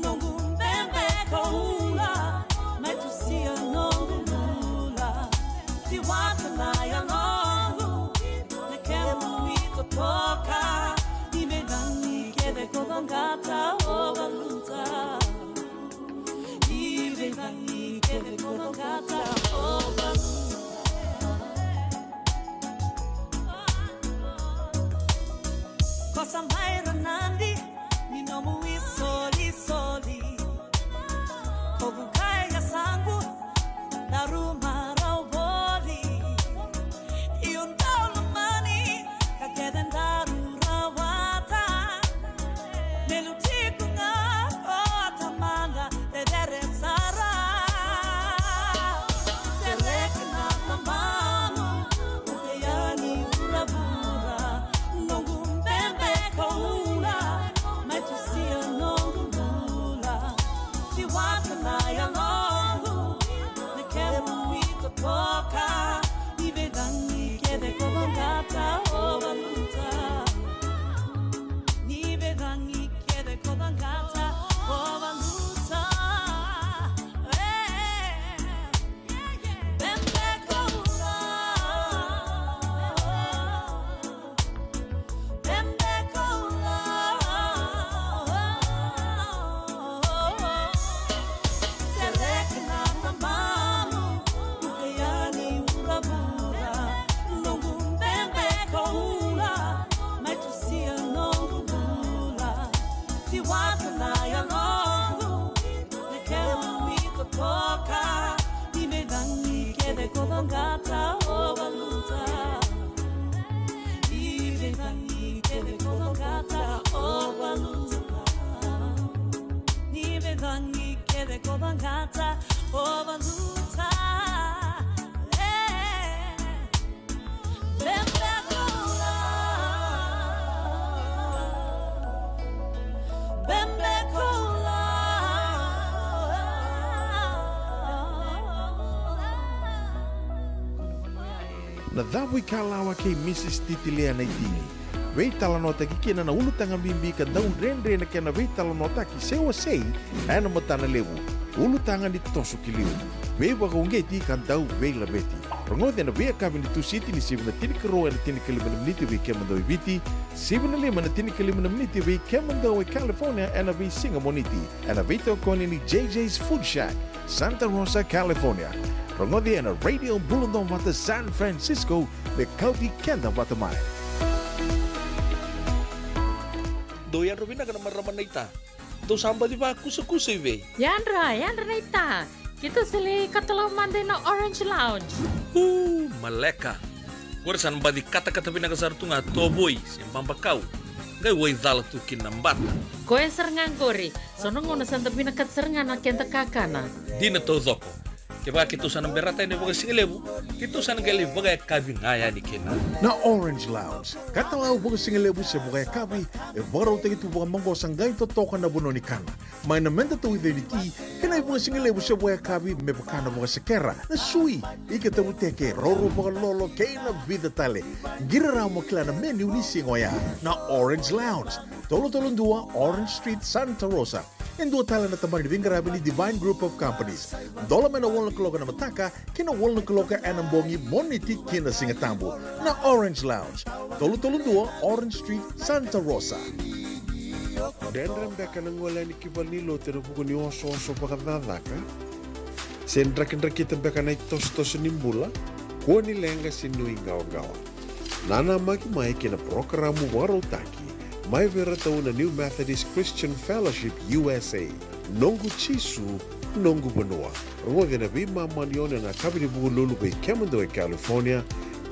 Noqu bebe koula, mai tusia noqu bula. Siwata na yaloqu, na kemu itotoka. Ni vei cagi kece ko caqata o valuta. Ni vei cagi kece ko caqata o valuta. Ko sa mai ra nadi ni nomu isolisoli. Ko vukai yasaqu, daru marau voli. Io daru lomani, ka kece daru rawata. Me lutiko ga ko tamada, cecere sara. Sereki na tabamu, uke yani vuravura. Noqu bebe koula, mai tusia noqu bula. Siwata na yaloqu, na kemu itotoka. Ni vei cagi kece ko caqata o valuta. Ni vei cagi kece ko caqata o valuta. E. Siwata na yaloqu, na kemu itotoka. Ni vei cagi kece ko caqata o valuta. Ni vei cagi kece ko caqata o valuta. Ni vei cagi kece ko caqata o valuta. E. Na Cavuikalawa kei Mrs Titilia Naitini. Veitalanoataki kina na ulutaga bibi ka dau dredre na kena veitalanoataki se wasei ena matana levu. Ulutaga ni toso ki liu. Veivakauqeti ka dau veilaveti. Rogoci ena veiyakavi ni Tusiti ni sivi na tinikarua ena tinikalima na miniti vei kemudou e Viti, sivi na lima na tinikalima na miniti vei kemudou e California ena veisiga Moniti. Ena veitokoni ni J J's Food Shack, Santa Rosa, California. Rogoci ena Radio Bula Duavata San Francisco, me kauti keda vata mai. Dou yadra vinaka na marama naita. Dou sa baci vakusakusa i vei? Yadra, yadra naita. Keitou sa lai katalau mada ina Orange Lounge. Uu, maleka. Qori sa na baci katakata vinaka sara tu ga tovoi se babakau. Qai waicala tu kina na bata. Koya sara ga qori. So na gauna sa da vinakata sara ga na keda kakana. Dina taucoko. Kevaka keitou sa na berata yani vakasigalevu, keitou sa na qai lai vakayakavi ga yani kina. Na Orange Lounge, katalau vakasigalevu se vakayakavi, e vakarautaki tu vakamaqosa qai totoka na vanua ni kana. Mai na meda tauica ni ti, kei na ivakasigalevu se vakayakavi me vaka na vakasekera, na sui, ika tavuteke, roro vakalolo, kei na vica tale. Qiri rawa mo kila na menu ni siga oya. Na Orange Lounge, tolu tolu dua Orange Street, Santa Rosa. E dua tale na tabana ni veiqaravi ni Divine Group of Companies. Dola mai na walu na kaloko ena mataka ki na walu na kaloko ena bogi, Moniti ki na Sigatabu. Na Orange Lounge, tolu tolu dua Orange Street, Santa Rosa. Dredre beka na gole yani ki valenilotu ena vuku ni osooso vakacakacaka? Se drakidrakita beka na itosotoso ni bula? Kua ni leqa se nuiqawaqawa. Nanamaki mai ki na parokaramu vakarautaki mai vei iratou na New Methodist Christian Fellowship U S A, Noqu Jisu, Noqu Vanua. Rogoci ena veimama ni ono ena yakavi ni Vukelulu vei kemudou e California,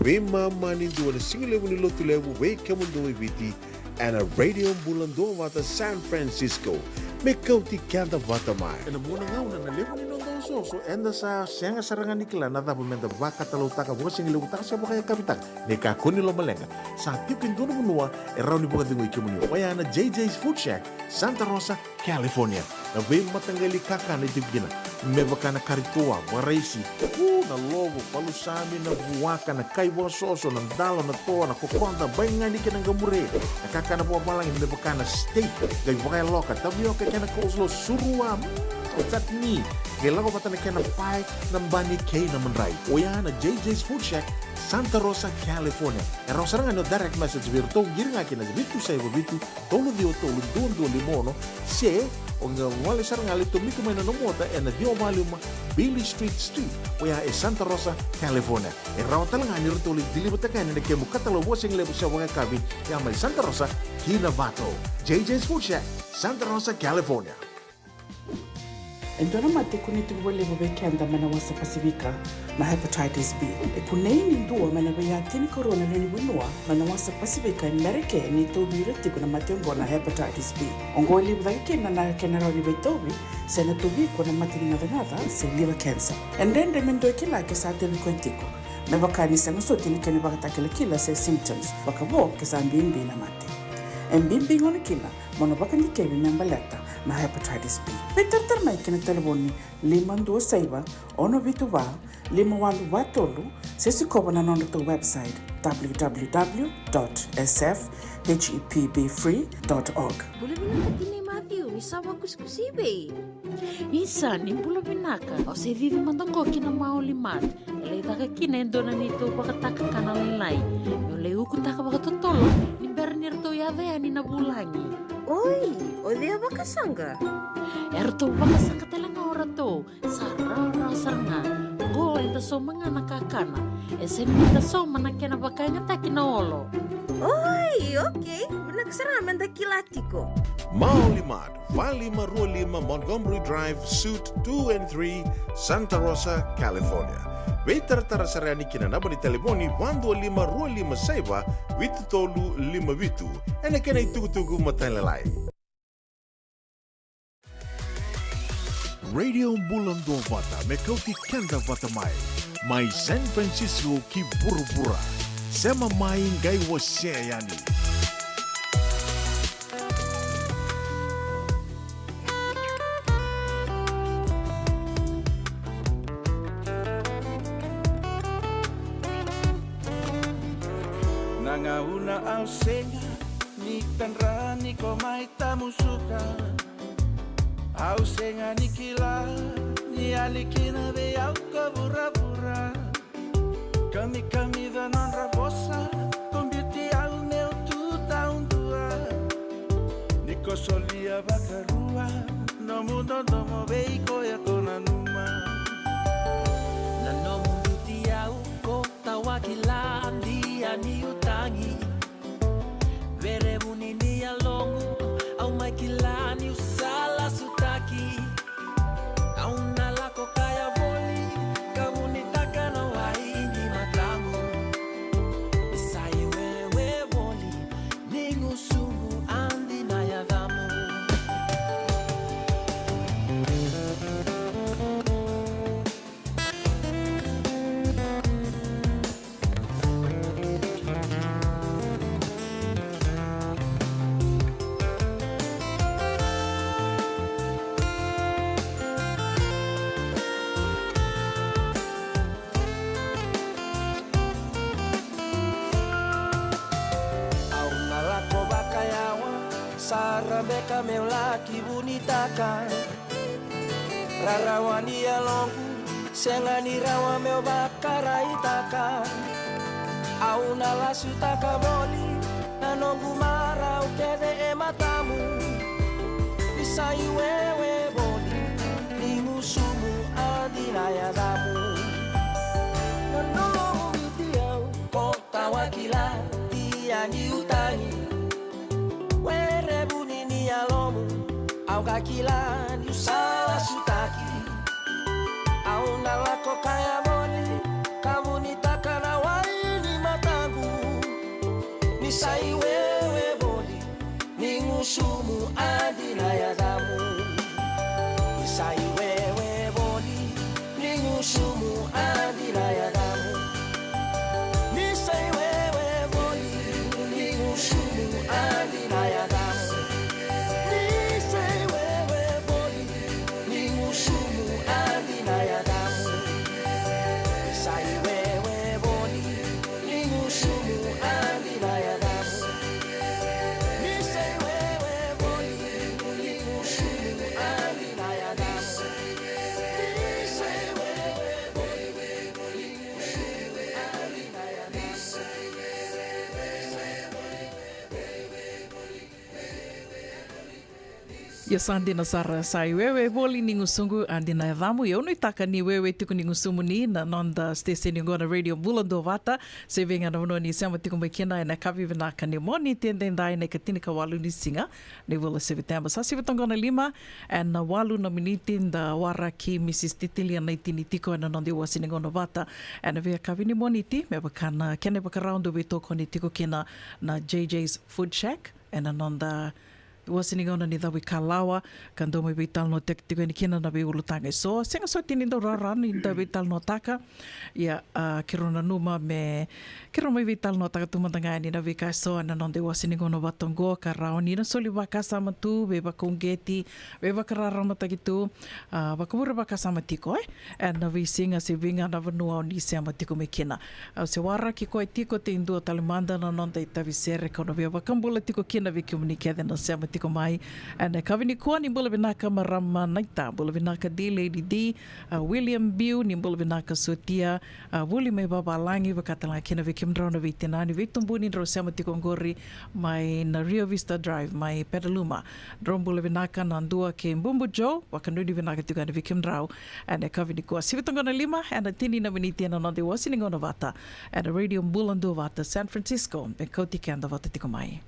veimama ni dua ena sigalevu ni Lotulevu vei kemudou e Viti, ena Radio Bula Duavata San Francisco, me kauti keda vata mai. Ena vuqa na gauna na levu ni noda osooso eda sa sega sara ga ni kila na cava meda vakatalautaka, vakasigalevutaka se vakayakavitaka. Ni kakua ni lomaleqa, sa tiko e dua na vanua e rawa ni vakacegui kemuni, oya na J J's Food Shack, Santa Rosa, California. Na veimataqali kakana e tiko kina, me vaka na kari toa, vakaraisi, u, na lovo, palusami, na vuaka, na kai vakasoso, na dalo, na toa, na kokoda, baigani kei na qamure, na kakana vakavalagi me vaka na steak, qai vakayaloka, tavioka kei na coleslaw, surua, mm, o chutney, qai lako vata na kena pae, na bani kei na madrai. Oya na J J's Food Shack, Santa Rosa, California. E rawa sara ga ni o direct message vei iratou, qiri ga ki na vitu saiva vitu, tolu ciwa tolu, dua dua lima ono, se o qai gole sara ga, lai tomika mai na nomu ota ena ciwa walu lima Beale Street Suite, oya e Santa Rosa, California. E rawa tale ga ni ratou lai deliver-taka yani na kemu katalau vakasigalevu se vakayakavi, ya mai Santa Rosa ki Novato. J J's Food Shack, Santa Rosa, California. E dua na mate e kunei tiko vakalevu vei keda mai na wasa Pasifika, na hepatitis B. E kunei ni dua mai na veiya tinikarua na lewe ni vanua mai na wasa Pasifika e Merika ni tauvi ira tiko na mate oqo na hepatitis B. Oqo e levu cake kina na kena rawa ni veitauvi, se na tauvi iko na mate ni gacagaca se liver cancer. E dredre me dua e kila ke sa tauvi koya tiko, me vaka ni sega soti na kena ivakatakilakila se symptoms, vakavo ke sa bibi na mate. E bibi gona kina mo na vakadikevi me baleta na hepatitis B. Veitaratara mai ki na talevoni lima dua saiva, ono vitu va, lima walu va tolu, se sikova na nodratou website, w w w dot s f h e p b free dot org. Bula vinaka tinai Matthew, ni sa vakusikusi i vei? Isa, ni bula vinaka. Au se cici mada oqo ki na Maoli Mart. E lai caka kina e dua na neitou vakatakakana lailai. Meu lai ukutaka vakatotolo ni bera ni ratou yaco yani na vulagi. Oi, o cei a vakasaqa? E ratou vakasaqa tale ga o ratou. Sa rawarawa sara ga. Oqo eda sauma ga na kakana. E sega ni da sauma na kena vakayagataki na olo. Oi, okay. Vinaka sara ga meda kila tiko. Maoli Mart, va lima rua lima Montgomery Drive, Suite two and three, Santa Rosa, California. Veitaratara sara yani ki na naba ni talevoni va dua lima rua lima saiva vitu tolu lima vitu. Ena kena itukutuku matailalai. Radio Bula Duavata me kauti keda vata mai, mai San Francisco ki vuravura. Sema mai qai wasea yani. Na gauna au sega ni tadra ni ko mai tamusuka. Au sega ni kila ni yali kina vei au ko vuravura. Kamikamica nodra vosa, ko biuti au meu tu taudua. Ni ko solia vakarua nomu dodomo vei koya ko nanuma. Na nomu biuti au ko tawakila, dia niu tagi. Verevu ni ni yaloqu, au mai kila niu sa lasutaki. Au na lako kaya voli, ka vunitaka na wai ni matamu. Ni sa i wewe voli, ni gusumu adi na yacamu. Au na lako vakayawa sara beka meu laki vunitaka. Rarawa ni yaloqu, sega ni rawa meu vakaraitaka. Au na lasutaka voli na noqu marau kece e matamu. Ni sa i wewe voli, ni gusumu adi na yacamu. Na nomu biuti au ko tawakila, Kila niu sa lasutaki. Au na lako kaya voli, ka vunitaka na wai ni mataqu. Ni sa iwewe voli, ni gusumu a dina yacamu. Ni sa iwewe voli, ni gusumu a dina yacamu. Ni sa iwewe voli, ni gusumu a dina yacamu. Ni sa iwewe voli, ni gusumu a dina yacamu. Ni sa iwewe voli, ni gusumu a dina yacamu. Ni sa iwewe voli, ni gusumu a dina yacamu. Ni sa iwewe voli, ni gusumu a dina yacamu. Ia sa dina sara, sa iwewe voli ni gusuqu a dina yacamu. Ia au nuitaka ni wewe tiko ni gusumuni na noda siteseni oqo na Radio Bula Duavata. Se vei ga na vanua ni sema tiko mai kina ena yakavi vinaka ni Moniti edaidai na ika tinikawalu ni siga ni vula Seviteba. Sa sivi toka na lima ena walu na miniti da waraki Mrs Titilia Naitini tiko ena noda iwase ni gauna vata ena veiyakavi ni Moniti, me vaka na kena ivakarau dau veitokoni tiko kina na J J's Food Shack ena noda iwase ni gauna ni cavuikalawa, ka dau mai veitalanoataki tiko yani kina na veiulutaga eso. Sega soti ni dau rarau ni da veitalanoataka. Ia, a, keirau nanuma me keirau mai veitalanoataka tu mada ga yani na veika eso ena noda iwase ni gauna vata oqo, ka rawa ni na soli vakasama tu, veivakauqeti, veivakararamataki tu, a, vakavure vakasama tiko, e, ena veisiga se vei ga na vanua o ni sema tiko mai kina. Au se waraki koya tiko, te dua tale mada na noda itavi sere kau na via vakabula tiko kina vei kemuni kece na sema tiko mai ena yakavi nikua. Ni bula vinaka marama Naita, bula vinaka D Lady D, a, William Biu, ni bula vinaka sotia, a, vuli mai vavalagi, vaka tale ga kina vei kemudrau na veitinani, veitubuni drau sema tiko oqori mai na Rio Vista Drive mai Petaluma. Drau bula vinaka na dua kei Bubu Joe, vakanuinui vinaka tiko yani vei kemudrau ena yakavi nikua. Sivi toka na lima ena tini na miniti ena noda iwase ni gauna vata ena Radio Bula Duavata San Francisco, me kauti keda vata tiko mai.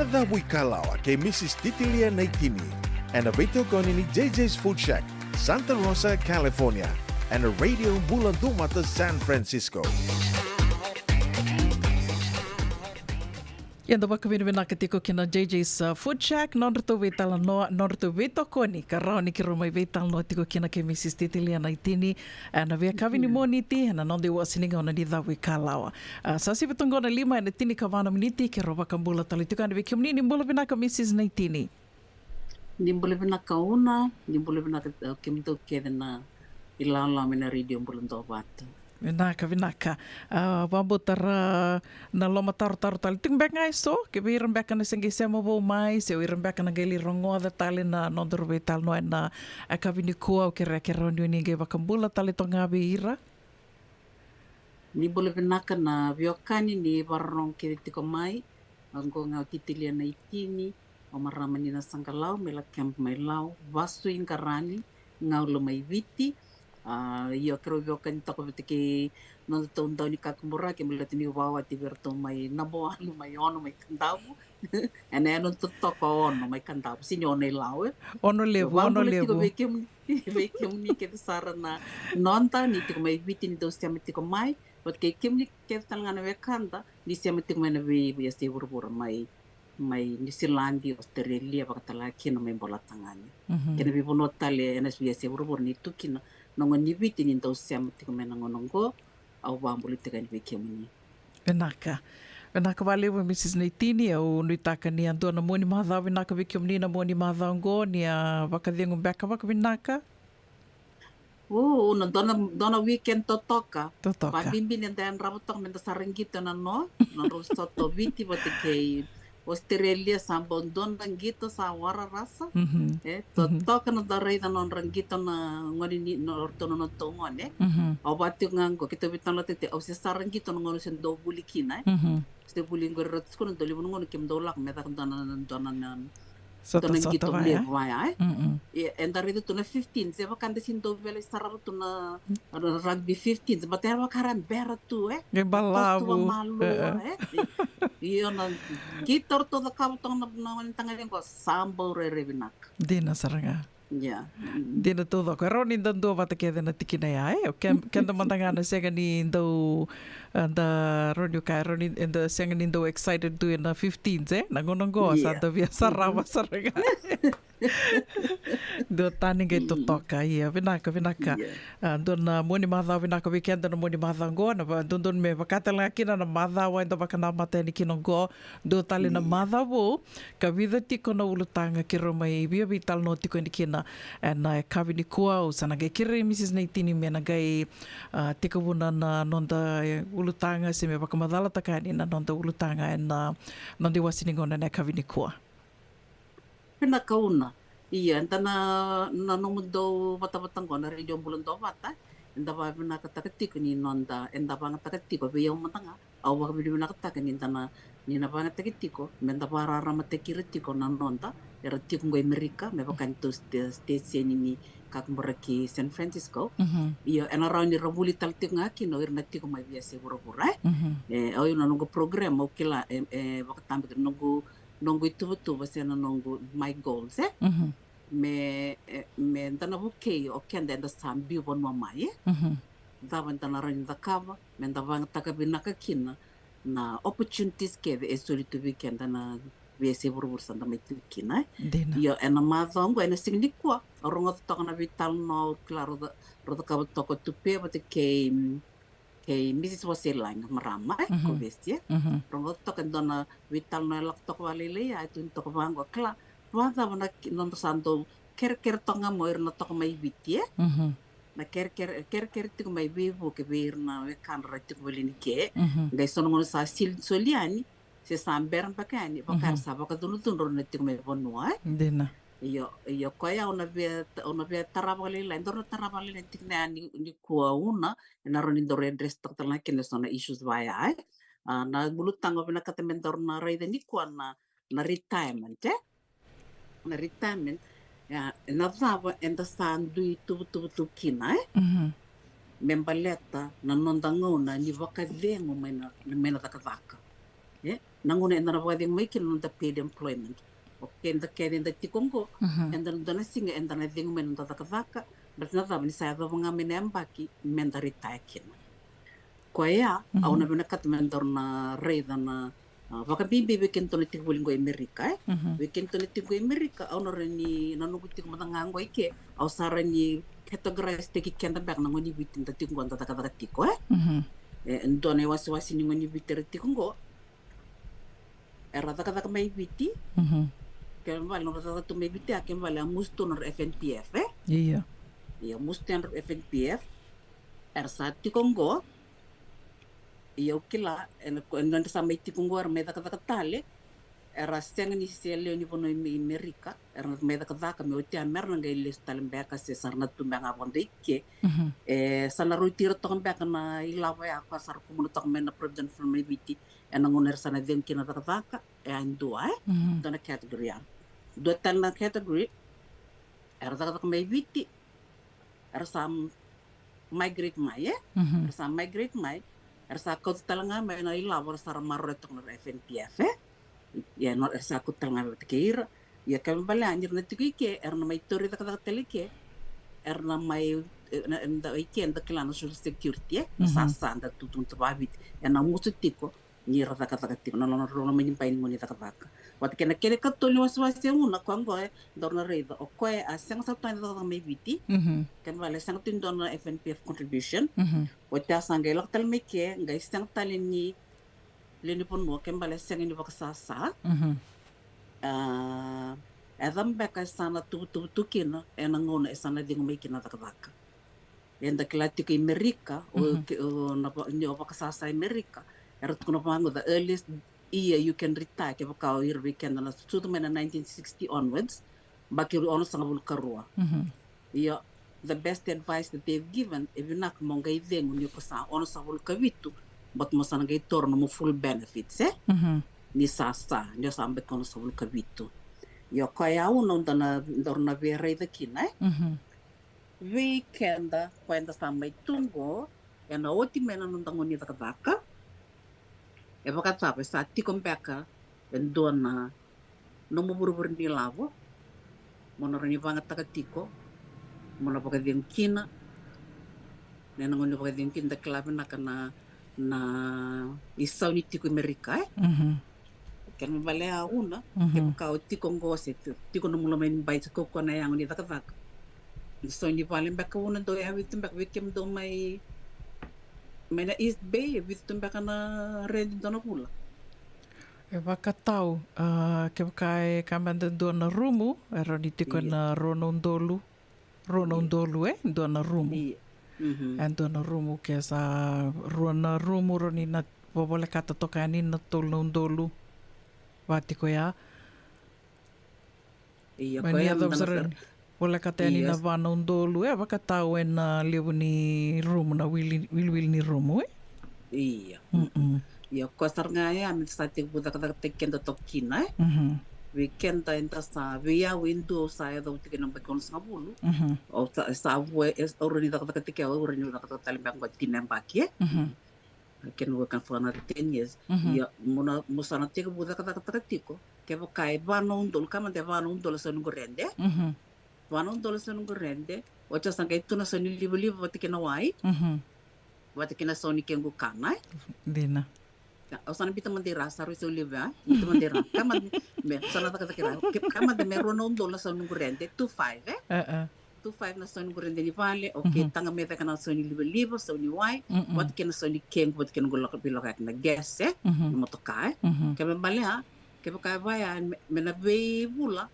Na Cavuikalawa kei Mrs Titilia Naitini, ena veitokoni ni J J's Food Shack, Santa Rosa, California, ena Radio Bula Duavata, San Francisco. Ia da vakavinavinaka tiko kina J J's, uh, Food Shack, nodratou veitalanoa, nodratou veitokoni, ka rawa ni keirau mai veitalanoa tiko kina kei Mrs Titilia Naitini, ena veiyakavi ni Moniti, ena noda iwase ni gauna ni Cavuikalawa. Uh, sa sivi tu qo na lima ena tinikava na miniti, keirau vakabula tale tiko yani vei kemuni. Ni bula vinaka Mrs Naitini. Ni bula vinaka Una, ni bula vinaka, uh, kemudou kece na ilawalawa mai na Radio Bula Duavata. Vinaka, vinaka. A, vakabauta ra na lomatarotaro tale tiko beka ga eso, ke vei ira beka na se qai sema vou mai, se o ira beka na qai lai rogoca tale na nodaru veitalanoa ena, a, yakavi nikua, au kerea ke rawa ni o ni qai vakabula tale toka ga vei ira. Ni bula vinaka na veiwekani ni vakarorogo kece tiko mai. Oqo ga o Titilia Naitini, o marama ni Nasaqalau, mai Lakeba mai Lau, vasu i Qarani, gauna mai Viti. A, io, keirau veiwekani toka vata kei nodatou dau ni kakaburaki, baleta niu vakawati vei iratou mai Nabowalu, mai Ono, mai Kadavu. Ena yanuyanu totoka o Ono, mai Kadavu, sega ni Ono i Lau, e. Ono Levu, Ono Levu. Vei kemuni, vei kemuni kece sara na noda, ni tiko mai Viti, ni dau sema tiko mai, vata kei kemuni kece tale ga na wekada ni sema tiko mai na vei, veiyasai vuravura, mai, mai Niusiladi, Ositerelia, vakatalega kina mai Bolatagane. Kei na veivanua tale ena veiyasai vuravura ni tu kina na gone ni Viti, ni dau sema tiko mai na gauna oqo, au vakabula tiko yani vei kemuni. Vinaka. Vinaka vakalevu Mrs Naitini, au nuitaka ni a dua na mua ni macawa vinaka vei kemuni na mua ni macawa oqo, ni a vakacegu beka vakavinaka. O, na dua na, dua na weekend totoka. Totoka. Vakabibi ni da yadrava toka me da sara qito ena no, nodrau sota o Viti vata kei Ositerelia, sa bau dua na qito sa wararasa. E, totoka na dau raica na nodra qito na gone ni, na oratou na nodatou gone. Au vaka tiko ga oqo, keitou veitalanoataka tiko, au se sara qito na gauna au se dau vuli kina, e. Se vuli qori ratou tiko na dau levu na gauna kemudou lako me caka dua na, dua na, na Sota, dua na sota qito vaya, levu vaya, e? Ia, eda raica tu na fifteen, se vaka da sega ni dau via lai sarava tu na, na rugby fifteen, but era vaka era bera tu, e? Qai balavu. Toso tu vakamalua, e? Io, na qito ratou cakava toka na, na gone tagane qo sa bau rairai vinaka. Dina sara ga. Ia. Dina taucoko. E rawa ni da dua vata kece na tikina ya, e? O ke-, keda mada ga na sega ni dau, e, da rawa ni kaya, e rawa ni, e, da sega ni dau excited tu ena fifteens, e? Na gauna qo sa da via sarava sara ga. Duatani qai totoka, ia, vinaka, vinaka. A, dua na mua ni macawa vinaka vei keda na mua ni macawa qo, na va-, dodonu me vaka tale ga kina na macawa eda vakanamata yani kina qo, dua tale na macawa vou, ka vica tiko na ulutaga keirau mai via veitalanoa tiko yani kina ena yakavi nikua. Au sa na qai kerei Mrs Naitini me na qai, a, tekivuna na noda, e, ulutaga se me vakamacalataka yani na noda ulutaga ena noda iwase ni gauna ena yakavi nikua. Vinaka Una. Ia, eda na, na nomudou vatavata qo na Radio Bula Duavata, eda vakavinakataka tiko ni noda, eda vakayagataka tiko vei au mada ga, au vakavinavinakataka ni da na Ni na vagataki tiko me da vakararamataki ira tiko na noda era tiko qo i Merika, me vaka ni tou sta- state seni ni kakuburaki San Francisco. Io, ena rawa ni ra vuli tale tiko ga kina o ira na tiko mai via se vuravura, e. E, au, io, na noqu program, au kila, e, e vakatabaki noqu, noqu ituvatuva se na noqu my goals, e. Me, e, me da na vukei o keda eda sa biu vanua mai, e. Cava eda na rawa ni cakava me da vagataka vinaka kina na opportunities kece e soli tu vei keda na veiyasai vuravura sa da mai tu kina, e. Dina. Io, ena macawa oqo, ena siga nikua, au rogoca toka na veitalanoa, au kila rau ca- rau cakava toka o Tupe vata kei, mm, kei Mrs Waselagi, marama, e, ko Vesi, e. Rogoca toka e dua na veitalanoa e lako toka vakalailai, a e tukuni toka vaqo, kila, vakacava na ki- noda sa dau kerekere toka ga mai o ira na toka mai Viti, e. Na kerekere, kerekere tiko mai veivuke vei ira na wekadra ra tiko voli ni ke. Qai so na gauna sa sil- soli yani se sa bera beka yani, vaka era sa vakacudrucudru na tiko mai vanua, e. Dina. Io, io, koya au na via, au na via tara vakalailai, daru na tara vakalailai tiko na yani nikua, una ena rawa ni daru address toka tale ga kina so na issues vaya, e. A, na ulutaga au vinakata me daru na raica nikua na, na retirement, e. Na retirement, ia, ena cava eda sa dui tuvatuva tu kina, e? Me baleta na noda gauna ni vakacegu mai na, mai na cakacaka. E? Na gauna eda na vakacegu mai kina na noda paid employment. O keda kece eda tiko oqo, eda na dua na siga eda na cegu mai na noda cakacaka, baleta na cava, ni sa yacova ga mai na yabaki meda retire kina. Koya, au na vinakata me daru na raica na, a, vakabibi vei kedatou na tiko voli qo i Amerika, e? Vei kedatou na tiko qo i Amerika, au na rawa ni, na noqu tiko mada ga qo i ke, au sa rawa ni categorize taki keda beka na gone ni Viti da tiko qo da cakacaka tiko, e? E, dua na iwasewase ni gone ni Viti era tiko qo, era cakacaka mai Viti. Kena ibalebale na nodra cakacaka tu mai Viti, a kena ibalebale a musu tu nodra F N P F, e? Io. Io, musu tu nodra F N P F. Era sa tiko qo. Ia au kila, ena ko- ena nodra sa mai tiko qo, era mai cakacaka tale. Era sega ni se lewe ni vanua i Amerika, era mai cakacaka me oti ya mera na qai lesu tale beka se sa ra na tu beka ga vakadua i ke. E, sa na rauti ira toka beka na ilavo ya, koya sa ra kumuna toka mai na Provident Fund mai Viti. Ena gauna era sa na cegu kina na cakacaka, e a dua, e? Dua na category ya. Dua tale na category, era cakacaka mai Viti, era sa migrate mai, e? Era sa migrate mai, era sa kauta tale ga mai na ilavo era sa ra maroroya toka na F N P F, e? Ia, no, era sa kauta tale ga mai vata kei ira. Ia, kena ibalebale ni ra na tiko i ke, era na mai tauri cakacaka tale i ke, era na mai, e, na, na, i ke da kila na Social Security, e? Na S S A da tututu vakaviti, ena musu tiko ni ra cakacaka tiko, na nona, nona mai ni bai ni gone ni cakacaka. Vata kei na kena ikatolu ni wasewase, e, gauna koya qo, e, daru na raica, o koya a sega sara tu ni cakacaka mai Viti. Kena ibalebale sega tu ni dua na F N P F contribution. Oti ya sa qai lako tale mai ke, qai sega tale ni lewe ni vanua, kena ibalebale sega ni vaka-S S A. A, e cava beka e sa na tuvatuva tu kina ena gauna e sa na cegu mai kina na cakacaka. Eda kila tiko i Amerika, o, ke- o, na va- ni o vaka-S S A i Amerika, era tukuna vaqo, the earliest year you can retire, kevaka o ira vei keda na sucu mai na nineteen sixty onwards, yabaki onosagavulu ka rua. Io, the best advice that they've given, e vinaka mo qai cegu ni ko sa onosagavulu ka vitu, but mo sa na qai taura nomu full benefits, e? Ni S S A, ni o sa yabaki onosagavulu ka vitu. Io, koya au na, daru na, daru na via raica kina, e? Vei keda, koya eda sa mai tu qo, ena oti mai na noda gauna ni cakacaka. E vakacava, e sa tiko beka e dua na nomu vurevure ni lavo mo na rawa ni vagataka tiko, mo na vakacegu kina, na gauna ni vakacegu kina da kila vinaka na, na isau ni tiko i Amerika, e? Kena ibalebale ya, una, kevaka o tiko qo se tiko nomu loma ni bai, se kaukaua na yago ni cakacaka. Ni so ni vale beka, una, dau yavica tu beka vei kemudou mai, mai na East Bay, e vica tu beka na rent e dua na vula? E vakatau, a, kevaka e ka meda dua na rumu, e rawa ni tiko ena rua na udolu. Rua na udolu, e? Dua na rumu. Io. E dua na rumu, ke sa rua na rumu, rawa ni na vovolekata toka yani na tolu na udolu. Va tiko ya. Io, mai koya ni yacova sara, volekata yani na va na udolu, e vakatau ena levu ni rumu, na wili, wiliwili ni rumu, e? Io. Ia, koya sara ga ya me da sa tekivu cakacakataki keda toka kina, e. Mhm. Vei keda eda sa, vei au e dua au sa yacova tiko ena yabaki onosagavulu. Mhm. Au sa, sa vua, e, au rawa ni cakacakataki au, au rawa ni cakacaka tale beka qo tini na yabaki, e. Mhm. I can work for another ten years. Mhm. Ia, mo na, mo sa na tekivu cakacakataka tiko. Kevaka e va na udolu, ka mada e va na udolu na sau ni noqu rede. Mhm. Va na udolu na sau ni noqu rede. Oti au sa qai tu na sau ni livaliva vata kei na wai. Mhm. Vata kei na sau ni kequ kana, e. Dina. Ia, au sa na biuta mada i ra, sa rui sau liva, e. Biuta mada i ra. Ka mada me, sa na cakacaka i ra. Ke, ka mada me rua na udolu na sau ni noqu rede, two five, e? E, e. Two five na sau ni noqu rede ni vale, okay, mhm, taga me cake na sau ni livaliva, sau ni wai, mm-mm, vata kei na sau ni kequ, vata kei na noqu lako, veilakoyaki na gas, e? Mhm. Na motoka, e? Mhm. Ke me balea, kevaka e va ya, me, me na veivula,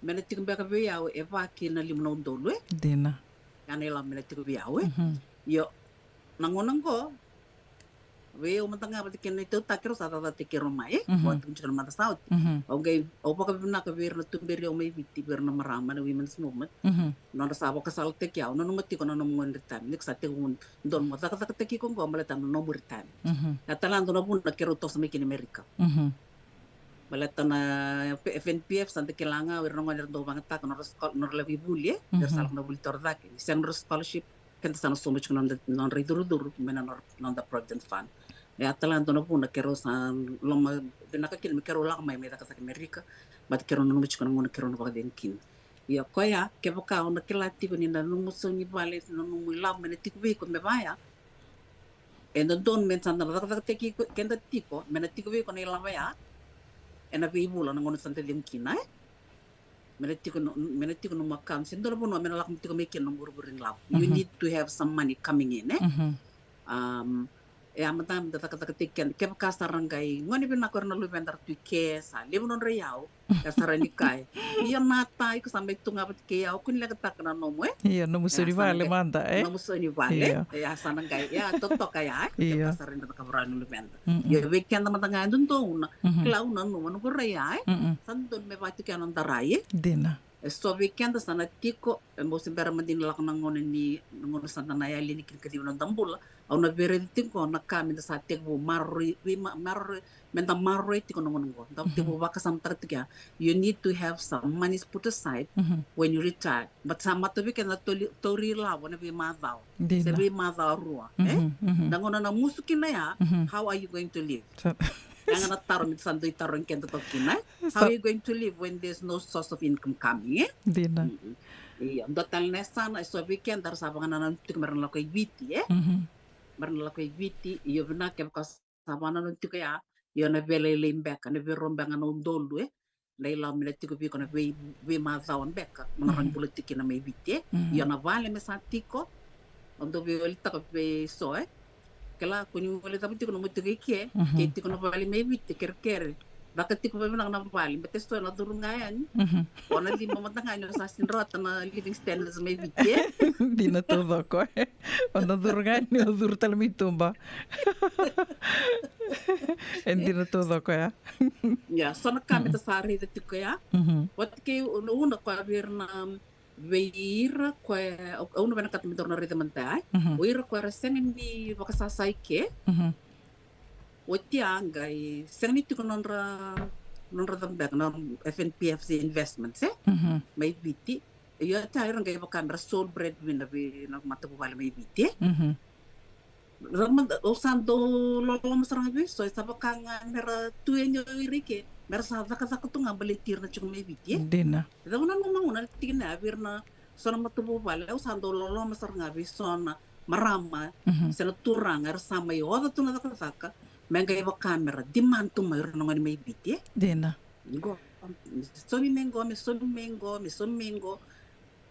me na tiko beka vei au e va ki na lima na udolu, e? Dina. Ya na ilavo me na tiko vei au, e? Mhm. Io, na gauna qo, vei au mada ga vata kei na itautaki, rau sa cakacakataki keirau mai, e? Mhm. Au a tukuna tiko na macawa sa oti. Mhm. Au qai, au vakavinavinaka vei ira na tuberi au mai Viti, vei ira na marama na women's movement. Mhm. Nodra sa vakasalataki au, nanuma tiko na nomu gauna ni retirement, ni ko sa tekivu donu mo cakacakataki iko qo, baleta na nomu retirement. Mhm. Ya tale ga dua na vuna keirau toso mai kina Amerika. Mhm. Baleta na F N P F, sa da kila ga o ira na gone era dau vagataka nodra schol-, nodra lako i vuli, e? Era sa, mhm, lako na vuli torocake. Ni sega nodra scholarship, keda sa na sauma tiko na nodra, nodra icurucuru mai na nodra, nodra Provident Fund. Ia tale ga dua na vuna keirau sa lomavinaka kina me keirau lako mai, mai cakacaka Amerika, baleta keirau nanuma tiko na gauna keirau na vakacegu kina. Ia koya, kevaka o na kila tiko ni na nomu sau ni vale, na nomu ilavo me na tiko vei iko me vaya, e dodonu me da sa na cakacakataki keda tiko me na tiko vei iko na ilavo ya ena veivula na gauna sa da cegu kina, e? Me na tiko no, me na tiko nomu account, se dua na vanua me na lako tiko mai kina nomu vurevure ni lavo. You, mhm, need to have some money coming in, e? Mhm. Um, e a mada me da cakacakataki keda, kevaka sa ra qai gone vinaka o ira na luveda ra tu i ke, sa levu nodra iyau, e sa ra ni kaya, io Nata, iko sa mai tu ga vata kei au, ko ni lekataka na nomu, e? Io, nomu sau ni vale mada, e? Nomu sau ni vale, io, e a sa na qai, e a totoka ya, e? Io. Kevaka sa ra ni cakava rawa na luveda. Mm-mm. Io, vei keda mada ga e dodonu na, mhm, kila au nanuma noqu rai ya, e? Mm-mm. Sa dodonu me vaka tiko ya noda rai, e? Dina. E so vei keda sa na tiko, e, mo se bera mada ni lako na gauna ni, na gauna sa da na yali yani kina kacivi noda bula. Au na via raica tiko na ka me da sa tekivu maroroi, vei ma-, maroroi, me da maroroi tiko na gauna qo. Da, mhm, tekivu vakasamataka tiko ya. You need to have some money put aside, mhm, when you retire. But sa matau vei keda na tauri, tauri ilavo ena veimacawa. Dina. Se veimacawa rua, e? Mhm, mhm. Na gauna na musu kina ya, mhm, how are you going to live? Sa- Ya ga na taro me da sa dui tarogi keda toka kina, e? How, sa- are you going to live when there's no source of income coming, e? Dina. Mm-mm. Io, dua tale na yasana, e so vei keda ra sa vakanananu tiko me ra na lako i Viti, e? Mhm. Me ra na lako i Viti, io vinaka kevaka sa vakanananu tiko ya, io na veilailai beka, na veirau beka na udolu, e? Na ilavo me na tiko vei iko na vei, veimacawa beka, mo na, mhm, rawa ni bula tiko kina mai Viti, e? Mhm. Io na vale me sa tiko, o dau veiwalitaka vei so, e? Kila, ko ni wali cava tiko nomu tiko i ke, mhm, ke tiko na vale mai Viti, kerekere. Vaka tiko vakavinaka na vale, baleta so na curu ga yani. Mhm. O na lima mada ga ni o sa sega ni rawata na living standards mai Viti, e? Dina taucoko, e? O na curu ga yani, o curu tale mai tuba. E dina taucoko ya. Ia, so na ka me, mhm, da sa raica tiko ya. Mhm. Vata kei au na, au na koya vei ira na, vei ira koya, au, au na vinakata me daru na raica mada ya, e? Mhm. O ira koya ra sega ni vakasasa i ke. Mhm. Oti ya qai sega ni tiko nodra, nodra cava beka, na F N P F se investments, e? Mhm. Mai Viti. Io, oti ya era qai vaka me ra sole breadwinner vei na matavuvale mai Viti, e? Mhm. Ra mada, au sa dau loloma sara ga vei so, e sa vaka ga me ra tu yani o ira i ke, me ra sa cakacaka tu ga baleti ira na tiko mai Viti, e? Dina. Cava na nomu gauna na tikina ya vei ira na so na matavuvale, au sa dau loloma sara ga vei so na marama, mhm, se na turaga, era sa mai oca tu na cakacaka, me qai vaka me ra demand tu mai ira na gone mai Viti, e? Dina. Qo, saumi me qo, me saumi me qo, me saumi me qo.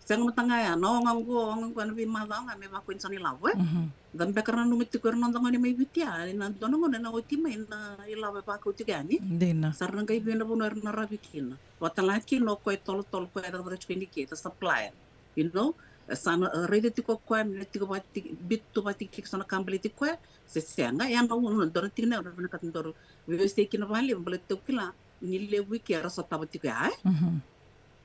Sega mada ga ya, na oga qo, oga qo, na veimacawa ga me vaka ni sa na ilavo, e? Mhm. Da beka ra nanuma tiko era noda gone mai Viti ya, ena dua na gauna ena oti mai na ilavo e vakau tiko yani. Dina. Sa ra na qai vei na vanua era na ravi kina. Vata la kina o koya e tolotolo, koya e cakacaka tiko yani ke, the supplier. You know? E sa na, e, raica tiko o koya me na tiko vati, biuta tu vata kei so na ka baleti koya, se sega, ya na gauna dua na tikina ya au na vinakata daru veiwasei kina vakalevu, baleta au kila ni levu i ke era sotava tiko ya, e? Mhm.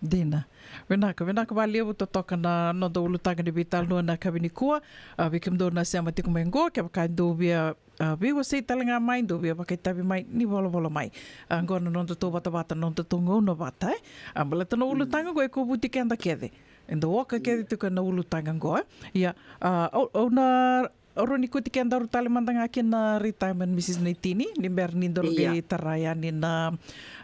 Dina. Vinaka, vinaka vakalevu. Totoka na noda ulutaga ni veitalanoa na yakavi nikua. A, vei kemudou na sema tiko mai qo, kevaka e dou via, a, veiwasei tale ga mai, dou via vakaitavi mai, ni volavola mai. A, qo na nodatou vatavata, nodatou gauna vata, e. A, baleta na ulutaga qo e kovuti keda kece. E dau oka kece tiko na ulutaga qo, e. Ia, a, au, au na Au rawa ni kauti kedaru tale mada ga ki na retirement, Mrs Naitini, ni bera ni daru qai tara yani na,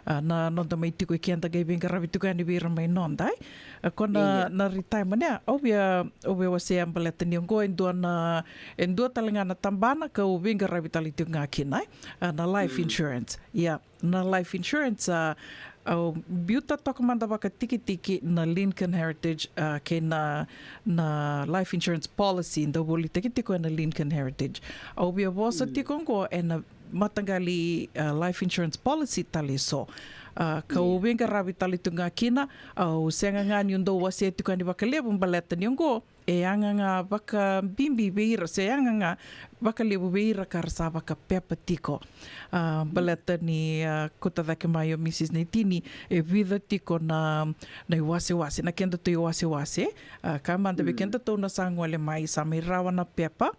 a, na noda mai tiko i keda qai veiqaravi tiko yani vei ira mai noda, e. A, ko na, na retirement ya, au via, au via wasea baleta ni oqo e dua na, e dua tale ga na tabana kau veiqaravi tale tiko ga kina, e. A, na life insurance. Ia, na life insurance, a, au biuta toka mada vakatikitiki na Lincoln Heritage, a, kei na, na life insurance policy dau volitaki tiko ena Lincoln Heritage. Au via vosa tiko oqo ena mataqali, a, life insurance policy tale eso. A, kau veiqaravi tale tu ga kina, au sega ga niu dau wasea tiko yani vakalevu baleta ni oqo e yaga ga vakabibi vei ira, se yaga ga vakalevu vei ira ka ra sa vakapepa tiko. A, baleta ni, a, kauta cake mai o Mrs Naitini, e vica tiko na, na iwasewase, na kedatou iwasewase. A, ka mada vei kedatou na sa gole mai, sa mai rawa na pepa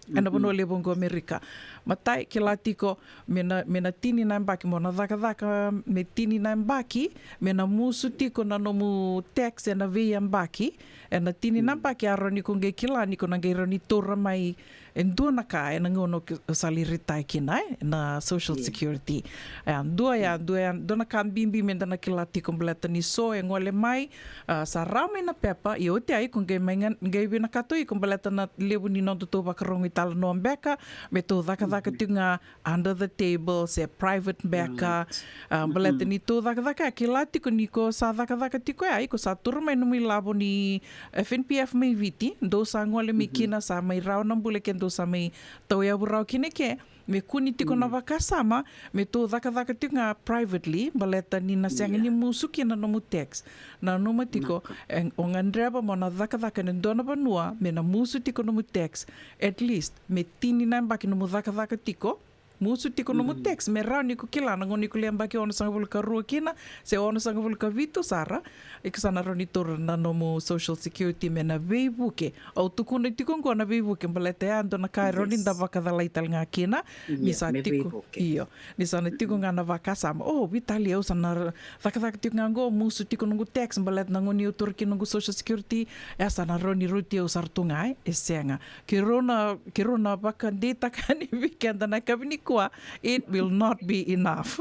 ena vanua levu oqo Amerika. Matai, kila tiko, me na, me na tini na yabaki mo na cakacaka, me tini na yabaki, me na musu tiko na nomu tax ena veiyabaki, ena tini na yabaki a rawa ni ko qai kila ni ko na qai rawa ni taura mai e dua na ka ena gauna o sa lai retire kina, e, na Social Security. E, dua ya, dua ya, dua na ka bibi me da na kila tiko baleta ni so e gole mai, a, sa rawa mai na pepa, ia oti ai ko qai mai ga, qai vinakata o iko baleta na levu ni nodatou vakarogo italanoa beka, me tou cakacaka tiko ga under the table, se private beka, a, baleta ni tou cakacaka, kila tiko ni ko sa cakacaka tiko ya, iko sa taura mai nomu ilavo ni F N P F mai Viti, dou sa gole mai kina, sa mai rawa na bula ke dou sa mai tauyavu rawa kina ke, me kune tiko na vakasama, me tou cakacaka tiko ga privately, baleta ni na sega ni musu kina nomu tax. Nanuma tiko, e, o gadreva mo na cakacaka ena dua na vanua, me na musu tiko nomu tax, at least, me tini na yabaki nomu cakacaka tiko, musu tiko nomu tax, me rawa ni ko kila na gauna ni ko lai yabaki onosagavulu ka rua kina, se onosagavulu ka vitu sara, iko sa na rawa ni taura na nomu Social Security me na veivuke. Au tukuna tiko oqo na veivuke, baleta ya dua na ka e rawa ni da vakacalai tale ga kina, ni sa tiko, io, ni sa na tiko ga na vakasama. O, veitalia, au sa na cakacaka tiko ga oqo, musu tiko noqu tax, baleta na gauna ni au taura kina noqu Social Security, e sa na rawa ni rauti au sara tu ga, e, e sega. Keirau na, keirau na vakadeitaka yani vei keda na yakavi nikua, it will not be enough.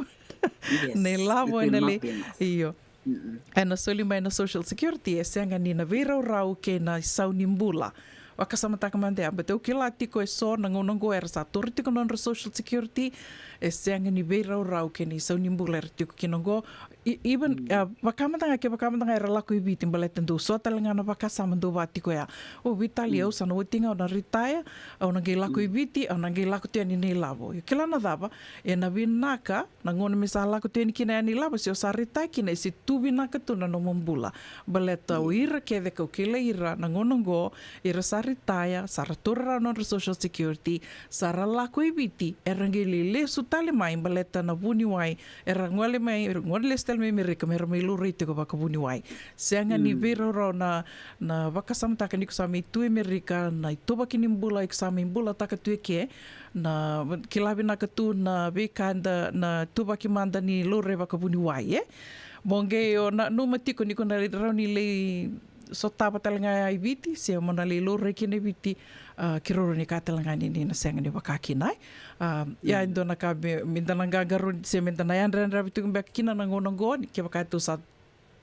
Na ilavo ena lai, io. Ena soli mai na Social Security, e sega ni na veiraurau kei na isau ni bula. Vakasamataka mada ya, baleta au kila tiko e so na gauna oqo era sa taura tiko na nodra Social Security, e sega ni veiraurau kei na isau ni bula era tiko kina oqo. E, even, a, vaka mada ga, kevaka mada ga era lako i Viti, baleta dou so tale ga na vakasama dou vaka tiko ya. O, veitalia, au sa na oti ga, au na retire, au na qai lako i Viti, au na qai lako tu yani na ilavo. Io, kila na cava, ena vinaka na gauna me sa lako tu yani kina yani ilavo, se o sa retire kina, e se tu vinaka tu na nomu bula. Baleta o ira kece kau kilai ira na gauna oqo, ira sa retire, sa ra taura rawa na nodra Social Security, sa ra lako i Viti, era qai lai lesu tale mai, baleta na vuniwai, era gole mai, era gole lesu tale mai Amerika, me ra mai laurai tiko vakavuniwai. Sega ni veiraurau na, na vakasamataka ni ko sa mai tu i Amerika, na ituvaki ni bula iko sa mai bulataka tu eke, na kila vinaka tu na veika eda na tuvaki mada ni laurai vakavuniwai, e. Mo qai o nanuma tiko ni ko na rawa ni lai sotava tale ga i Viti, se mo na lai laurai kina i Viti, a, keirau rawa ni kaya tale ga ni, ni na sega ni vaka kina, e. A, ia, e dua na ka me, me da na qaqarauni, se me da na yadrayadravi tiko beka kina na gauna oqo, ni kevaka tou sa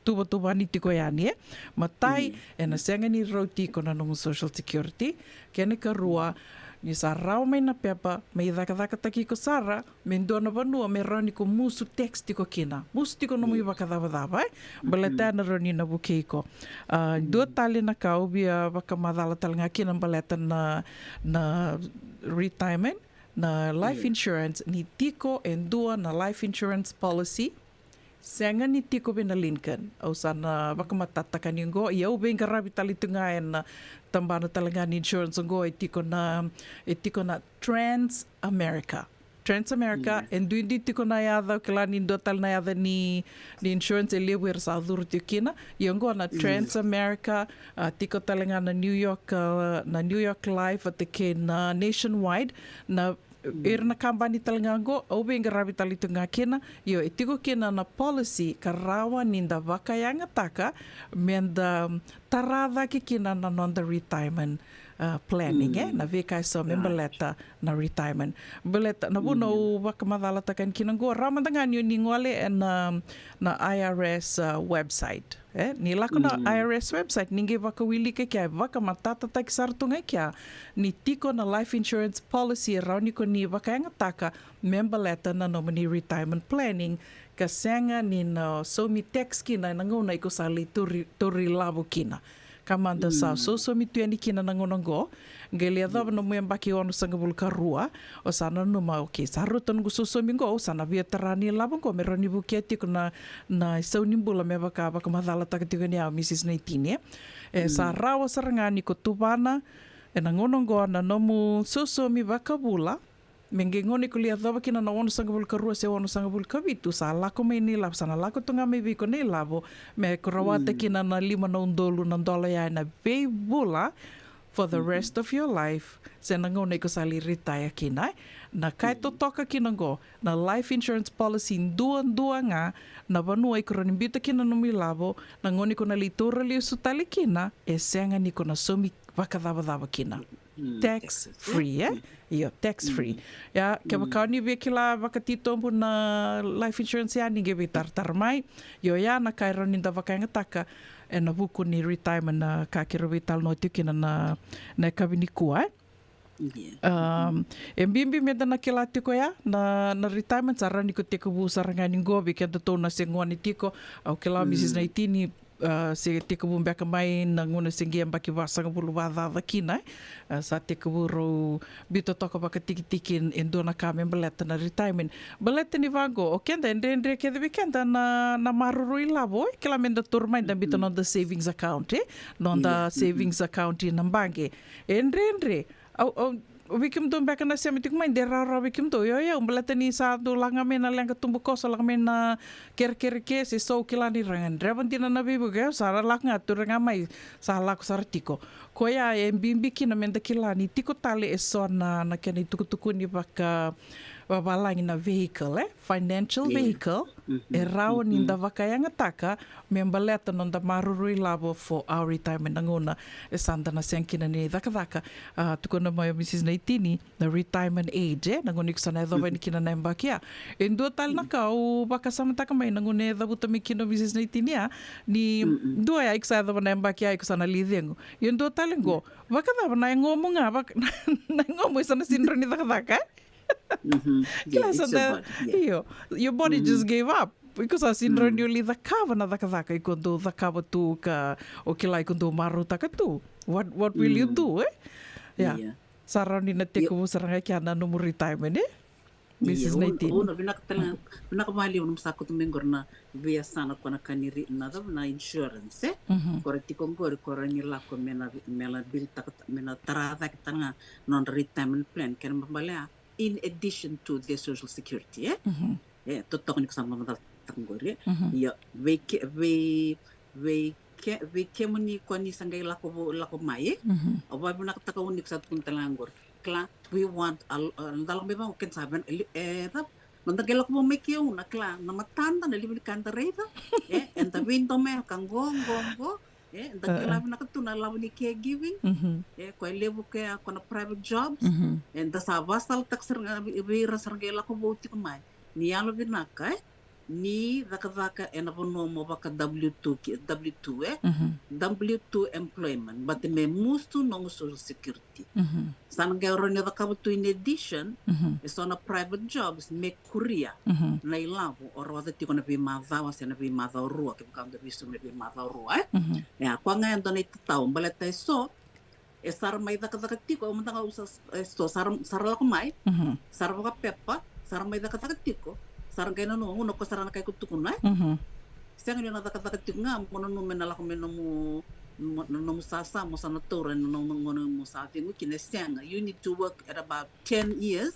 tuvatuvani tiko yani, e. Matai, ena sega ni rauti iko na nomu Social Security. Kena ikarua, ni sa rawa mai na pepa, mai cakacakataki iko sara, me dua na vanua me rawa ni ko musu tax tiko kina. Musu tiko nomu ivakacavacava, e. Baleta ya na rawa ni na vukei iko. A, dua tale na ka au via vakamacala tale ga kina baleta na, na retirement, na life insurance, ni tiko e dua na life insurance policy, sega ni tiko vei na Lincoln. Au sa na vakamatatataka ni oqo, ia au veiqaravi tale tu ga ena tabana tale ga ni insurance oqo, e tiko na, e tiko na Trans America. Transamerica, e duidui tiko na yaca, au kila ni dua tale na yaca ni, ni insurance e levu era sa curu tiko kina. Ia oqo na Transamerica, a, tiko tale ga na New York, a, na New York Life, vata kei na Nationwide, na ira na kabani tale ga oqo, au veiqaravi tale tiko ga kina. Io, e tiko kina na policy ka rawa ni da vakayagataka me da tara cake kina na noda retirement, a, planning, e, na veika eso me baleta na retirement. Baleta na vuna au vakamacalataka yani kina oqo, rawa mada ga ni o ni gole ena, na I R S, a, website. E, ni lako na I R S website, ni qai vakawilika kea, e vakamatatataki sara tu ga kea ni tiko na life insurance policy e rawa ni ko ni vakayagataka me baleta na nomuni retirement planning, ka sega ni na saumi tax kina ena gauna iko sa lai tauri, tauri lavo kina. Ka mada sa sosomi tu yani kina na gauna oqo, qai lai yacova nomu yabaki onosagavulu ka rua, o sa nanuma, okay, sa rauta noqu sosomi oqo, au sa na via tara na ilavo oqo me rawa ni vukea tiko na, na isau ni bula me vaka vakamacalataka tiko yani o Mrs Naitini. E sa rawa sara ga ni ko tuvana ena gauna oqo na nomu sosomi vakavula, me qai gauna iko lai yacova kina na onosagavulu ka rua se onosagavulu ka vitu, sa lako mai na ilavo, sa na lako tu ga mai vei iko na ilavo, me ko rawata kina na lima na udolu na dola ya ena veivula for the rest of your life, se na gauna iko sa lai retire kina, e. Na ka e totoka kina oqo, na life insurance policy duadua ga, na vanua iko rawa ni biuta kina nomu ilavo, na gauna iko na lai taura lesu tale kina, e sega ni ko na saumi vakacavacava kina. Tax free, e? Io, tax free. Ia, kevaka o ni via kila vakatitobu na life insurance ya, ni qai veitaratara mai. Io, ya na ka e rawa ni da vakayagataka ena vuku ni retirement, na ka keirau veitalanoa tiko kina na, na yakavi nikua, e? Um, e bibi me da na kila tiko ya na, na retirement, sa rawa ni ko tekivu sara ga ni qo vei kedatou na se gone tiko. Au kila o Mrs Naitini, a, se tekivu beka mai na gauna se qai yabaki vasagavulu vakacaca kina, e. A, sa tekivu rau biuta toka vakatikitiki e dua na ka me baleta na retirement. Baleta ni vaqo, o keda e dredre kece vei keda na, na maroroi lavo, e. Kila me da taura mai, da biuta noda savings account, e. Noda savings account ina baqe. E dredre. Au, au, o vei kemudou beka na sema tiko mai, de rawarawa vei kemudou. Io, io, baleta ni sa dou lako ga mai na leqa tubukoso, lako mai na kerekere ke, se so, kila ni ra gadreva dina na veivuke, au sa lako ga, tura ga mai, sa lako sara tiko. Koya e bibi kina me da kila ni tiko tale eso na, na kena itukutukuni vaka, vavalagi na vehicle, e? Financial vehicle, e rawa ni da vakayagataka me baleta noda maroroi lavo for our retirement, na gauna e sa da na sega kina ni cakacaka. A, tukuna mai o Mrs Naitini, na retirement age, e, na gauna iko sa na yacova yani kina na yabaki ya. E dua tale na ka au vakasamataka mai na gauna e cavuta mai kina o Mrs Naitini ya, ni dua ya iko sa yacova na yabaki ya, iko sa na lai cegu. Ia dua tale qo, vakacava na yagomu ga, vaka, na yagomu e sa na sega ni rawa ni cakacaka, e? Kila, yeah, it's your body, yeah. Io, your body just gave up. Iko sa sega ni rawa ni o lai cakava na cakacaka iko dau cakava tu ka o kila iko dau marautaka tu. What, what will you do, e? Yeah. Sa rawa ni na tekivu sara ga kea na nomu retirement, e? Mrs Naitini. Io, vinaka tale ga, vinaka vakalevu nomu sa kauta mai qori na veiyasana ko na ka ni ri, na cava, na insurance, e? Ko ra tiko qori, ko ra ni lako me na, me na bilitaka, me na tara cake tale ga na nodra retirement plan, kena ibalebale ya in addition to the social security, e? E, totoka ni ko sa mamacalataka qori, e? Ia, vei ke, vei, vei ke, vei kemuni ko ni sa qai lako vo, lako mai, e? Au vakavinakataka ni ko sa tukuna tale ga qori. Kila, we want a, a, da lako mai vaqo keda sa vena, e, e, da, noda qai lako vaqo mai ke, au na kila, na matada, na levu ni ka eda raica, e, eda veidomeka qo, qo, qo, e, da kila vinaka tu na lavo ni caregiving, e, ko e levu ke, a, ko na private jobs, e, da sa vasalataka sara ga vei, vei ira sara qai lako vou tiko mai. Ni yalo vinaka, e, ni cakacaka ena vanua mo vaka W two, ki, W two, e, W two employment, but me musu nomu social security. Sa na qai rawa ni cakava tu in addition, e so na private jobs me kuria na ilavo o rawata tiko na veimacawa se na veimacawa rua, kevaka o dau veisaumi na veimacawa rua, e? Ia, koya ga e dua na itatau, baleta e so, e sa ra mai cakacaka tiko, au mada ga au sa, e so, sa ra, sa ra lako mai, sa ra vakapepa, sa ra mai cakacaka tiko, sa ra qai nanuma, gauna ko sa ra na kai ko tukuna, e? Sega ni na cakacaka tiko ga mo nanuma me na lako mai nomu, mo, na nomu sasa, mo sa na taura ena nomu gauna mo sa cegu kina, e sega. You need to work at about ten years.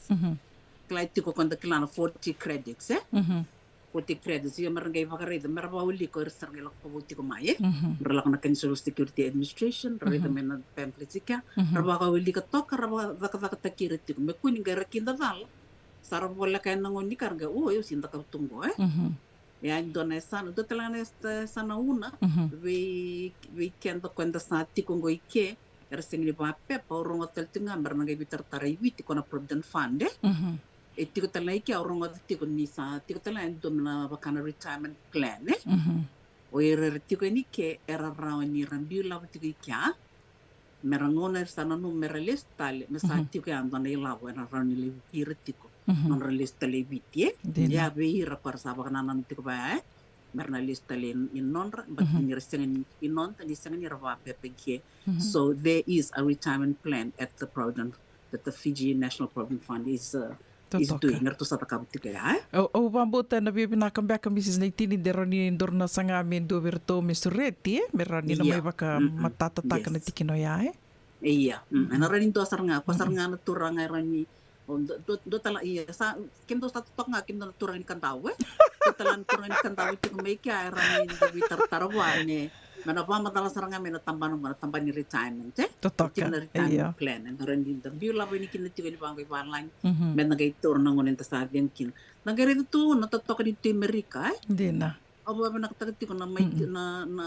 kila e tiko ko da kila na forty credits, e? Mhm. Forty credits, io, mera qai vakaraica, mera vakaulika, era sa qai lako vou tiko mai, e? Mhm. Ra lako na kena Social Security Administration, ra raica mai na pamphlets i kea, ra vakaulika toka, ra vakacakacakataki ira tiko. Me kua ni qai ra kidacala. Sa ra voleka ena gauna ni ka ra qai, o, au sega ni cakava tu qo, e? Mhm. Ia, e dua na yasana, dua tale ga na yas-, yasana una, vei, vei keda ko eda sa tiko qo i ke, era sega ni vakapepa, au rogoca tale tiko ga, mera na qai veitaratara i Viti, ko na Provident Fund, e? Mhm. E tiko tale ga i ke, au rogoca tiko ni sa, tiko tale ga e dua na vaka na retirement plan, e? Mhm. O ira era tiko yani i ke, era rawa ni ra biu lavo tiko i kea, mera gauna era sa nanuma mera lesu tale, me sa tiko ya dua na ilavo era rawa ni lai vukei ira tiko. Mhm. Nodra lesu tale i Viti, e? Dina. Ia vei ira ko era sa vakanananu tiko vaya, e? Mera na lesu tale i, i nodra, but ni ra sega ni, i noda, ni sega ni ra vakapepa i ke. Mhm. So there is a retirement plan at the Provident, that the Fiji National Provident Fund is, uh, is doing. Totoka. Eratou sa cakava tiko ya, e? Au, au vakabauta ena via vinaka beka, Mrs Naitini, de rawa ni dou na saga me dua vei iratou me sureti, e? Me rawa ni na mai vakamatatataka na tikina oya, e? Ia. Mm. Ena rawa ni dua sara ga, ko sara ga na turaga e rawa ni, o, dua, dua, dua tale, ia, sa, kemudou sa totoka ga, kemudou na turaga ni Kadavu, e? Dua tale na turaga ni Kadavu tiko mai kea, e rawa ni da veitaratara vua, ne, me na vakamacala sara ga mai na tabana, na tabana ni retirement, e? Totoka. Tiko na retirement plan, e rawa ni da biu lavo yani kina tiko ni vaqo i valagi, me na qai taura na gauna eda sa cegu kina. Na qai raica tu na totoka ni tu i Merika, e? Dina. Au vakavinakataka tiko na mai, na, na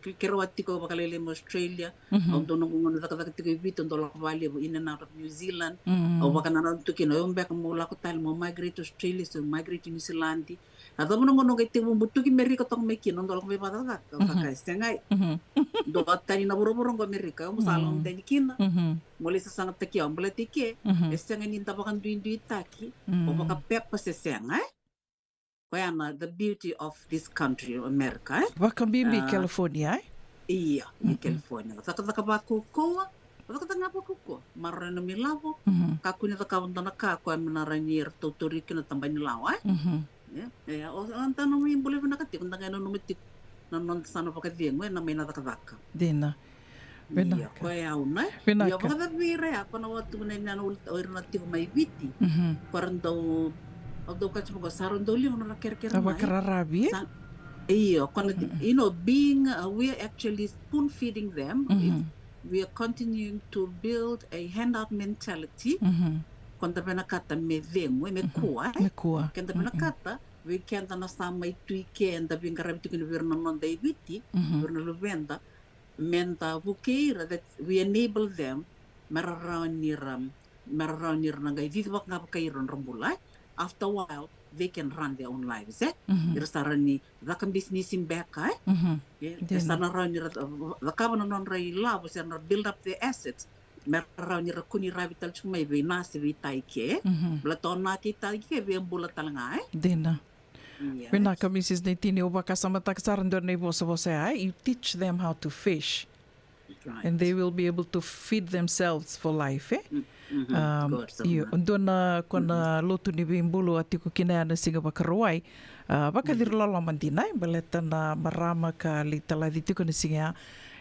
ke-, kerewa tiko vakalailai mai Australia. Mhm. Au dau noqu gauna cakacaka tiko i Viti, au dau lako vakalevu in and out of New Zealand. Mhm. Au vakanananu tu kina, au beka meu lako tale, meu migrate Australia, se migrate New Zealand. A cava na gauna au qai tekivu butuki Merika toka mai kina, au dau lako mai vakacakacaka, au sa kaya, sega, e. Mhm. Dua tani na vuravura qo Merika, au mo sa lako tani kina. Mhm. Mo lai sasagataki au, baleta i ke, e sega ni da vakaduiduitaki, o vakapepa se sega, e? Koya na the beauty of this country, America, e? Vakabibi California, e? Ia, ia California. Cakacaka vakaukauwa, cakacaka ga vakaukauwa. Maroroi na nomu ilavo, kakua ni cakava dua na ka koya me na rawa ni ratou tauri kina na tabana ni lawa, e? Mhm. Ia, ia, o, o, da na mai bula vinaka tiko, da qai nanuma tiko na noda sa na vakacegu, e, na mai na cakacaka. Dina. Ia, vinaka. Koya au na. Vinaka. Ia, vakacavira ya, ko na watu na ina na ul-, o ira na tiko mai Viti. Mhm. Ko ra dau, au dau kaci vaka sa ra dau liu na ra kerekere mai. Vakararavi, e? Sa, io, ko na, you know, being, uh, we are actually spoon feeding them. Mhm. It's, we are continuing to build a handout mentality. Mhm. Ko da vinakata me cegu, e, me kua, e? Me kua. Ke da vinakata, vei keda na sa mai tu i ke, da veiqaravi tiko ni vei ira na noda i Viti, vei ira na luveda, me da vukei ira, that we enable them, me ra rawa ni ra, me ra rawa ni ra na qai cici vaka ga vakai ira nodra bula, e? After a while, they can run their own lives, e? Mhm. Ira sa rawa ni caka bisinisi beka, e? Mhm. E, e sa na rawa ni ra ca-, cakava na nodra ilavo, se ra build up their assets, me ra rawa ni ra kua ni ravi tale tiko mai vei na se vei tai ke, e? Mhm. Baleta o na kei tai ke, via bula tale ga, e? Dina. Vinaka, Mrs Naitini, au vakasamataka sara dua na ivosavosa ya, e? You teach them how to fish. Right. And they will be able to feed themselves for life, e? Mm, mhm. Um, io, dua na, ko na lotu ni veibulu a tiko kina ya na Siga Vakarauwai. A, vakaciri loloma dina, e? Baleta na marama ka lai talaci tiko na siga ya.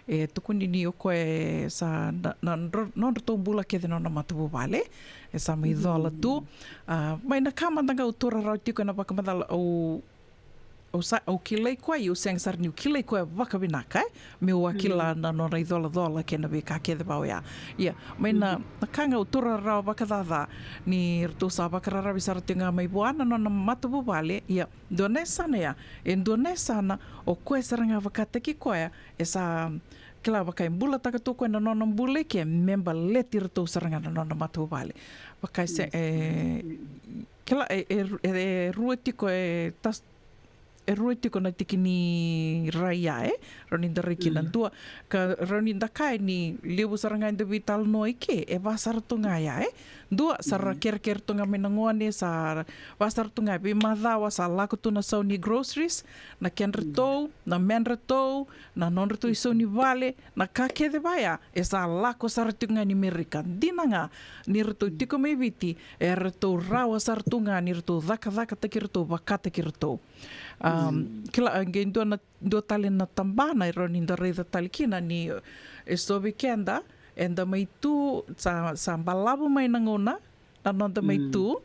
E tukuni ni o koya e sa na, na, nodra, nodratou bula kece na nona matavuvale. E sa mai cola tu. A, mai na ka mada ga au taura rawa tiko ena vakamacala au, au sa, au kilai koya, au sega sara niu kilai koya vakavinaka, e? Meu a kila na nona icolacola kei na veika kece vaka oya. Ia, mai na, na ka ga au taura rawa vakacaca ni ratou sa vakararavi sara tiko ga mai vua na nona matavuvale, ia, dua na yasana ya, e dua na yasana, o koya sara ga vakataki koya, e sa kila vaka e bulataka tu koya na nona bula i ke, me baleti iratou sara ga na nona matavuvale. Vaka e se, e, kila, e, e, e, e rua tiko, e tas-, e rua tiko na tiki ni rai ya, e? Rawa ni da rai kina dua. Ka rawa ni da kaya ni levu sara ga eda veitalanoa i ke, e va sara tu ga ya, e? Dua, sa ra kerekere tu ga mai na gone, sa va sara tu ga e veimacawa, sa lako tu na sau ni groceries, na kedratou, na medratou, na nodratou isau ni vale, na ka kece vaya, e sa lako sara tiko ga ni Merika. Dina ga, ni ratou tiko mai Viti, e ratou rawa sara tu ga ni ratou cakacakataki iratou, vakataki iratou. Um, kila, e qai dua na, dua tale na tabana e rawa ni da raica tale kina ni, e so vei keda, eda mai tu, sa, sa balavu mai na gauna, na noda mai tu,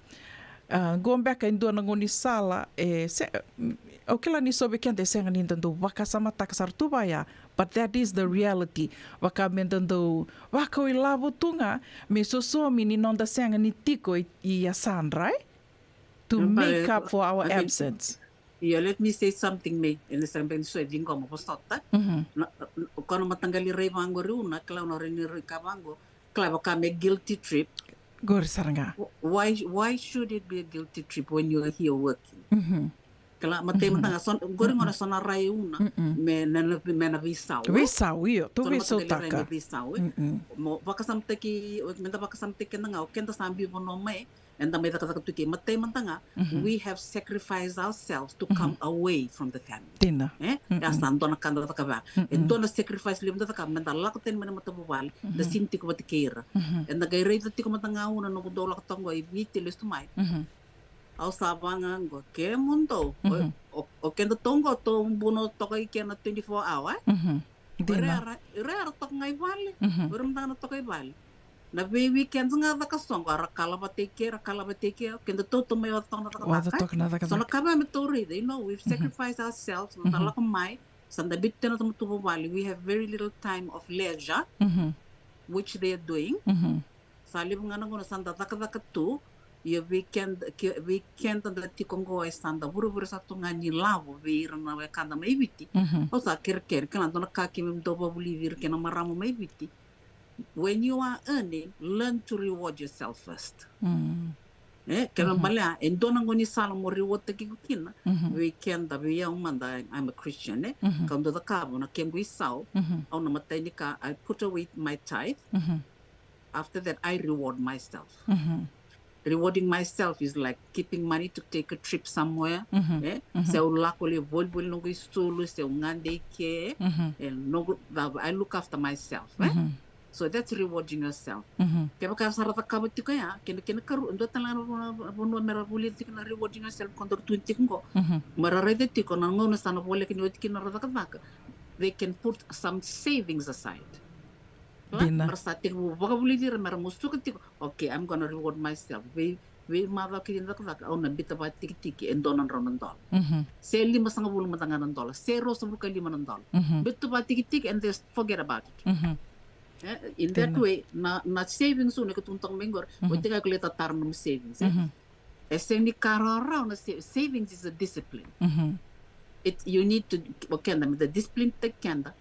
A, qo beka e dua na gaunisala, e, se, mm, au kila ni so vei keda e sega ni da dau vakasamataka sara tu vaya, but that is the reality. Vaka me da dau vakau ilavo tu ga, me sosomi ni noda sega ni tiko i, i yasadra, e? To make up for our absence. Yeah, let me say something, me. Ena sega beka ni so e ciqoma vosota. Na, na, o koya na mataqali rai vaqori, au na kila, au na rai ni rai ka vaqo. Kila vaka me guilty trip. Qori sara ga. Why, why should it be a guilty trip when you are here working? Kila, matai mada ga, so, qori gona so na rai, au na, me na, na, me na veisau. Veisau, io. Tou veisautaka. Veisau, e? Mo vakasamataki, me da vakasamataki keda ga, o keda sa biu vanua mai, eda mai cakacaka tu kei, matai mada ga, we have sacrificed ourselves to come away from the family. Dina. E? E a sa dua na ka da cakava. E dua na sacrifice levu da cakava, me da lako tani mai na matavuvale, da sini tiko vata kei ira. Eda qai raica tiko mada ga, au na noqu dau lako toka qo i Viti lesu tu mai. Au sa vaga qo, kemudou. O, o, o keda tou qo, tou buno toka i ke na twenty-four hour, e? Dina. Ira era, ira era toka ga i vale. O ira mada ga na toka i vale. Na vei weekends ga caka soqo, era kala vata i ke, era kala vata i ke, keda tou tou mai oca toka na cakacaka. Oca toka na cakacaka. So na ka me tou raica, you know, we've sacrificed ourselves, mada lako mai, sa da biuta na matavuvale, we have very little time of leisure, which they are doing. Sa levu ga na gauna sa da cakacaka tu, ia vei keda, ke, vei keda da tiko qo e sa da vurevure sa tu ga ni lavo vei ira na wekada mai Viti. Au sa kerekere, kila dua na ka keimami dau vakavulici ira kei na marama mai Viti. When you are earning, learn to reward yourself first. E, kena balea, e dua na gaunisala mo rewardtaki iko kina. Vei keda, vei au mada, I'm a Christian, e? Kau dau cakava na kequ isau, au na matai ni ka, I put away my tithe. After that, I reward myself. Rewarding myself is like keeping money to take a trip somewhere. E? Se au lako lai volivoli noqu isulu, se au gade i ke, e, noqu, I look after myself, e? So that's rewarding yourself. Kevaka sa ra cakava tiko ya, kena, kena karua, dua tale ga na vanua, vanua me ra vulica tiko na rewarding yourself, ko dou tu tiko qo. Me ra raica tiko na gauna sa na voleka ni oti kina na ra cakacaka, they can put some savings aside. Dina. Me ra sa tekivu vakavulici ira, me ra musuka tiko. Okay, I'm gonna reward myself. Vei, veimacawa kece ni cakacaka, au na biuta vakatikitiki e dua na drau na dola. Se limasagavulu mada ga na dola, se ruasagavulu ka lima na dola. Biuta vakatikitiki and just forget about it. E, in that way, na, na savings, au na iko tukuna toka mai qori, o tika ko leta tara na savings, e? E sega ni ka rawarawa na sa-, savings is a discipline. It, you need to, o keda me da discipline-taki keda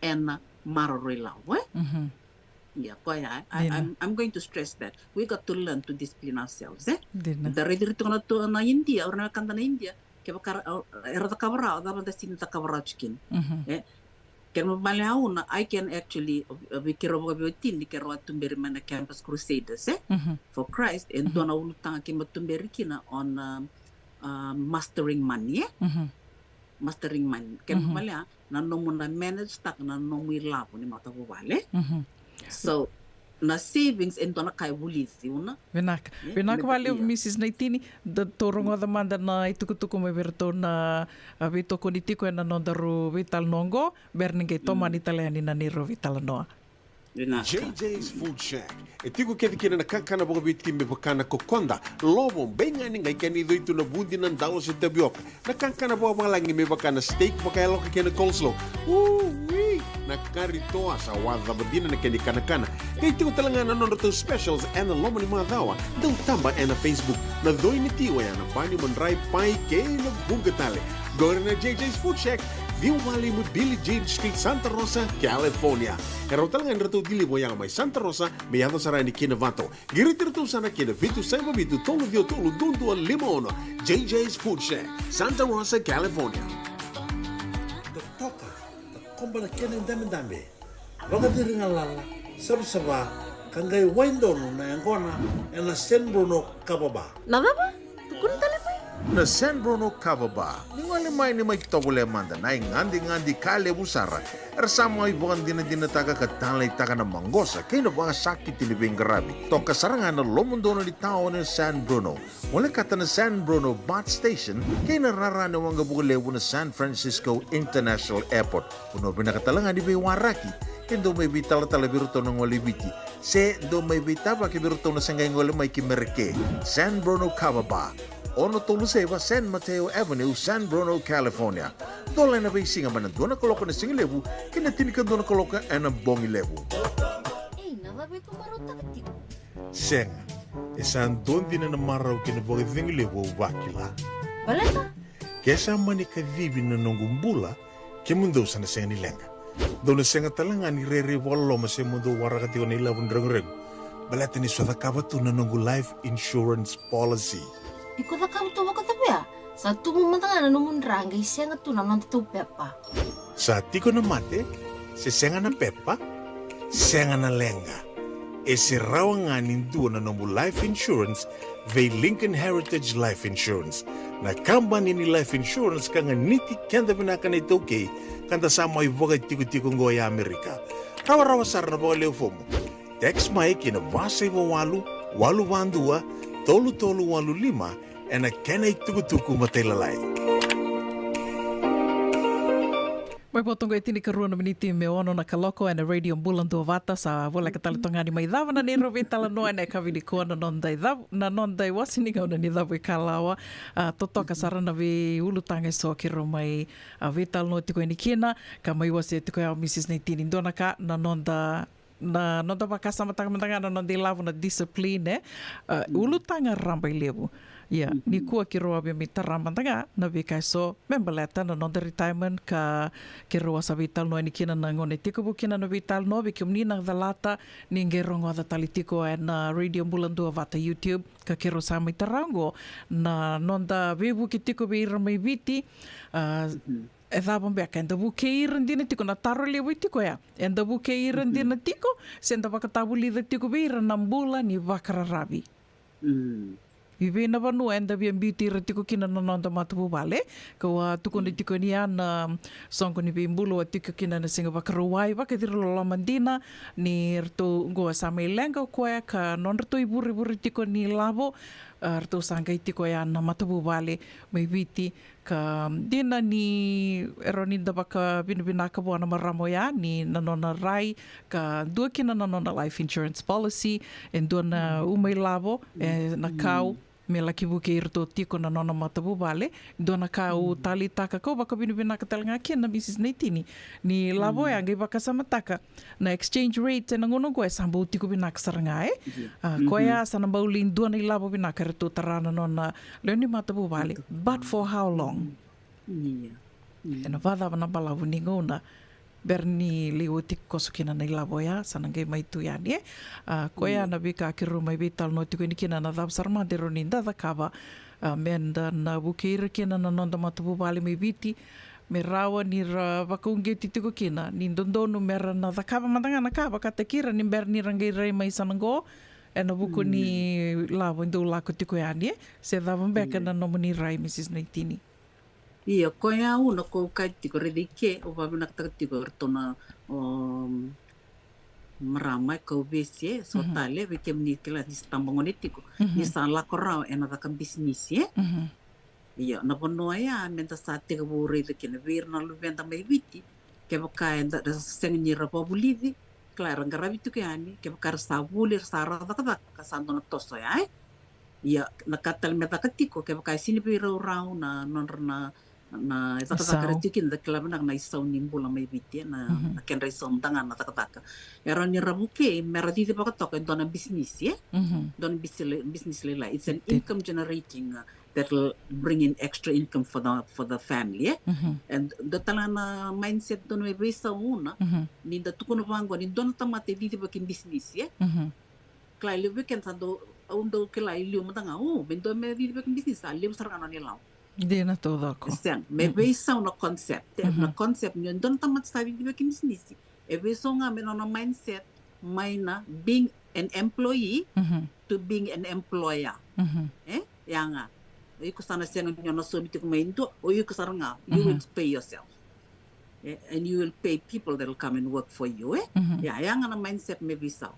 ena maroroi lavo, e? Ia, koya, I, I, I'm, I'm going to stress that. We got to learn to discipline ourselves, e? Dina. Da raici ira tiko na tu na India, o ira na wekada na India, kevaka ra, era cakava rawa, cava da sini cakava rawa tiko kina. E? Kena balea au na, I can actually, vei keirau vakaveiwatini, keirau a tuberi mai na Campus Crusaders, e? For Christ, e dua na ulutaga keimami tuberi kina on, um, uh, mastering money, e? Mastering money. Kena balea, na nomu na manage-taka na nomu ilavo ni matavuvale. So, na savings e dua na ka e vulici, au na. Vinaka. Vinaka vakalevu, Missus Naitini, da tou rogoca mada na itukutuku mai vei iratou na, a, veitokoni tiko ena nodaru veitalanoa oqo, bera ni qai tomani tale yani na neirau veitalanoa. Vinaka. J J's Food Shack. E tiko kece kina na kakana vakaviti me vaka na kokoda, lovo, beigani, qai kena icoi tu na vudi, na dalo se tavioka. Na kakana vakavalagi me vaka na steak, vakayaloka kei na coleslaw. Ui! Na kari toa sa wacava dina na kena ikanakana. Qai tiko tale ga na nodratou specials ena loma ni macawa. Dau taba ena Facebook. Na coi ni tiko ya na bani, madrai, pai kei na vuqa tale. Qori na J J's Food Shack, ciwa walu lima Billie Jean Street, Santa Rosa, California. E rau tale ga ni ratou deliver yaga mai Santa Rosa me yaco sara yani ki Novato. Qiriti iratou sara ki na vitu saiva vitu tolu ciwa tolu dua dua lima ono. J J's Food Shack, Santa Rosa, California. Da toka, da koba na kena idabedabe, vakaciri galala, savasava, ka qai wai donu na yaqona ena San Bruno Kava Bar. Na cava? Tukuna tale mai. Na San Bruno Kava Bar. Ni gole mai, ni mai tovolea mada na igadigadi ka levu sara. Era sa mai vakadinadinataka ka taleitaka na maqosa kei na vakasakiti ni veiqaravi. Toka sara ga na lomodonu ni taoni o San Bruno. Volekata na San Bruno BART Station kei na rara ni waqavuka levu na San Francisco International Airport. Vanua vinaka tale ga ni veiwaraki. E dau mai veitalatala vei iratou na gole i Viti. Se dou mai veitavaki vei iratou na se qai gole mai ki Mereke. San Bruno Kava Bar, ono tolu saiva San Mateo Avenue, San Bruno, California. Dola ena veisiga mai na dua na kaloko ena siga levu ki na tinikadua na kaloko ena bogi levu. Ei, na cava e ko marautaka tiko? Sega, e sa dua dina na marau kei na vakacegu levu au vakila. Baleta? Ke sa mani kacivi na noqu bula, kemudou sa na sega ni leqa. Dou na sega tale ga ni rairai vakaloloma se mo dou waraka tiko na ilavo ni reguregu. Baleta ni sa cakava tu na noqu life insurance policy. Iko cakava tu vakacava ya? Sa tubu mada ga na nomu dra qai sega tu na noda tou pepa. Sa tiko na mate, se sega na pepa, sega na leqa. E se rawa ga ni dua na nomu life insurance vei Lincoln Heritage Life Insurance, na kabani ni life insurance ka ganiti keda vinaka na iTaukei, ka da sa mai vakatikotiko oqo e Amerika. Rawarawa sara na vakaleu fomu. Text mai ki na va saiva walu, walu va dua, tolu tolu walu lima, ena kena itukutuku matailalai. Mai vo toka e tinikarua na miniti me ono na kaloko ena Radio Bula Duavata. Sa voleka tale toka ga ni mai cava na neirau veitalanoa ena yakavi nikua na noda icavu, na noda iwase ni gauna ni cavuikalawa. A, totoka sara na veiulutaga eso keirau mai, a, veitalanoa tiko yani kina, ka mai wasea tiko ya o Mrs Naitini. Dua na ka na noda na noda vakasamataka mada ga na noda ilavo na discipline, e? A, ulutaga rabailevu. Ia, nikua keirau a via mai tara mada ga na veika eso me baleta na noda retirement ka keirau a sa veitalanoa yani kina na gauna e tekivu kina na veitalanoa. Vei kemuni na calata, ni qai rogoca tale tiko ena Radio Bula Duavata YouTube, ka keirau sa mai tara oqo na noda veivuke tiko vei ira mai Viti. A, e cava beka, eda vukei ira dina tiko? Na taro levu e tiko ya, eda vukei ira dina tiko se da vakatavulica tiko vei ira na bula ni vakararavi? I vei na vanua eda via biuti ira tiko kina na noda matavuvale? Kau a tukuna tiko ni ya na soqo ni veibulu a tiko kina na siga Vakarauwai, vakaciriloloma dina ni ratou oqo sa mai leqa o koya ka nodratou ivurevure tiko ni lavo, a, ratou sa qai tiko ya na matavuvale mai Viti. Ka dina ni e rawa ni da vakavinavinaka vua na marama oya ni na nona rai ka dua kina na nona life insurance policy, e dua na uma ilavo, e na kau me laki vukei iratou tiko na nona matavuvale. Dua na ka au taleitaka kau vakavinavinaka tale ga kina Mrs Naitini, ni lavo oya qai vakasamataka na exchange rate ena gauna oqo e sa bau tiko vinaka sara ga, e? A, koya sa na bau lai dua na ilavo vinaka eratou tara na nona lewe ni matavuvale. But for how long? Ena vakacava na balavu ni gauna bera ni lai oti koso kina na ilavo oya, sa na qai mai tu yani, e? A, koya na veika keirau mai veitalanoa tiko yani kina, na cava sara mada e rawa ni da cakava, a, meda na vukei ira kina na noda matavuvale mai Viti me rawa ni ra vakauqeti tiko kina, ni dodonu me ra na cakava mada ga na ka vakataki ira ni bera ni ra qai rai mai sa na qo ena vuku ni lavo e dau lako tiko yani, e? Se cava beka na nomuni rai, Mrs Naitini? Ia, koya au na kau kaya tiko, raici ke au vakavinakataka tiko eratou na, o, marama e kau vesi, e, so tale vei kemuni kila ni sa tabagone tiko, ni sa lako rawa ena caka bisinisi, e? Ia, na vanua ya meda sa tekivu raica kina vei ira na luveda mai Viti, kevaka eda, da sega ni ra vakavulici, kila era qaravi tiko yani, kevaka era sa vuli, era sa ra cakacaka, ka sa dua na toso ya, e? Ia, na ka tale me caka tiko, kevaka e sini veiraurau na nodra na, na cakacaka era tiko kina, da kila vinaka na isau ni bula mai Viti, e, na, na kedra isau mada ga na cakacaka. E rawa ni ra vukei me ra cicivaka toka e dua na bisinisi, e? Dua na bisi-, bisinisi lailai. It's an income generating, uh, that'll bring in extra income for the, for the family, e? And dua tale ga na mindset dodonu me veisau, una ni da tukuna vaqo ni dua na tamata e cicivaki bisinisi, e? Kila e levu vei keda sa dau, au dau kila e liu mada ga, o, me dua me cicivaki bisinisi, sa levu sara ga na nona ilavo. Dina taucoko. E sega, me veisau na concept, e, na concept ni dua na tamata sa cicivaki bisinisi. E veisau ga me nona mindset mai na being an employee to being an employer. E? Ia ga. O iko sa na sega ni o na saumi tiko mai dua, o iko sara ga, you will pay yourself. E, and you will pay people that will come and work for you, e? Ia, ia ga na mindset me veisau.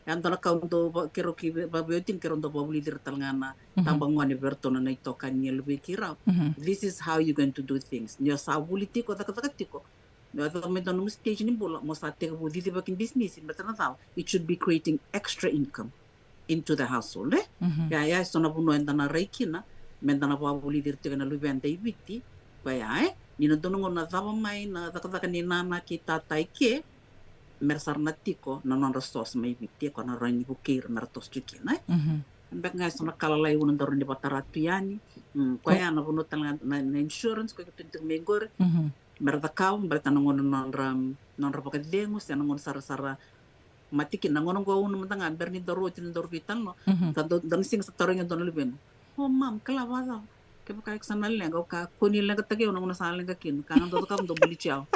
Ia, dua na ka au dau va-, keirau ki va-, vakaveiotiniki keirau dau vakavulici ira tale ga na tabagone vei iratou na itokani ni luvei keirau. This is how you're going to do things. Ni o sa vuli tiko, cakacaka tiko, Me yacova me dua nomu stage ni bula, mo sa tekivu cicivaki bisinisi, baleta na cava? It should be creating extra income into the household, e? Mhm. Ia, ia, e so na vanua eda na rai kina me da na vakavulici ira tiko na luveda i Viti. Koya, e? Ni na dua na gauna cava mai na cakacaka ni nana kei tata i ke, me ra sa na tiko na nodra source mai Viti, e, ko na rawa ni vukei ira me ra toso tiko kina, e? Mhm. Beka ga e so na ka lalai au na dau rawa ni vakatara tu yani. Mm, koya na vanua tale ga na, na insurance, koya keitou tiko mai qori. Mhm. Me ra cakava, baleta na gauna nodra, nodra vakacegu, se na gauna sa ra, sa ra mate kina. Na gauna qo au na mada ga, bera ni daru oti, ni daru veitalanoa. Mhm. Sa dau, dau na siga sa tarogi au e dua na luvena. "O mam, kila vakacava? Kevaka iko sa na leqa?" Au kaya, "Kua ni leqataki au, na gauna sa leqa kina, ka ga dau cakava, dau buli tiko au."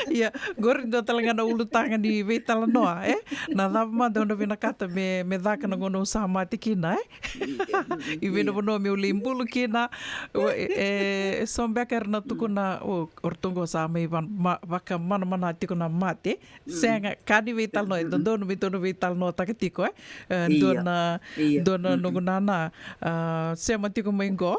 Ia, qori dua tale ga na ulutaga ni veitalanoa, e? Na cava mada au na vinakata me, me caka na gauna au sa mate kina, e? Ia, mm, mm, i vei na vanua meu lai bulu kina. Ua, e, e so beka era na tukuna, o, o ratou qo sa mai va-, ma-, vakamanamana tiko na mate. Mm. Sega, ka ni veitalanoa, e dodonu me tou na veitalanoataka tiko, e? E, dua na, dua na noqu nana, a, sema tiko mai qo.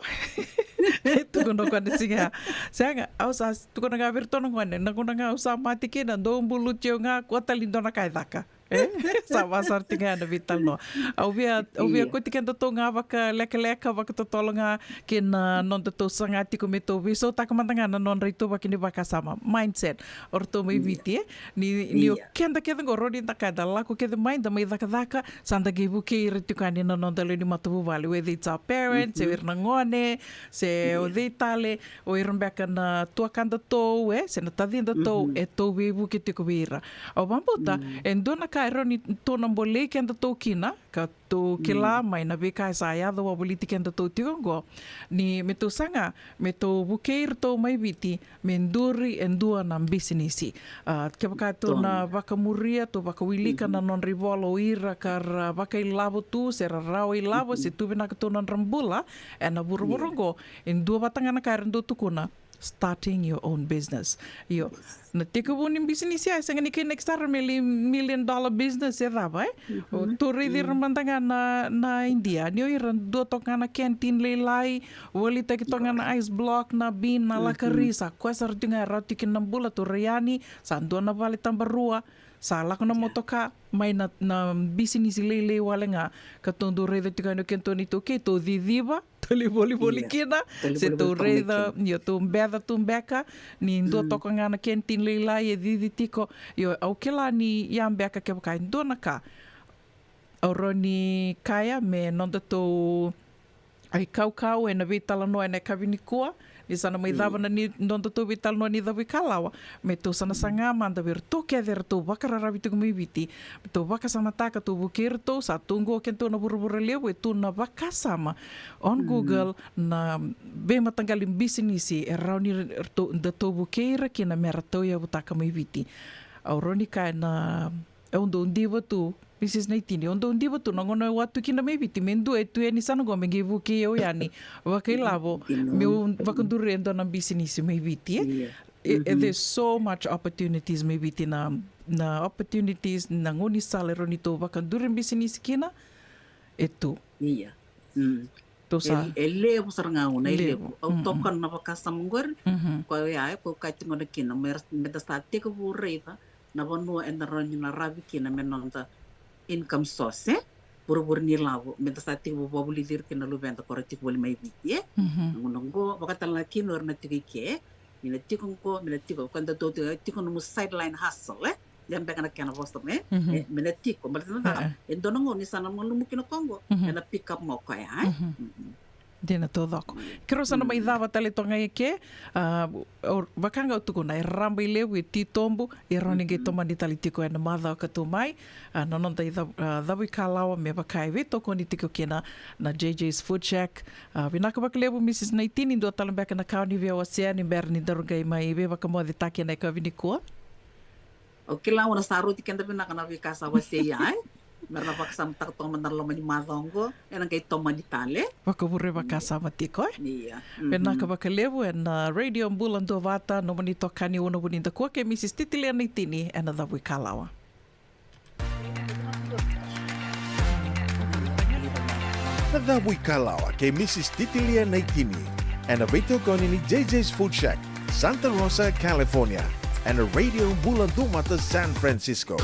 E tukuna o koya na siga ya. Sega, au sa tukuna ga vei iratou na gone, na gauna ga au sa mate kina, dou buluti au ga, kua tale ni dua na ka e caka. E? Sa vaka sara tiko ga na veitalanoa. Au via, au via kauti kedatou ga vakalekaleka, vakatotolo ga kei na nodatou saga tiko me tou veisautaka mada ga na nodra ituvaki ni vakasama, mindset. O ratou mai Viti, e? Ni, ni o keda kece qo, rawa ni da kaya da lako kece mai, da mai cakacaka, sa da qai vukei ira tiko yani na noda lewe ni matavuvale, whether it's our parents, se o ira na gone, se o cei tale, o ira beka na tuakadatou, e, se na tacidatou, e tou veivuke tiko vei ira. Au vakabauta, e dua na ka e rawa ni tou na bolei kedatou kina, ka tou kila mai na veika e sa yaco wavoliti kedatou tiko qo, ni me tou saga me tou vukei iratou mai Viti me duri e dua na bisinisi. A, kevaka tou na vakamuria, tou vakawilika na nodra ivola o ira ka ra vakailavo tu, se ra rawa ilavo, se tu vinaka tu na nodra bula ena vuravura qo, e dua vata ga na ka era dau tukuna, starting your own business. Io, na tekivu ni bisinisi ya, e sega ni kena sara me lai million dollar business e cava, e? O tou raici ira mada ga na, na Idia, ni o ira dua toka ga na canteen lailai, volitaki toka ga na ice block, na bean, na lakari, sa koya sara tiko ga e rawa tiko kina na bula, tou rai yani, sa dua na vale tabarua, sa lako na motoka, mai na, na bisinisi lailai wale ga, ka tou dau raica tiko yani o kedatou na iTaukei, tou ciciva, tou lai volivoli kina, se tou raica, io, tou beca tu beka, ni dua toka ga na canteen lailai e cici tiko. Io, au kila ni ya beka kevaka e dua na ka au rawa ni kaya me nodatou kaukauwa ena veitalanoa ena yakavi nikua, ni sa na mai cava na ni nodatou veitalanoa ni cavuikalawa, me tou sa na saga mada vei iratou kece eratou vakararavi tiko mai Viti, me tou vakasamataka, tou vukei iratou, sa tu qo kedatou na vuravura levu, e tu na vakasama on Google, na veimataqali bisinisi e rawa ni ratou, datou vukei ira kina me ratou yavutaka mai Viti. Au rawa ni kaya na, au dau diva tu, Mrs Naitini, au dau diva tu na gauna au a tu kina mai Viti, me dua e tu yani sa na qo me qai vukei au yani vakailavo, meu vakaduri e dua na bisinisi mai Viti, e? E, e, there's so much opportunities mai Viti, na, na opportunities, na gaunisala e rawa ni tou vakaduri bisinisi kina, e tu. Ia. Tou sa, e, e levu sara ga, au na levu. Au tokona na vakasama qori, koya e, koya au kaya tiko na kina, me, me da sa tekivu raica na vanua eda rawa ni na ravi kina me noda income source, e? Vuravura ni lavo, me da sa tekivu vakavulici ira kina na luveda ko ra tiko voli mai Viti, e? Na gauna qo, vakatale ga kina o ira na tiko i ke, me na tiko qo, me na tiko, ko da tou tiko, tiko nomu sideline hustle, e? Ia beka na kena vosa me, e, me na tiko, baleta na cava, e dua na gauna ni sa na malumu kina ko qo, e na pick up mo koya, e? Dina taucoko. Keirau sa na mai cava tale toka ga i ke, a, vaka ga au tukuna, e rabailevu, e titobu, e rawa ni qai tomani tale tiko ena macawa ka tu mai, a, na noda ica-, a, cavuikalawa me vaka e veitokoni tiko kina na JJ's Food Shack. A, vinaka vakalevu Mrs Naitini, dua tale beka na ka o ni via wasea ni bera ni daru qai mai veivakamocetaki ena yakavi nikua? Au kila au na sa rauti keda vinaka na veika sa wasei, e? Me ra na vakasamataka toka mada na loma ni macawa oqo, ena qai tomani tale. Vakavure vakasama tiko, e? Ia. Vinaka vakalevu ena Radio Bula Duavata, nomuni tokani Una Vunidakua kei Mrs Titilia Naitini ena cavuikalawa. Na cavuikalawa kei Mrs Titilia Naitini, ena veitokoni ni JJ's Food Shack. Santa Rosa, California, ena Radio Bula Duavata San Francisco.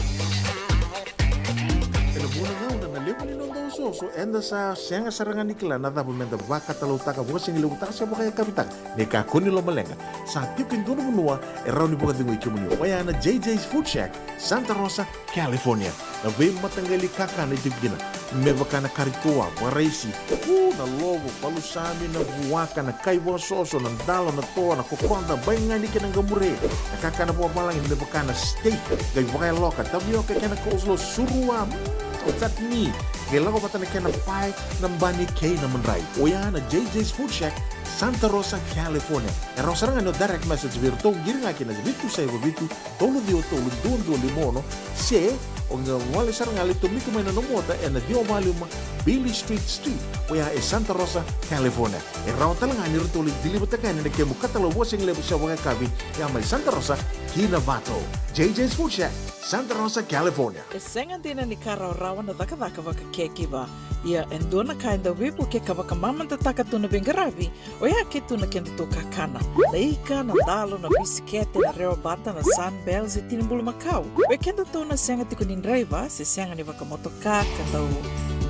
Ena vuna gauna na levu ni noda osooso, eda sa sega sara ga ni kila na cava meda vakatalautaka, vakasigalevu taka se vakayakavi taka. Ni kakua ni lomaleqa, sa tiko e dua na vanua e rawa ni vakacegui kemuni, oya na J J's Food Shack, Santa Rosa, California. Na veimataqali kakana e tiko kina, me vaka na kari toa, vakaraisi, u, na lovo, palusami, na vuaka, na kai vakasoso, na dalo, na toa, na kokoda, baigani kei na qamure. Na kakana vakavalagi me vaka na steak, qai vakayaloka, tavioka kei na coleslaw, surua, mm, chutney, qai lako vata na kena pae, na bani kei na madrai. Oya na J J's Food Shack, Santa Rosa, California. E rawa sara ga ni o direct message vei iratou, qiri ga kina vitu saiva vitu, tolu ciwa tolu, dua dua lima ono, se o qai gole sara ga, lai tomika mai na nomu ota ena ciwa va lima Beale Street Suite, oya e Santa Rosa, California. E rawa tale ga ni ratou lai deliver-taka yani na kemu katalau vakasigalevu se vakayakavi, ya mai Santa Rosa ki Novato. J J's Food Shack, Santa Rosa, California. E sega dina ni ka rawarawa na cakacaka vaka caregiver. Ia e dua na ka e dau veivuke ka vakamamadataka tu na veiqaravi, oya ke tu na kedatou kakana. Na ika, na dalo, na bisikete, na rewabata, na Sunbell se tini bulumakau. Vei kedatou na sega tiko ni draiva se sega ni vakamotoka ka dau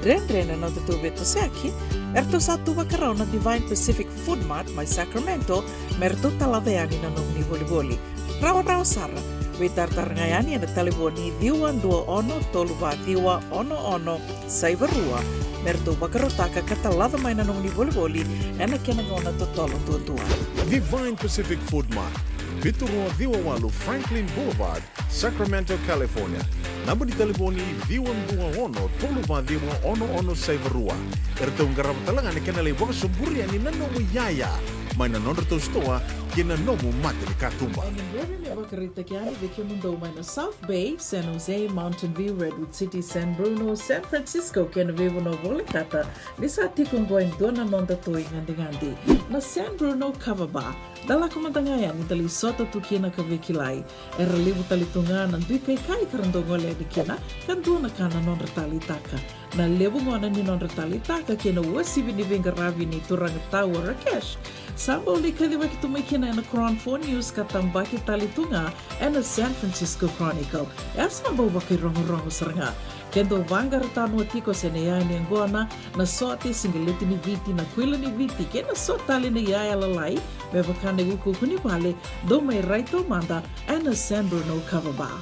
dredre na nodatou veitosoyaki, eratou sa tu vakarau na Divine Pacific Food Mart mai Sacramento me ratou talaca yani na nomuni volivoli. Rawarawa sara. Veitaratara ga yani ena talevoni ciwa dua ono tolu va ciwa ono ono saiva rua me ratou vakarautaka ka talaca mai na nomuni volivoli ena kena gauna totolo duadua. Divine Pacific Food Mart, vitu rua ciwa walu Franklin Boulevard, Sacramento, California. Naba ni talevoni ciwa dua ono tolu va ciwa ono ono saiva rua. Eratou qarava tale ga na kena lai vakasoburi yani na nomu iyaya mai na nodratou sitoa ki na nomu mata ni katuba. Ena dredre me vakaraitaki yani vei kemudou mai na South Bay, San Jose, Mountain View, Redwood City, San Bruno, San Francisco kei na veivanua volekata, ni sa tiko oqo e dua na nodatou igadigadi, na San Bruno Kava Bar. Da lako mada ga yani da lai sota tu kina ka veikilai. Era levu tale tu ga na dui kaikai ka ra dau gole yani kina, ka dua na ka na nodra taleitaka. Na levu gona ni nodra taleitaka kei na uasivi ni veiqaravi ni turaga tau o Rakesh, sa bau lai kacivaki tu mai kina ena Cron Four News ka tabaki tale tu ga ena San Francisco Chronicle. E a sa bau vakairogorogo sara ga. Ke dau vaqara tanoa tiko se na iyaya ni yaqona, na sote, siqeleti ni Viti, na kuila ni Viti kei na so tale na iyaya lalai, me vaka na iukuuku ni vale, dou mai rai taumada ena San Bruno Kava Bar.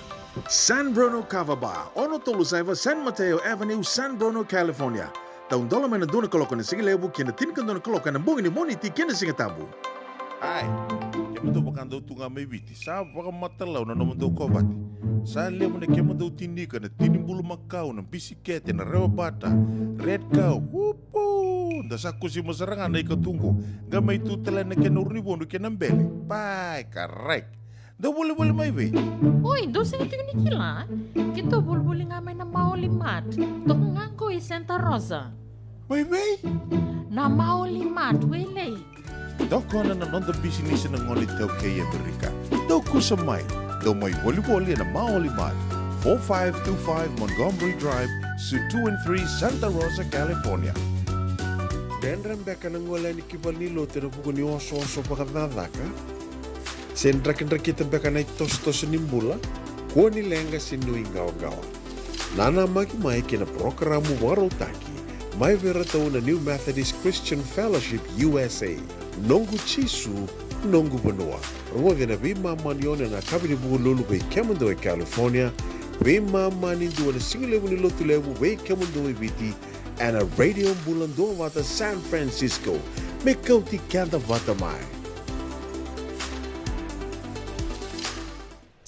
San Bruno Kava Bar, ono tolu saiva San Mateo Avenue, San Bruno, California. Taudola mai na dua na kaloko ena sigalevu ki na tinikadua na kaloko ena bogi ni Moniti kei na Sigatabu. Ai, kemudou vakadau tu ga mai Viti, sa vakamatalau na nomudou kovate. Sa levu na kemudou tini ika, na tini bulumakau, na bisikete, na rewabata, red cow, upu! Da sa kusima sara ga na ika tu qo, qai mai tu tale na kena uru ni vodu kei na bele. Pai, karai. Dou volivoli mai vei? Oi, dou sega tiko ni kila? Keitou volivoli ga mai na Maoli Mart. Toka ga qo i Santa Rosa. Mai vei? Na Maoli Mart, Wailei. Tokona na noda bisinisi na gone iTaukei e Amerika. Dou kusa mai. Dou mai volivoli ena Maoli Mart, four five two five Montgomery Drive, Suite two and three, Santa Rosa, California. Dredre beka na gole yani ki valenilotu ena vuku ni osooso vakacakacaka? Se drakidrakita beka na itosotoso ni bula, kua ni leqa se nuiqawaqawa. Nanamaki mai ki na parokaramu vakarautaki mai vei iratou na New Methodist Christian Fellowship U S A, Noqu Jisu, Noqu Vanua. Rogoci ena veimama ni ono ena yakavi ni Vukelulu vei kemudou e California, veimama ni dua ena sigalevu ni Lotulevu vei kemudou e Viti, ena Radio Bula Duavata San Francisco. Me kauti keda vata mai.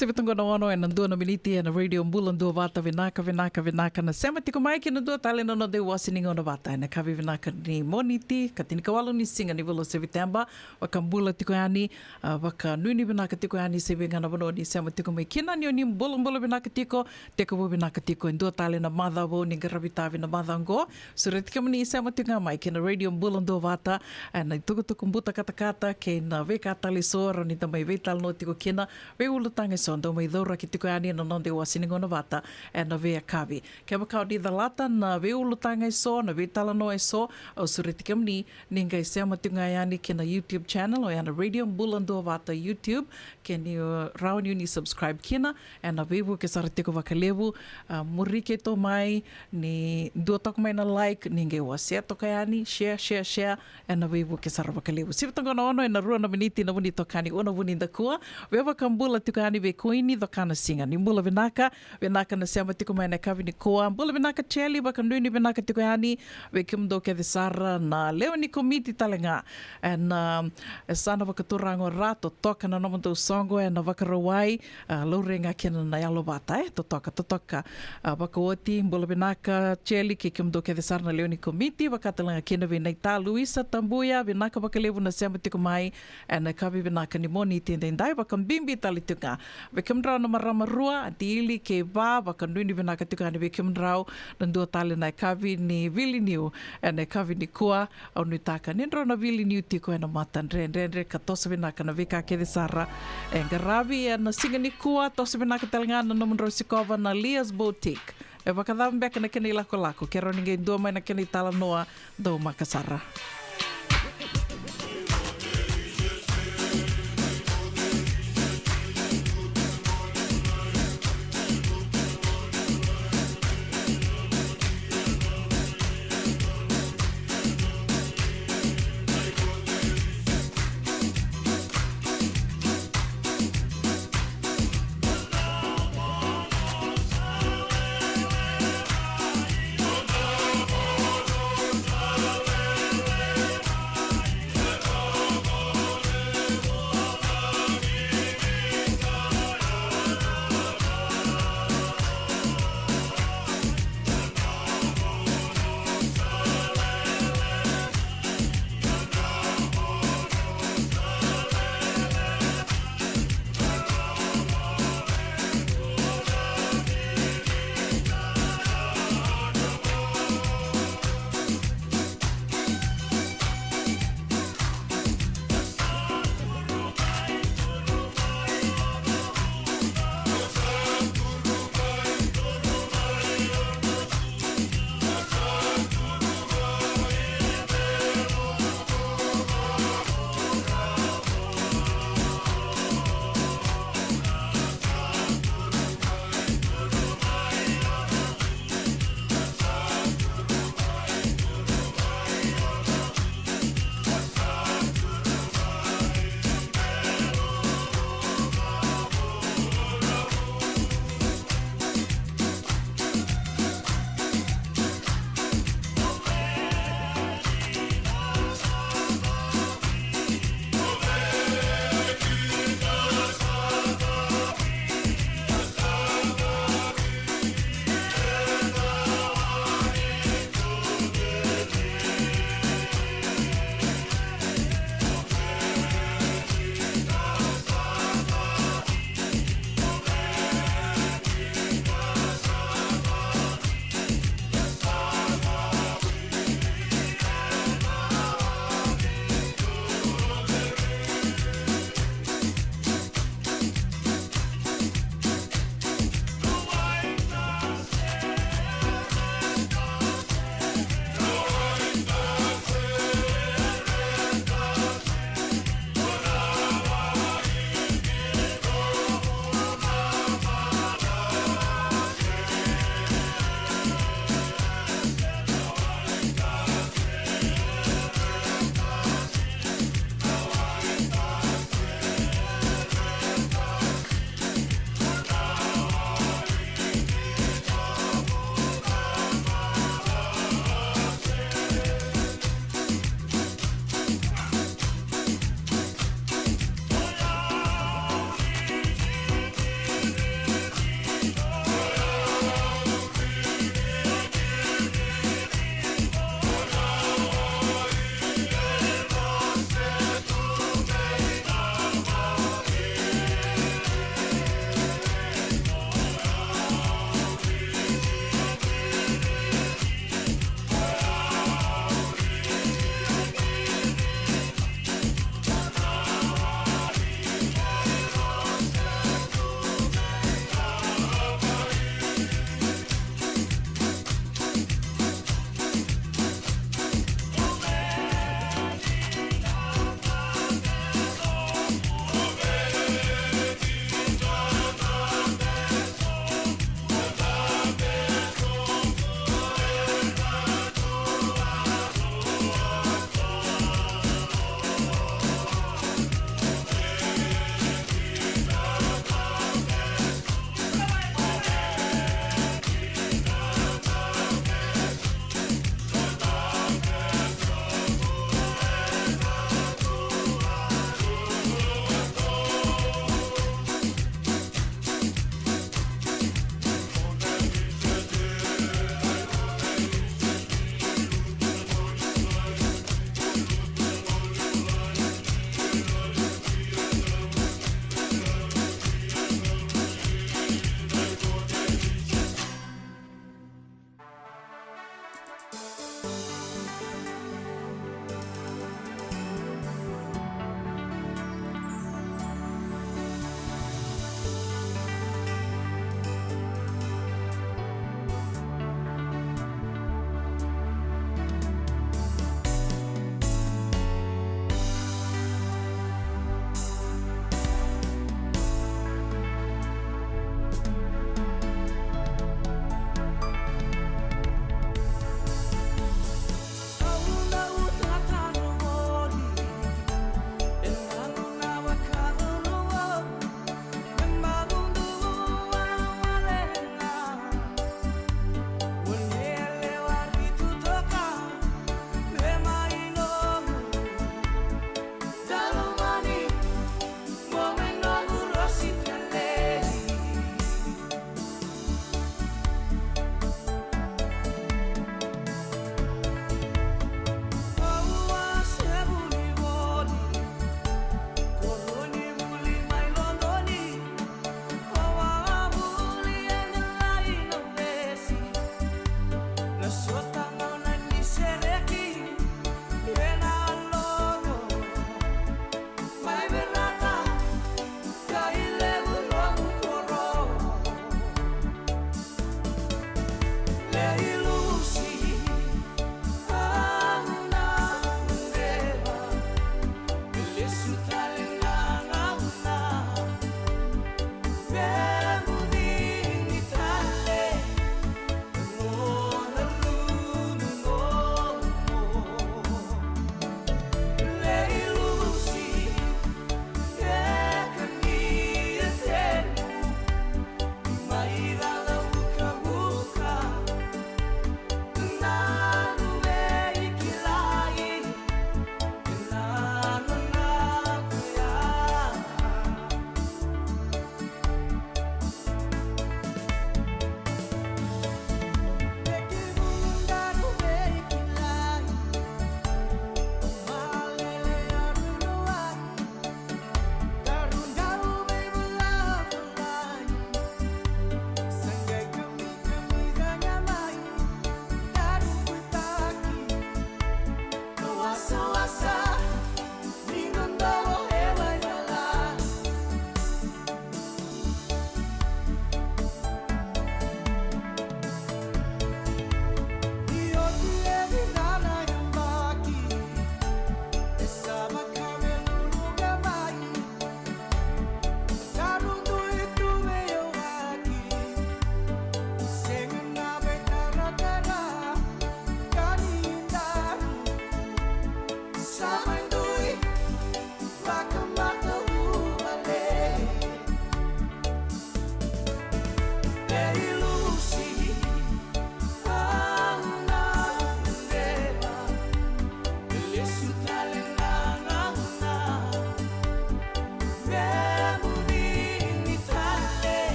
Sivi toqo na ono ena dua na miniti ena Radio Bula Duavata. Vinaka, vinaka, vinaka na sema tiko mai ki na dua tale na noda iwase ni gauna vata ena yakavi vinaka ni Moniti, ka tinikawalu ni siga ni vula o Seviteba. Vakabula tiko yani, a, vakanuinui vinaka tiko yani se vei ga na vanua ni sema tiko mai kina, ni oni bulabula vinaka tiko, tekivu vinaka tiko e dua tale na macawa vou ni qaravi tavi na macawa oqo. Sureti kemuni sema tiko ga mai ki na Radio Bula Duavata, e, na itukutuku buta katakata kei na veika tale eso rawa ni da mai veitalanoa tiko kina, veiulutaga eso dau mai cauraki tiko yani na noda iwase ni gauna vata ena veiyakavi. Kevaka o ni calata na veiulutaga eso, na veitalanoa eso, au sureti kemuni ni qai sema tiko ga yani ki na YouTube channel, oya na Radio Bula Duavata YouTube, ke ni, uh, rawa ni o ni subscribe kina, ena veivuke sara tiko vakalevu. Uh, muri keitou mai, ni dua toka mai na like, ni qai wasea toka yani, share, share, share, ena veivuke sara vakalevu. Sivi toka na ono ena rua na miniti na vu ni itokani, ua na vu ni dakua. Veivakabula tiko yani vei Kuini Cokanasiga, ni bula vinaka. Vinaka na sema tiko mai ena yakavi nikua. Bula vinaka Cheli, vakanuinui vinaka tiko yani vei kemudou kece sara na lewe ni komiti tale ga. Ena, um, yasana vakaturaga o Ra, totoka na nomudou soqo ena Vakarauwai, a, laurai ga kina na yalo vata, e, totoka, totoka. A, vakaoti, bula vinaka Cheli kei kemudou kece sara na lewe ni komiti, vaka tale ga kina vei Naita Luisa Tabuya, vinaka vakalevu na sema tiko mai ena yakavi vinaka ni Moniti edaidai, vakabibi tale tiko ga vei kemudrau na marama rua, Ati Ili kei Va, vakanuinui vinaka tiko yani vei kemudrau na dua tale na yakavi ni vili niu ena yakavi nikua. Au nuitaka ni drau na vili niu tiko ena matadredredre ka toso vinaka na veika kece sara e qaravi ena siga nikua. Toso vinaka tale ga na nomudrau sikova na Leah's Boutique. E vakacava beka na kena ilakolako, ke rawa ni qai dua mai na kena italanoa, dau maka sara.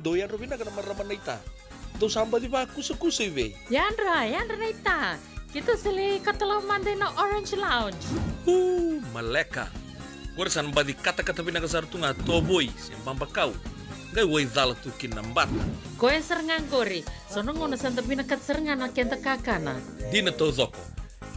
Dou yadra vinaka na marama naita. Dou sa baci vakusakusa i vei? Yadra, yadra naita. Keitou sa lai katalau mada ina Orange Lounge. Uu, maleka. Qori sa na baci katakata vinaka sara tu ga tovoi se babakau. Qai waicala tu kina na bata. Koya sara ga qori. So na gauna sa da vinakata sara ga na keda kakana. Dina taucoko.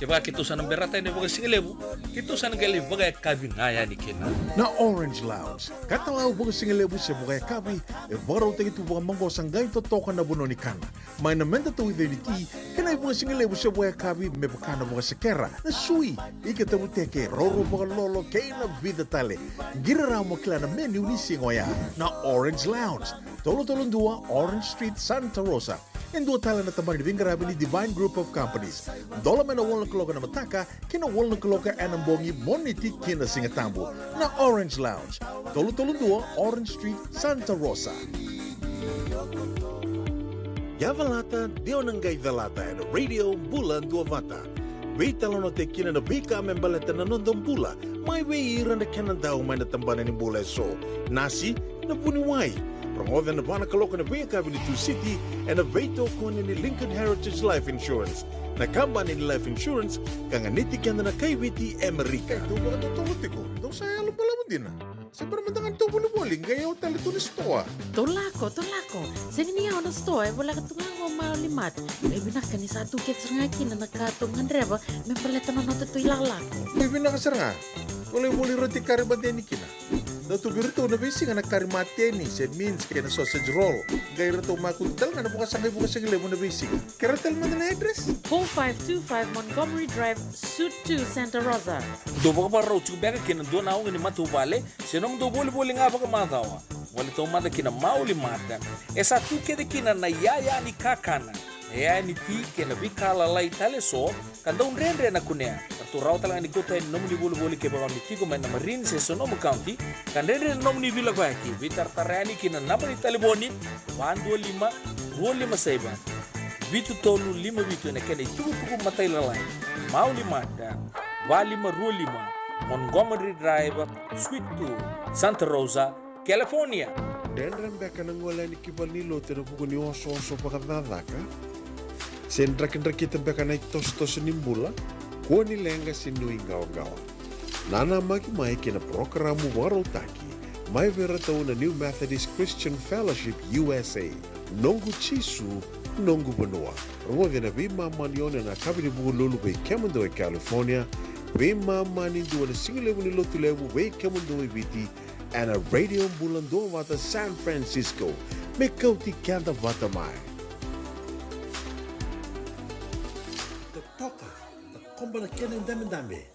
Kevaka keitou sa na berata yani vakasigalevu, keitou sa na qai lai vakayakavi ga yani kina. Na Orange Lounge, katalau vakasigalevu se vakayakavi, e vakarautaki tu vakamaqosa qai totoka na vanua ni kana. Mai na meda tauica ni ti, kei na ivakasigalevu se vakayakavi me vaka na vakasekera, na sui, ika tavuteke, roro vakalolo, kei na vica tale. Qiri rawa mo kila na menu ni siga oya. Na Orange Lounge, tolu tolu dua Orange Street, Santa Rosa. E dua tale na tabana ni veiqaravi ni Divine Group of Companies. Dola mai na walu na kaloko ena mataka ki na walu na kaloko ena bogi, Moniti ki na Sigatabu. Na Orange Lounge, tolu tolu dua Orange Street, Santa Rosa. Yavalata, de o na qai calata ena Radio Bula Duavata. Veitalanoataki kina na veika me baleta na noda bula, mai vei ira na kena dau mai na tabana ni bula eso. Nasi, na vuniwai. Rogoca ena va na kaloko ena veiyakavi ni Tusiti ena veitokoni ni Lincoln Heritage Life Insurance, na kabani ni life insurance ka ganiti keda na kai Viti e Amerika. Dou vakatotolo tiko, dou sa yalo balavu dina. Se bera mada ga ni tou volivoli, qai yawa tale tu na sitoa. Tou lako, tou lako. Sega ni yawa na sitoa, e voleka tu ga qo Maoli Mart. E vinaka ni sa tu kece sara ga kina na ka tou gadreva me baleta na noda tou ilakolako. E vinaka sara ga. Volivoli roti kari mate ni kina. Dau tu vei iratou na veisiga na kari mateni, se mince kei na sausage roll. Qai ratou makutu tale ga na vakasaqai vakasigalevu na veisiga. Kerea tale mada na address. Four five two five Montgomery Drive, Suite two, Santa Rosa. Dou vakavakarau tiko beka kei na dua na oga ni matavuvale, se nomudou volivoli ga vakamacawa. Voli taumada ki na Maoli Mart. E sa tu kece kina na iyaya ni kakana, na iyaya ni ti kei na veika lalai tale eso, ka dau dredre na kunea. Ratou rawa tale ga ni kauta yani na nomuni volivoli kevaka o ni tiko mai na Marin se Sonoma County, ka dredre na nomuni veilakoyaki. Veitaratara yani ki na naba ni talevoni, va dua lima, rua lima saiva, vitu tolu lima vitu ena kena itukutuku matailalai. Maoli Mart, va lima rua lima, Montgomery Drive, Suite two, Santa Rosa, California. Dredre beka na gole yani ki valenilotu ena vuku ni osooso vakacakacaka? Se drakidrakita beka na itosotoso ni bula? Kua ni leqa se nuiqawaqawa. Nanamaki mai ki na parokaramu vakarautaki mai vei iratou na New Methodist Christian Fellowship U S A. Noqu Jisu, noqu vanua. Rogoci ena veimama ni ono ena yakavi ni Vukelulu vei kemudou e California, veimama ni dua ena sigalevu ni Lotulevu vei kemudou e Viti, ena Radio Bula Duavata San Francisco, me kauti keda vata mai. Totoka, takoba na kena idabedabe.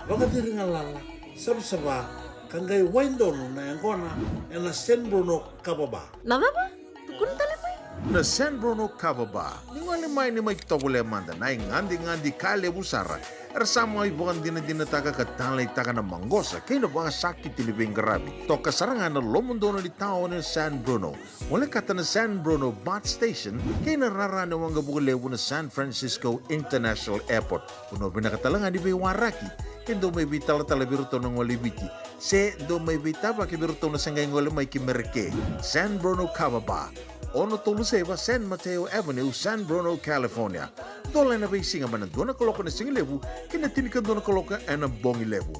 Vakaciri galala, savasava, ka qai wai donu na yaqona ena San Bruno Kava Bar. Na cava? Tukuna tale mai. Na San Bruno Kava Bar. Ni gole mai ni mai tovolea mada na igadigadi ka levu sara. Era sa mai vakadinadinataka ka taleitaka na maqosa kei na vakasakiti ni veiqaravi. Toka sara ga na lomodonu ni taoni o San Bruno. Volekata na San Bruno Bus Station kei na rara ni waqavuka levu na San Francisco International Airport. Vanua vinaka tale ga ni veiwaraki. Ke dou mai veitalatala vei iratou na gole i Viti, se dou mai veitavaki vei iratou na se qai gole mai ki Mereke. San Bruno Kava Bar, ono tolu saiva San Mateo Avenue, San Bruno, California. Dola ena veisiga mai na dua na kaloko ena sigalevu ki na tinikadua na kaloko ena bogi levu.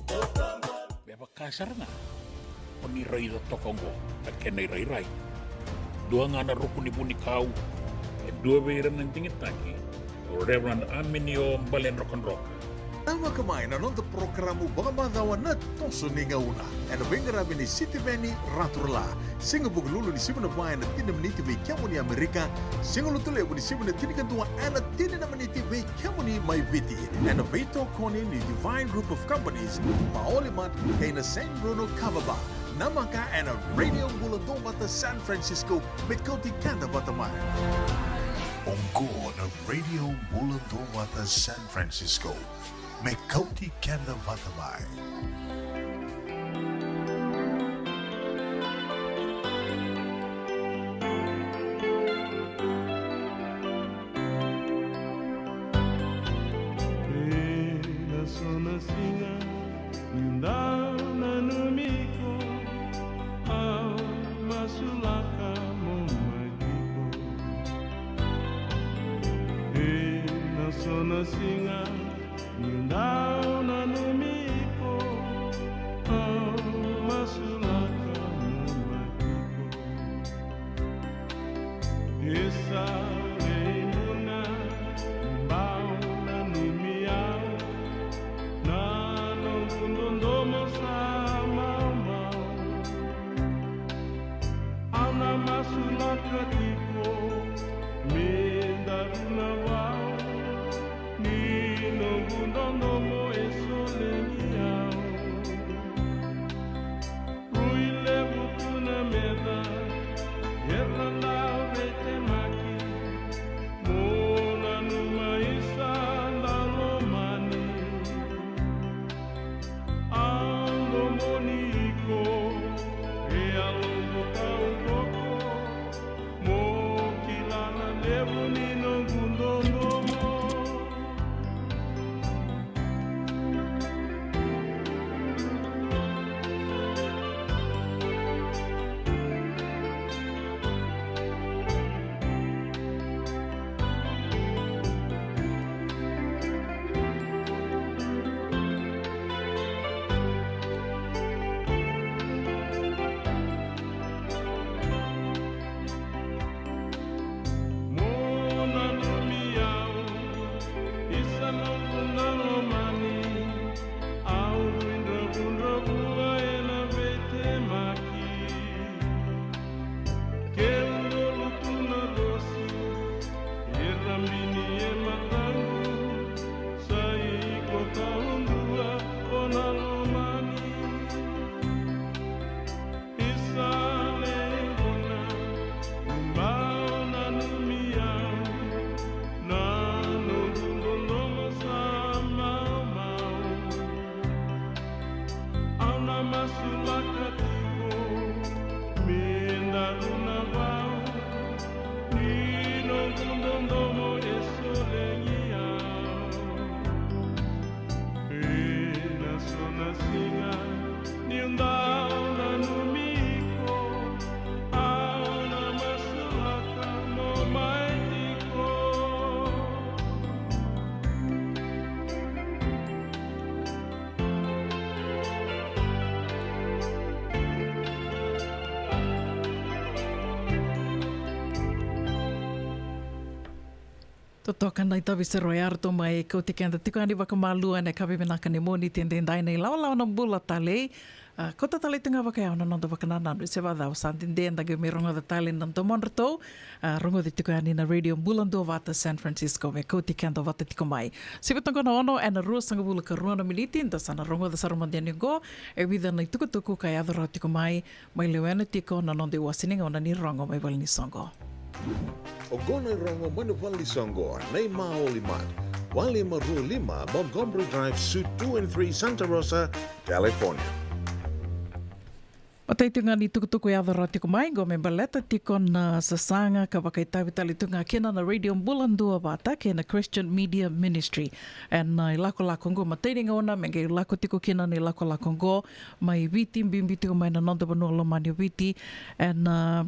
Me vaka sara ga o ni raica toka oqo na kena irairai. Dua ga na ruku ni vunikau, e dua vei ira na digitaki, o Reverend Aminio Baledrokadroka. Tavaka mai na noda parokaramu vakamacawa Na Toso ni Gauna, ena veiqaravi ni Sitiveni Raturala. Siga Vukelulu ni sivi na va ena tini na miniti vei kemuni Amerika. Siga Lotulevu ni sivi na tinikadua ena tini na miniti vei kemuni mai Viti, ena veitokoni ni Divine Group of Companies, Maoli Mart kei na San Bruno Kava Bar. Namaka ena Radio Bula Duavata San Francisco, me kauti keda vata mai. Oqo na Radio Bula Duavata San Francisco, me kauti keda vata mai. Ena so na siga niu dau nanumi iko, au masulaka mo Na siga niu dau nanumi iko, au masulaka mo mai tiko. Isa, levu na bau nanumi au, na noqu dodomo sa maumau. Au na masulaka tiko me daru na vau, ni noqu dodomo e solegi au. Rui levu tu na meca era dau veitemaki, mo nanuma isa dau lomani. Au domoni iko, e yaloqu taucoko, mo kila na levu ni noqu dodomo. Mo nanumi au, isa noqu dau lomani, au rui dravudravua ena veitemaki. Keu dolu tu na losi, e rabini e mataqu, sa iko taudua o na lomani. Isa levu na bau nanumi au, na noqu dodomo sa maumau. Au na masulaka tiko me daru na vau, ni noqu dodomo e solegi au. Ena so na siga niu dau nanumi iko, au na masulaka mo mai tiko. Totoka na itavi sere oya eratou mai kauti keda tiko yani vakamalua ena yakavi vinaka ni Moniti edaidai, na ilawalawa na bula talei. A, kauta tale tu ga vakayau na noda vakanananu, se vakacava, sa dede da qai mai rogoca tale na domodratou. A, rogoci tiko yani na Radio Bula Duavata San Francisco me kauti keda vata tiko mai. Sivi toka na ono ena ruasagavulu ka rua na miniti, da sa na rogoca sara mada yani oqo e vica na itukutuku ka yaco rawa tiko mai, mai lewena tiko na noda iwase ni gauna ni rogo mai valenisoqo. Oqo na irogo mai na valenisoqo, na iMaoli Mart, walu lima rua lima Montgomery Drive, Suite two and three, Santa Rosa, California. Matai tiko ga ni tukutuku yaco rawa tiko mai oqo me baleta tiko na sasaga ka vakaitavi tale tu ga kina na Radio Bula Duavata kei na Christian Media Ministry. Ena, a, ilakolako oqo, matai ni gauna me qai lako tiko kina na ilakolako oqo mai Viti, bibi tiko mai na noda vanua lomani o Viti. Ena, a,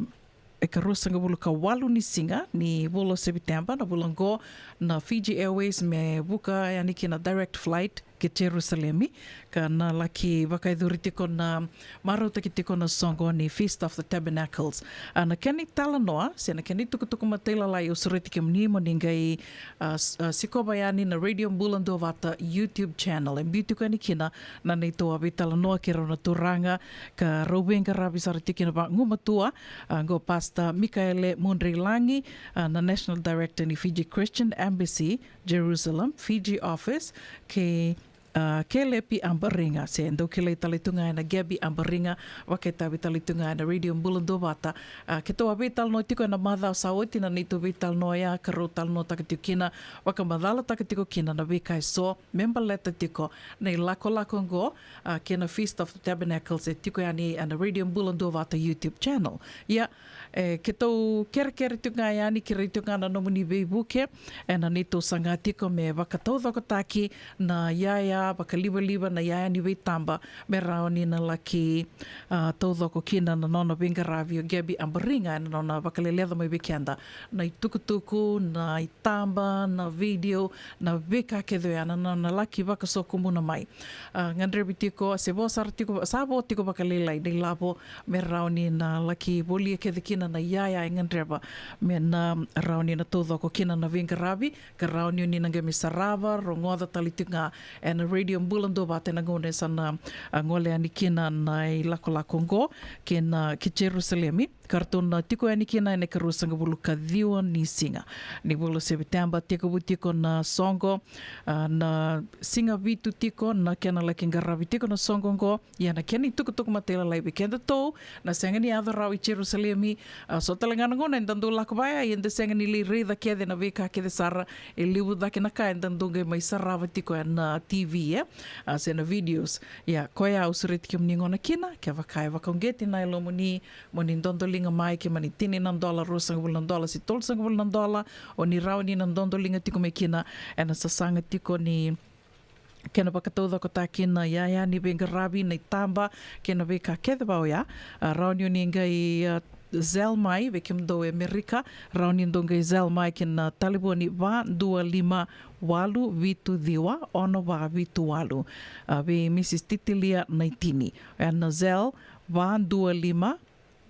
ikaruasagavulu ka walu ni siga ni vula o Sepiteba, na vula oqo, na Fiji Airways me vuka yani kina direct flight ki Jerusalemi, ka na laki vakayacori tiko na, marautaki tiko na soqo ni Feast of the Tabernacles. A, na kena italanoa se na kena itukutuku matailalai au sureti kemuni mo ni qai, a, s-, a, sikova yani na Radio Bula Duavata YouTube channel. E biu tiko yani kina na neitou a veitalanoa kei rau na turaga ka rau veiqaravi sara tiko kina vagumatua, a, oqo Pastor Mikaele Mudreilagi, a, na National Director ni Fiji Christian Embassy, Jerusalem, Fiji Office, kei, a, Kelepi Abariga, se dau kilai tale tu ga ena Gabby Abariga, vakaitavi tale tu ga ena Radio Bula Duavata. A, keitou a veitalanoa tiko ena macawa sa oti na neitou veitalanoa oya ka rau talanoataka tiko kina, vakamacalataka tiko kina na veika eso me baleta tiko na ilakolako oqo, a, kei na Feast of the Tabernacles e tiko yani ena Radio Bula Duavata YouTube channel. Ia, e, keitou kerekere tiko ga yani, kerei tiko ga na nomuni veivuke ena neitou saga tiko me vakataucokotaki na iyaya vakalivaliva na iyaya ni veitaba me rawa ni na laki, a, taucoko kina na nona veiqaravi o Gabby Ambariga ena nona vakaleleca mai vei keda na itukutuku, na itaba, na video, na veika kece oya na nona laki vakasokomuna mai. A, gadrevi tiko, se vo sara tiko, sa vo tiko vakalailai na ilavo me rawa ni na laki volia kece kina na iyaya e gadreva me na rawa ni na taucoko kina na veiqaravi, ka rawa ni o ni na qai mai sarava, rogoca tale tiko ga ena Radio Bula Duavata ena gauna e sa na, a, gole yani kina na ilakolako oqo kei na, ki Jerusalemi, ka ratou na tiko yani kina ena ikaruasagavulu ka ciwa ni siga ni vula o Seviteba. Tekivu tiko na soqo, a, na siga vitu tiko na kena laki qaravi tiko na soqo oqo. Ia na kena itukutuku matailalai vei kedatou na sega ni yaco rawa i Jerusalemi. A, so tale ga na gauna eda dau lako vaya, ia eda sega ni lai raica kece na veika kece sara, e levu cake na ka eda dau qai mai sarava tiko ena T V, e, a, se na videos. Ia koya au sureti kemuni gona kina, kevaka e vakauqeti na yalomuni mo ni dodoliga mai, ke mani tini na dola, ruasagavulu na dola se tolusagavulu na dola, o ni rawa ni na dodoliga tiko mai kina ena sasaga tiko ni kena vakataucokotaki na iyaya ni veiqaravi, na itaba kei na veika kece va oya. A, rawa ni o ni qai, a, Zelle mai, vei kemudou e Amerika, rawa ni dou qai Zelle mai kei na talevoni va dua lima walu vitu ciwa ono va vitu walu. A, vei Mrs Titilia Naitini, ena Zelle va dua lima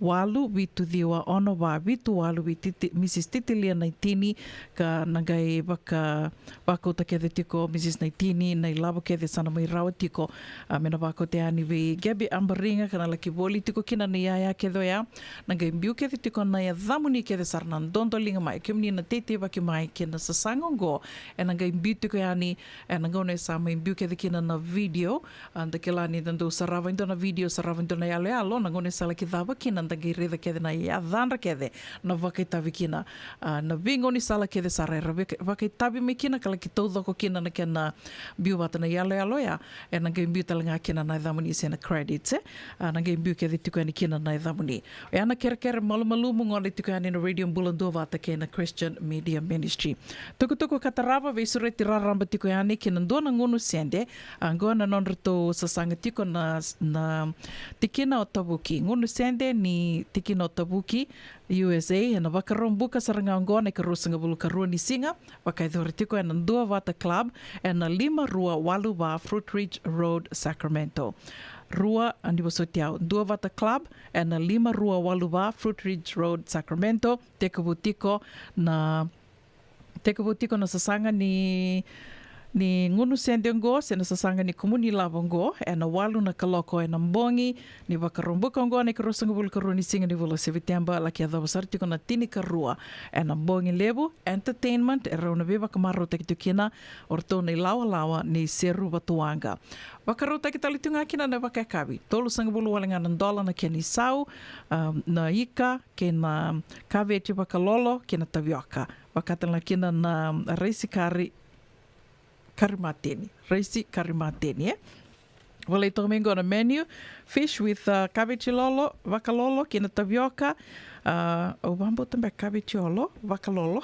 walu vitu ciwa ono va vitu walu, vei Titi, Mrs Titilia Naitini, ka na qai vaka, vakauta kece tiko Mrs Naitini na ilavo kece sa na mai rawa tiko, a, me na vakauta yani vei Gabby Ambariga ka na laki voli tiko kina na iyaya kece oya. Na qai biu kece tiko na yacamuni kece sara na dodoliga mai, kemuni na teitei vaki mai kei na sasaga oqo, ena qai biu tiko yani ena gauna e sa mai biu kece kina na video. A, da kila ni da dau sarava e dua na video, sarava e dua na yaloyalo, na gauna e sa laki cava kina da qai raica kece na yacadra kece na vakaitavi kina. A, na veigaunisala kece sara era vaka, vakaitavi mai kina ka laki taucoko kina na kena biu vata na yaloyalo oya, ena qai biu tale ga kina na yacamuni se na credits, e. A, na qai biu kece tiko yani kina na yacamuni. Oya na kerekere malumalumu gole tiko yani na Radio Bula Duavata kei na Christian Media Ministry. Tukutuku ka tarava, veisureti raraba tiko yani ki na dua na gunu sede, a, oqo na nodratou sasaga tiko na, na tikina o Tavuki. Gunu sede ni tikina o Tavuki, U S A, ena Vakaraubuka sara ga oqo na ikaruasagavulu ka rua ni siga, vakayacori tiko ena Duavata Club, ena lima rua walu va Fruit Ridge Road, Sacramento. Rua, a, ni vosoti au, Duavata Club, ena lima rua walu va Fruit Ridge Road, Sacramento. Tekivu tiko na, tekivu tiko na sasaga ni, ni gunu sede oqo, se na sasaga ni kumuni lavo oqo, ena walu na kaloko ena bogi ni Vakaraubuka oqo na ikaruasagavulu ka rua ni siga ni vula o Seviteba, laki yacova sara tiko na tinikarua ena bogi levu. Entertainment, e rau na veivakamarautaki tiko kina o ratou na ilawalawa ni Seru Vatuwaqa. Vakarautaki tale tu ga kina na vakayakavi, tolusagavulu wale ga na dola na kena isau, um, na ika kei na kaveti vakalolo kei na tavioka. Vaka tale ga kina na raisi kari, kari mateni, raisi kari mateni, e. Volai toka mai oqo na menu, fish with, uh, kaveti lolo, vakalolo kei na tavioka. Uh, au vakabauta beka kaveti olo, vakalolo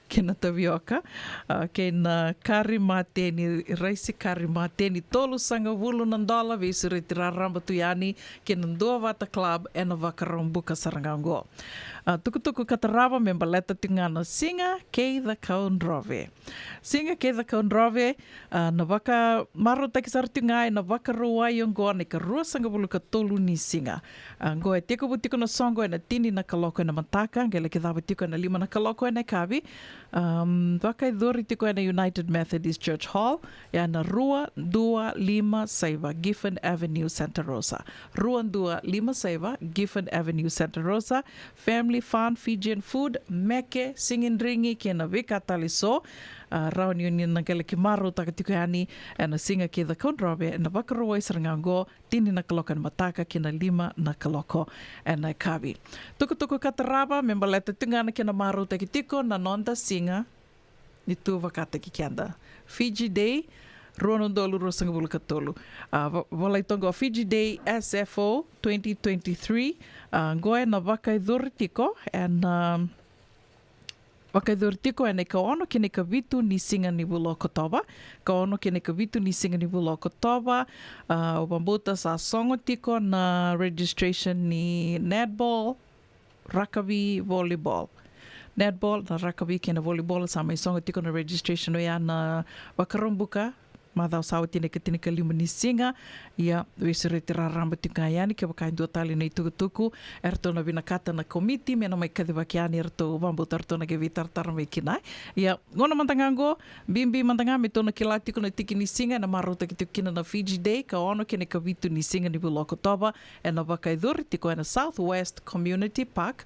kei na tavioka, a, kei na kari mateni, raisi kari mateni, tolusagavulu na dola, veisureti raraba tu yani ki na Duavata Club ena Vakaraubuka sara ga oqo. A, tukutuku ka tarava me baleta tiko ga na Siga kei Cakaudrove. Siga kei Cakaudrove, a, na vakamarautaki sara tiko ga ena Vakarauwai oqo na ikaruasagavulu ka tolu ni siga. A, oqo e tekivu tiko na soqo ena tini na kaloko ena mataka, qai laki cava tiko ena lima na kaloko ena yakavi. Um, vakayacori tiko ena United Methodist Church Hall, ena rua dua lima saiva Gifford Avenue, Santa Rosa. Rua dua lima saiva Gifford Avenue, Santa Rosa. Family fun, Fijian food, meke, singing dringi kei na veika tale eso. A, rawa ni o ni na qai laki marautaka tiko yani ena Siga kei Cakaudrove ena Vakarauwai sara ga oqo, tini na kaloko ena mataka ki na lima na kaloko ena yakavi. Tukutuku ka tarava me baleta tiko ga na kena marautaki tiko na noda siga ni tu vakataki keda, Fiji Day rua na udolu ruasagavulu ka tolu. A, va-, volai toka oqo, Fiji Day S F O twenty twenty-three. A, oqo ena vakayacori tiko ena, um, vakayacori tiko ena ikaono kei na ikavitu ni siga ni vula o Okotova. Ikaono kei na ikavitu ni siga ni vula o Okotova. A, au vakabauta sa sogo tiko na registration ni netball, rakavi, volleyball. Netball, na rakavi kei na volleyball, sa mai sogo tiko na registration oya na Vakaraubuka, macawa sa oti na ikatinikalima ni siga. Ia, veisureti raraba tiko ga yani, kevaka e dua tale na itukutuku eratou na vinakata na komiti me na mai kacivaki yani, eratou vakabauta eratou na qai veitaratara mai kina. Ia, gauna mada ga oqo, bibi mada ga me tou na kila tiko na tiki ni siga ena marautaki tiko kina na Fiji Day, ikaono kei na ikavitu ni siga ni vula o Okotova, ena vakayacori tiko ena Southwest Community Park,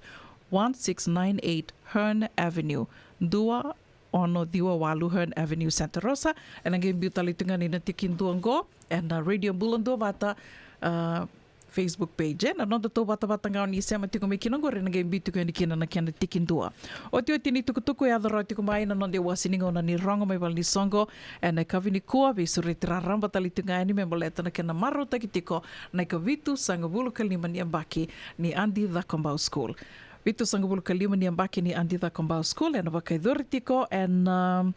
one six nine eight Hearn Avenue, dua ono ciwa walu Hearn Avenue, Santa Rosa. Ena qai biu tale tiko ga ni na tiki dua oqo ena Radio Bula Duavata, a, Facebook page, e, na noda tou vatavata ga o ni sema tiko mai kina oqori, ena qai biu tiko yani kina na kena tiki dua. Otioti ni tukutuku e yaco rawa tiko mai na noda iwase ni gauna ni rogo mai valenisoqo ena yakavi nikua, veisureti raraba tale tiko ga yani me baleta na kena marautaki tiko na ikavitusagavulu ka lima ni yabaki ni Adi Cakobau School. Vitusagavulu ka lima ni yabaki ni Adi Cakobau School ena vakayacori tiko ena, um,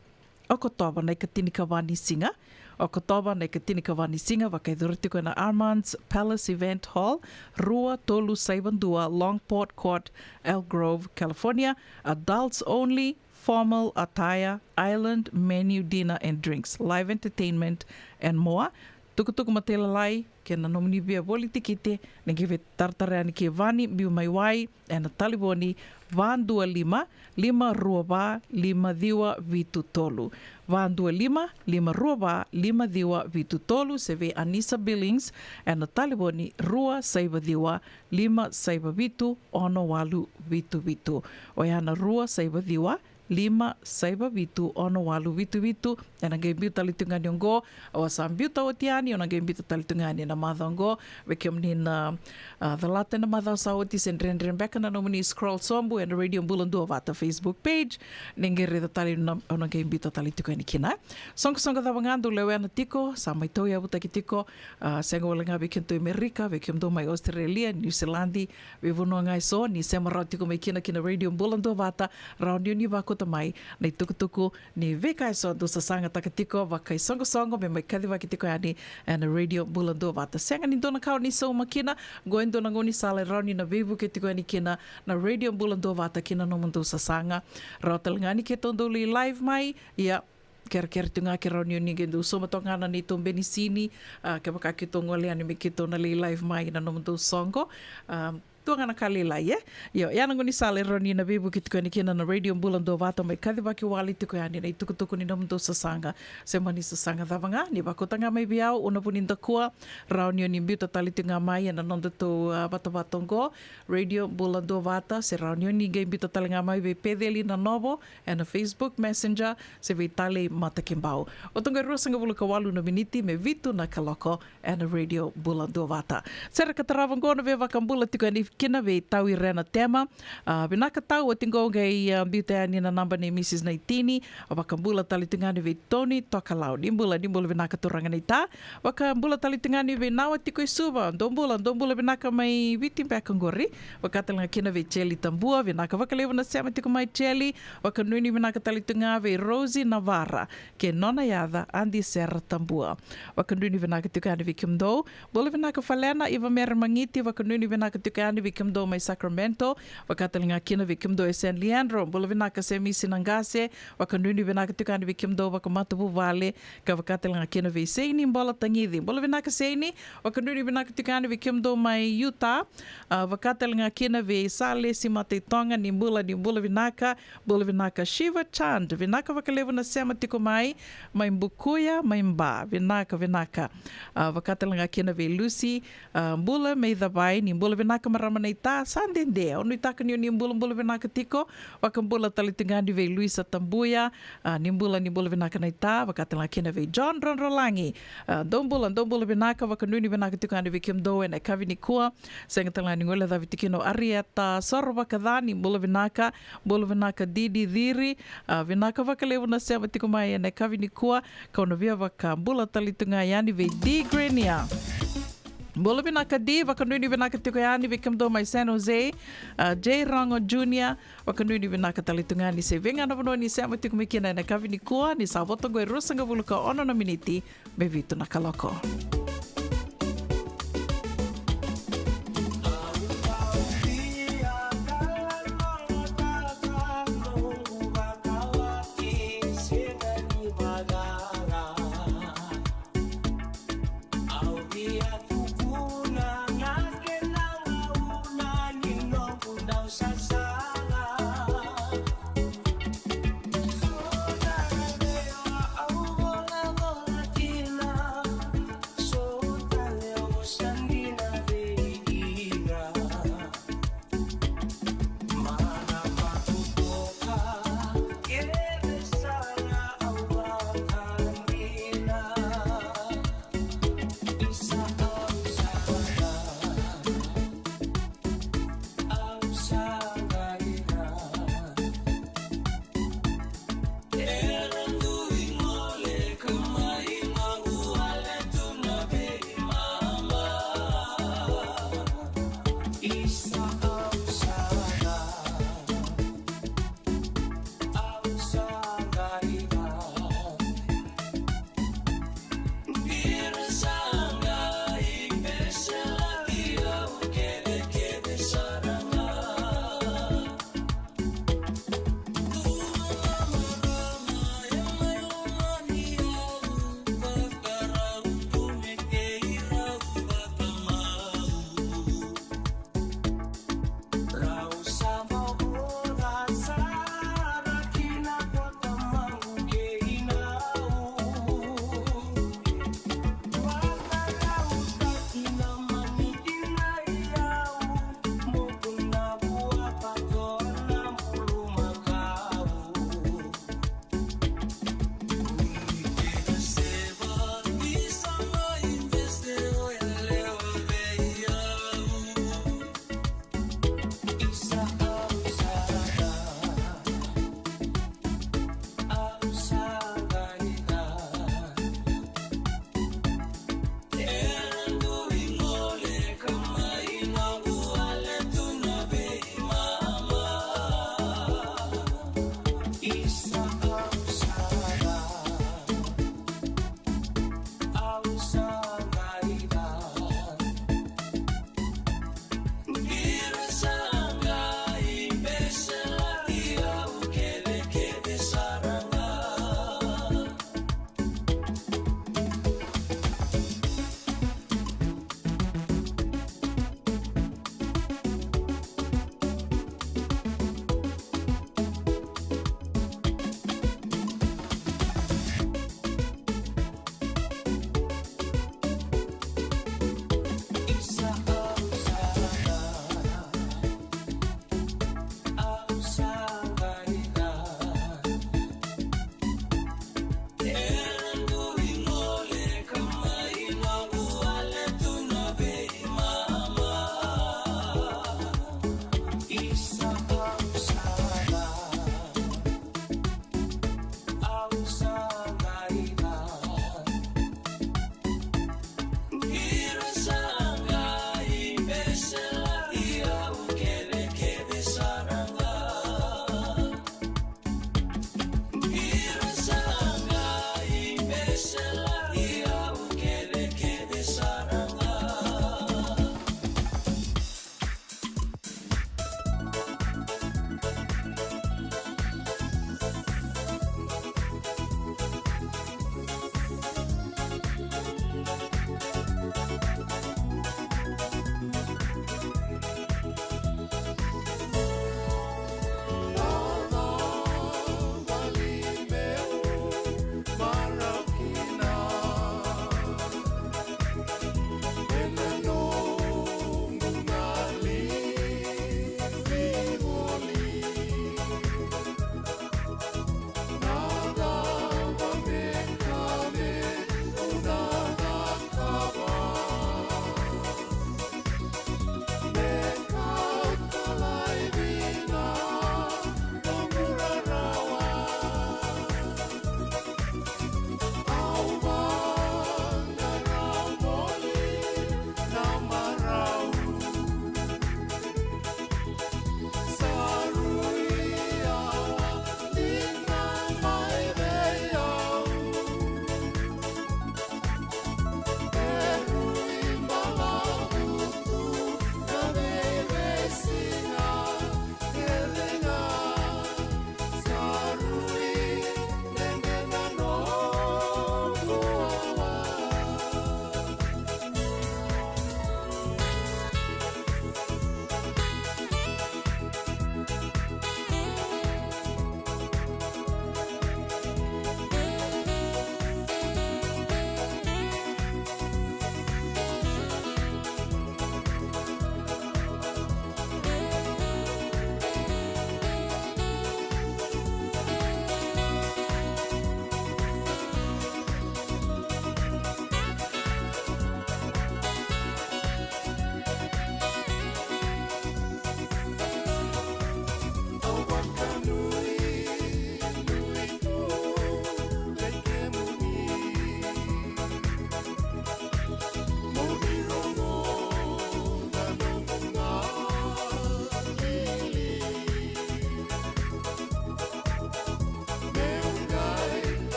Okotova na ikatinikava ni siga. Okotova na ikatinikava ni siga, vakayacori tiko ena Armand's Palace Event Hall, rua tolu saiva dua Longport Court, Elk Grove, California. Adults only, formal attire, island menu, dinner and drinks, live entertainment and more. Tukutuku matailalai kei na nomuni via voli tikite, ni qai veitaratara yani kei Vani Biumaiwai ena talevoni va dua lima, lima rua va, lima ciwa vitu tolu. Va dua lima, lima rua va, lima ciwa vitu tolu, se vei Anisa Billings ena talevoni rua saiva ciwa, lima saiva vitu, ono walu vitu vitu. Oya na rua saiva ciwa, lima saiva vitu, ono walu vitu vitu. Ena qai biu tale tu ga ni oqo, au sa biuta oti yani, au na qai biuta tale tu ga yani na macawa oqo. Vei kemuni na, a, calata ena macawa sa oti se dredre beka na nomuni scroll sobu ena Radio Bula Duavata Facebook page, ni qai raica tale na, au na qai biuta tale tu ga yani kina. Soqosoqo cava ga dou lewena tiko, sa mai tauyavutaki tiko, a, sega wale ga vei kemudou i Amerika, vei kemudou mai Australia, Niusiladi, veivanua ga eso ni sema rawa tiko mai kina ki na Radio Bula Duavata, rawa ni o ni vakauta mai na itukutuku ni veika eso dou sasagataka tiko vakaisoqosoqo me mai kacivaki tiko yani ena Radio Bula Duavata. Sega ni dua na ka o ni sauma kina, oqo e dua na gaunisala e rawa ni na veivuke tiko yani kina na Radio Bula Duavata ki na nomudou sasaga. Rawa tale ga ni keitou dau lai live mai, ia, kerekere tu ga ke rawa ni o ni qai dau sauma toka ga na neitou benisini, a, kevaka keitou gole yani me keitou na lai live mai na nomudou soqo. A, tu ga na ka lailai, e? Io, ia na gaunisala e rawa ni na veivuke tiko yani kina na Radio Bula Duavata mai kacivaki wale tiko yani na itukutuku ni nomudou sasaga. Se mani sasaga cava ga, ni vakauta ga mai vei au, Una Vunidakua, rawa ni o ni biuta tale tiko ga mai ena nodatou, a, vatavata oqo, Radio Bula Duavata, se rawa ni o ni qai biuta tale ga mai vei Peceli Nanovo, ena Facebook Messenger, se vei Talei Matakibau. Oti oqo e ruasagavulu ka walu na miniti me vitu na kaloko ena Radio Bula Duavata. Sere ka tarava oqo na veivakabula tiko yani kina vei Tau Irena Tema. A, vinaka Tau, oti oqo qai, a, biuta yani na naba nei Mrs Naitini. A, vakabula tale tiko yani vei Tony Tokalau. Ni bula, ni bula vinaka turaga naita. Vakabula tale tiko yani vei Nawa tiko i Suva. Dou bula, dou bula vinaka mai Viti beka oqori. Vaka tale ga kina vei Jeli Tabua, vinaka vakalevu na sema tiko mai Jeli. Vakanuinui vinaka tale tu ga vei Rosie Navara kei nona yaca Adi Sera Tabua. Vakanuinui vinaka tiko yani vei kemudou. Bula vinaka Falena, Iva Mere Magiti, vakanuinui vinaka tiko yani vei kemudou mai Sacramento. Vaka tale ga kina vei kemudou e San Leandro, bula vinaka Semisi Naqase. Vakanuinui vinaka tiko yani vei kemudou vakamatavuvale, ka vaka tale ga kina vei Seini Bola Tagici. Bula vinaka Seini, vakanuinui vinaka tiko yani vei kemudou mai Utah. A, vaka tale ga kina vei Salesi Mataitoga, ni bula, ni bula vinaka. Bula vinaka Shiva Chand, vinaka vakalevu na sema tiko mai, mai Bukuya, mai Ba, vinaka, vinaka. A, vaka tale ga kina vei Lucy, a, bula mai Cavai, ni bula vinaka marama naita, sa dede, au nuitaka ni o ni bulabula vinaka tiko. Vakabula tale tiko ga yani vei Luisa Tabuya, a, ni bula, ni bula vinaka naita, vaka tale ga kina vei John Drodrolagi. A, dou bula, dou bula vinaka, vakanuinui vinaka tiko ga yani vei kemudou ena yakavi nikua. Sega tale ga ni guilecavi tiko kina o Arieta Sorovakaca, ni bula vinaka, bula vinaka Didi Ciri, a, vinaka vakalevu na sema tiko mai ena yakavi nikua, kau na via vakabula tale tu ga yani vei Di Grenia. Bula vinaka Di, vakanuinui vinaka tiko yani vei kemudou mai San Jose, a, J Rogo Junior, vakanuinui vinaka tale tu ga ni se vei ga na vanua ni sema tiko mai kina ena yakavi nikua, ni sa vo toka e ruasagavulu ka ono na miniti me vitu na kaloko.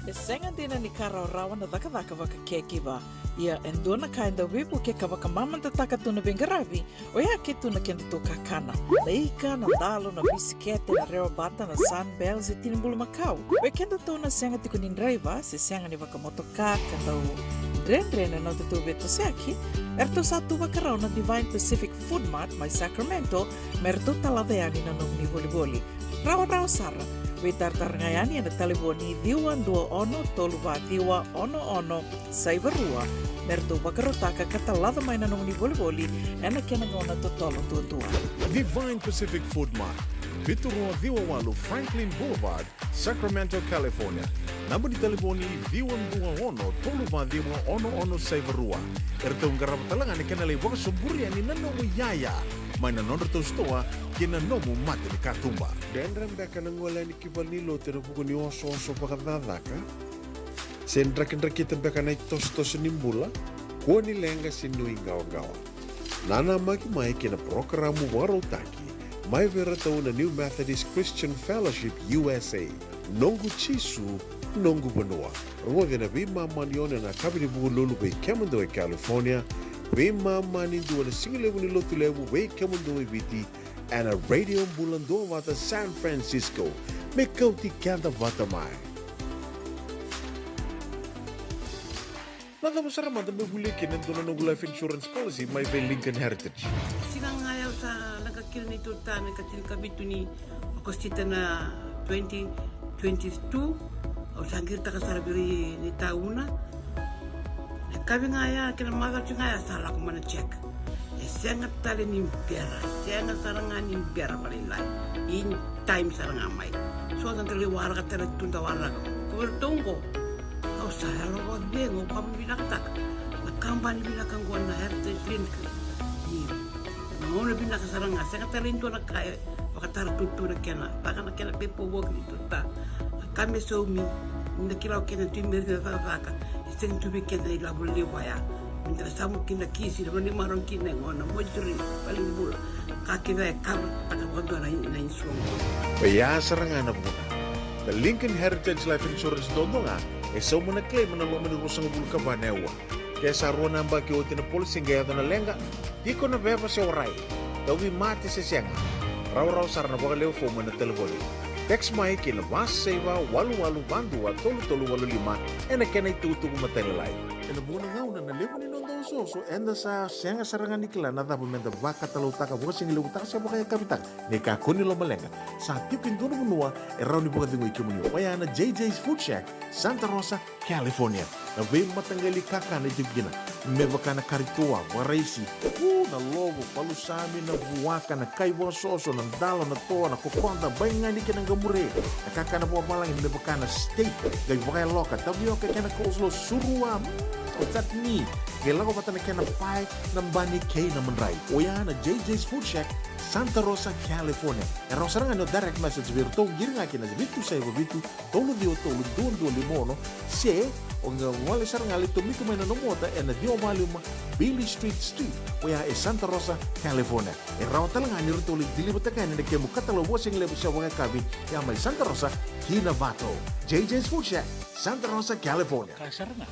E sega dina ni ka rawarawa na cakacaka vakacaregiver. Ia e dua na ka e dau veivuke ka vakamamadataka tu na veiqaravi, oya ke tu na kedatou kakana. Na ika, na dalo, na bisikete, na rewa bata, na Sunbell, se tini bulumakau. Vei kedatou na sega tiko ni draiva, se sega ni vakamotoka, ka dau dredre na nodatou veitosoyaki, eratou sa tu vakarau na Divine Pacific Food Mart mai Sacramento, me ratou talaca yani na nomuni volivoli. Rawarawa sara. Veitaratara ga yani ena talevoni ciwa dua ono tolu va ciwa ono ono saiva rua, me ratou vakarautaka ka talaca mai na nomuni volivoli ena kena gauna totolo duadua. Divine Pacific Food Mart, vitu rua ciwa walu Franklin Boulevard, Sacramento, California. Naba ni talevoni ciwa dua ono tolu va ciwa ono ono saiva rua. Eratou qarava tale ga na kena lai vakasoburi yani na nomu iyaya mai na nodratou sitoa ki na nomu mata ni katuba. Dredre beka na gole yani ki valenilotu ena vuku ni osooso vakacakacaka? Se drakidrakita beka na itosotoso ni bula? Kua ni leqa se nuiqawaqawa. Nanamaki mai ki na parokaramu vakarautaki mai vei iratou na New Methodist Christian Fellowship U S A. Noqu Jisu, noqu vanua. Rogoci ena veimama ni ono ena yakavi ni Vukelulu vei kemudou e California, veimama ni dua na sigalevu ni Lotulevu vei kemudou e Viti, ena Radio Bula Duavata San Francisco. Me kauti keda vata mai. Na cava sara mada meu volia kina e dua na noqu life insurance policy mai vei Lincoln Heritage? Siga ga ya au sa leqa kina neitou ta me ka tinikavitu ni Okosita na twenty twenty-two. Au sa qiritaka sara vei ira ni tauna. Na yakavi ga ya kei na macawa ga ya sa lako mai na check. E sega tale ni bera, sega sara ga ni bera vakalailai. In time sara ga mai. So da qai waraka tale tu da waraka. Ko vei iratou oqo, au sa yalo vakacegu, au vakavinavinakataka na kabani vinaka oqo na Heritage Link. Io. Na gauna vinaka sara ga, sega tale ni dua na ka e vakatara tutu na kena, vaka na kena paperwork ni tuta. Na ka me saumi, ni da kila o kena tu me rina cakacaka, e sega tu vei keda na ilavo levu ya. Ni da na samu kina kisi, na vanua ni marau kina e gona, mortuary, valibula. Ka kece e cover taka vakadua na, na insurance. Oya sara ga na vuna. Na Lincoln Heritage Life Insurance duadua ga e sauma na claim ena loma ni ruasagavulu ka va na aua. Ke sa rua na yabaki oti na policy qai yaco na leqa, tiko na veva se warai, tauvimate se sega, rawarawa sara na vakalewe fomu ena talevoni. Text mai ki na va saiva walu walu va dua tolu tolu walu lima ena kena itukutuku matailalai. Ena vuqa na gauna na levu ni noda osooso eda sa sega sara ga ni kila na cava meda vakatalautaka, vakasigalevu taka se vakayakavi taka. Ni kakua ni lomaleqa, sa tiko e dua na vanua e rawa ni vakacegui kemuni, oya na J J's Food Shack, Santa Rosa, California. Na veimataqali kakana e tiko kina, me vaka na kari toa, vakaraisi, u, na lovo, palusami, na vuaka, na kai vakasoso, na dalo, na toa, na kokoda, baigani kei na qamure. Na kakana vakavalagi me vaka na steak, qai vakayaloka, tavioka kei na coleslaw, surua, mm, o chutney, qai lako vata na kena pae, na bani kei na madrai. Oya na J J's Food Shack, Santa Rosa, California. E rawa sara ga ni o direct message vei iratou, qiri ga ki na vitu saiva vitu, tolu ciwa tolu, dua dua lima ono, se o qai gole sara ga, lai tomika mai na nomu ota ena ciwa va lima Beale Street Suite, oya e Santa Rosa, California. E rawa tale ga ni ratou lai deliver-taka yani na kemu katalau vakasigalevu se vakayakavi, ya mai Santa Rosa ki Novato. J J's Food Shack, Santa Rosa, California. Ka sara ga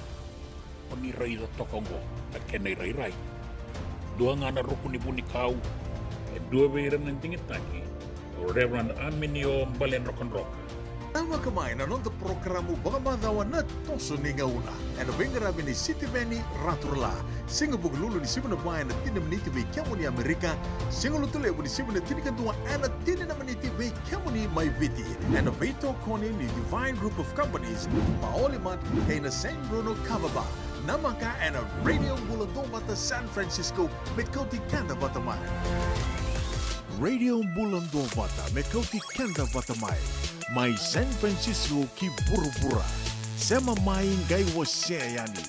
o ni raica toka oqo na kena irairai. Dua ga na ruku ni vunikau, e dua vei ira na digitaki, o Reverend Aminio Baledrokadroka. Tavaka mai na noda parokaramu vakamacawa Na Toso ni Gauna, ena veiqaravi ni Sitiveni Raturala. Siga Vukelulu ni sivi na va ena tini na miniti vei kemuni Amerika. Siga Lotulevu ni sivi na tinikadua ena tini na miniti vei kemuni mai Viti, ena veitokoni ni Divine Group of Companies, Maoli Mart kei na San Bruno Kava Bar. Namaka ena Radio Bula Duavata San Francisco, me kauti keda vata mai. Radio Bula Duavata, me kauti keda vata mai. Mai San Francisco ki vuravura, sema mai qai wasea yani.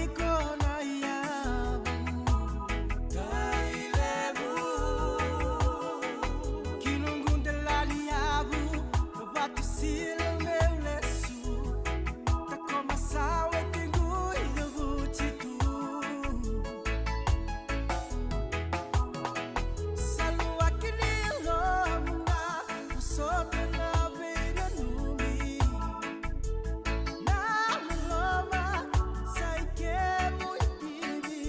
Iko na yavu, kai levu. Ki noqu dela ni yavu, na vatu sila meu lesu. Takoma sa wetiqu i yavuti tu. Sa luaki ni lomana, soka na veinanumi. Na loloma sa i kemu i bibi.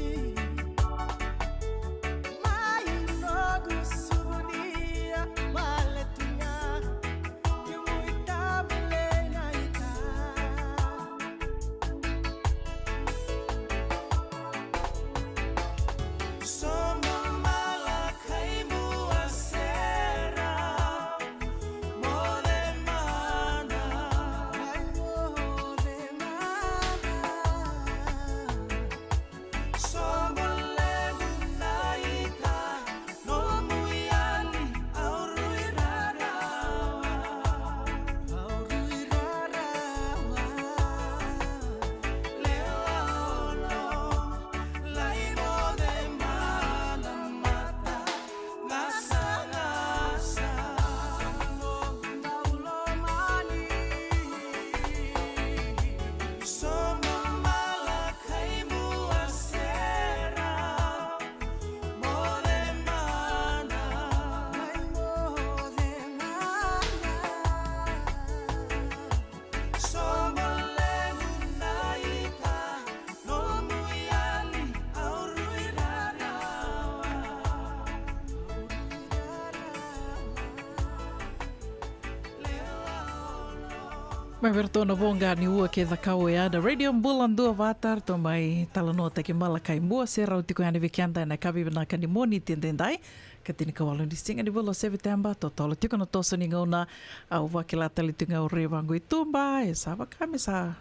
Mai noqu suvunia, baleta ga kemu i tabu lei na ita. Sobu Malakai Bua Sera, moce mana. Ai moce mana. Sobu levu na ita, nomu yali au rui rarawa. Au rui rarawa. Lewa olo, lai moce mana mata. Gasagasa. Sobu Malakai Bua Sera. Moce mana. Mai moce mana. Sobu levu na ita, nomu yali au rui rarawa. Mai vei ratou na voqa ni ua kei Cakaua ya na Radio Bula Duavata, ratou mai talanoataki Malakai Bua Sera, o tiko yani vei keda ena yakavi vinaka ni Moniti edaidai. Ka tinikawalu ni siga ni vula o Seviteba, totolo tiko na toso ni gauna. Au vakila tale tiko ga au rai vaqo i tuba, e sa vaka me sa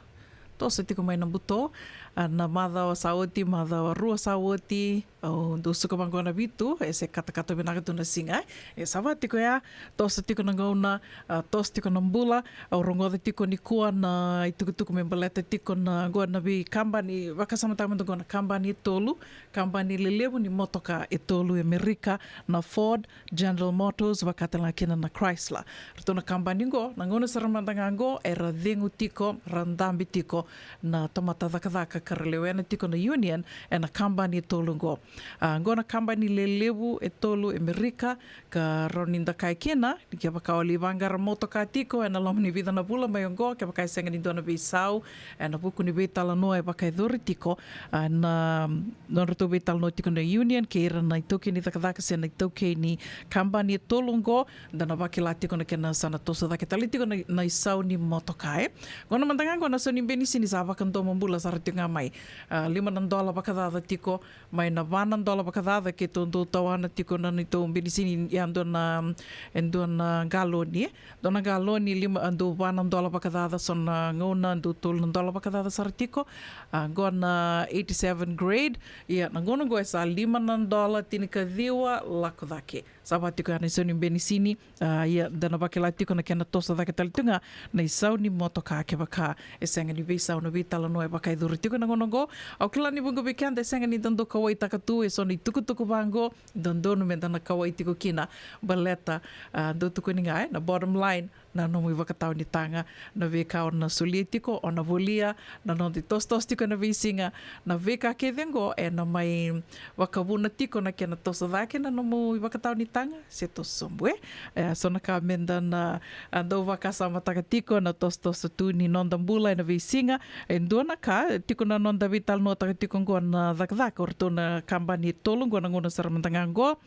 toso tiko mai na buto. A, na macawa sa oti, macawa rua sa oti, au dau suka vaqo na vitu, e se katakata vinaka tu na siga, e. E sa va tiko ya, toso tiko na gauna, a, toso tiko na bula. Au rogoca tiko nikua na itukutuku me baleta tiko na, qo na veikabani, vakasamataka mada qo na kabani e tolu, kabani lelevu ni motoka e tolu e Amerika, na Ford, General Motors, vaka tale ga kina na Chrysler. Ratou na kabani qo, na gauna sara mada ga qo, era cegu tiko, ra dabe tiko na tamata cakacaka ka ra lewena tiko na union ena kabani e tolu qo. A, qo na kabani lelevu e tolu e Amerika, ka rawa ni da kaya kina, ni kevaka o lai vaqara motoka tiko ena loma ni vica na vula mai oqo, kevaka e sega ni dua na veisau ena vuku ni veitalanoa e vakayacori tiko, a, na nodratou veitalanoa tiko na union kei ira na itaukei ni cakacaka se na itaukei ni kabani e tolu oqo, da na vakila tiko na kena sa na toso cake tale tiko na, na isau ni motoka, e. Qo na mada ga qo na sau ni benisini sa vakadomobula sara tiko ga mai. A, lima na dola vakacaca tiko, mai na va na dola vakacaca keitou dau tawana tiko na neitou benisini, ia dua na, e dua na galoni, e. Dua na galoni lima, a, dau va na dola vakacaca, so na gauna dau tolu na dola vakacaca sara tiko. A, qo na eighty-seven grade, ia na gauna qo e sa lima na dola tinikaciwa lako cake. Sa va tiko ya na isau ni benisini. A, ia da na vakila tiko na kena toso cake tale tu ga na isau ni motoka kevaka e sega ni veisau na veitalanoa e vakayacori tiko ena gauna oqo. Au kila ni vuqa vei keda e sega ni da dau kauwaitaka tu e so na itukutuku vaqo, dodonu me da na kauwai tiko kina, baleta, a, dau tukuni ga, e, na bottom line, na nomu ivakatawa ni taga, na veika o na solia tiko, o na volia, na noda itosotoso tiko ena veisiga, na veika kece oqo ena mai vakavuna tiko na kena toso cake na nomu ivakatawa ni taga se toso sobu, e. E, so na ka me da na, a, dau vakasamataka tiko na tosotoso tu ni noda bula ena veisiga. E dua na ka, tiko na noda veitalanoataka tiko oqo na cakacaka o ratou na kabani e tolu oqo na gauna sara mada ga oqo.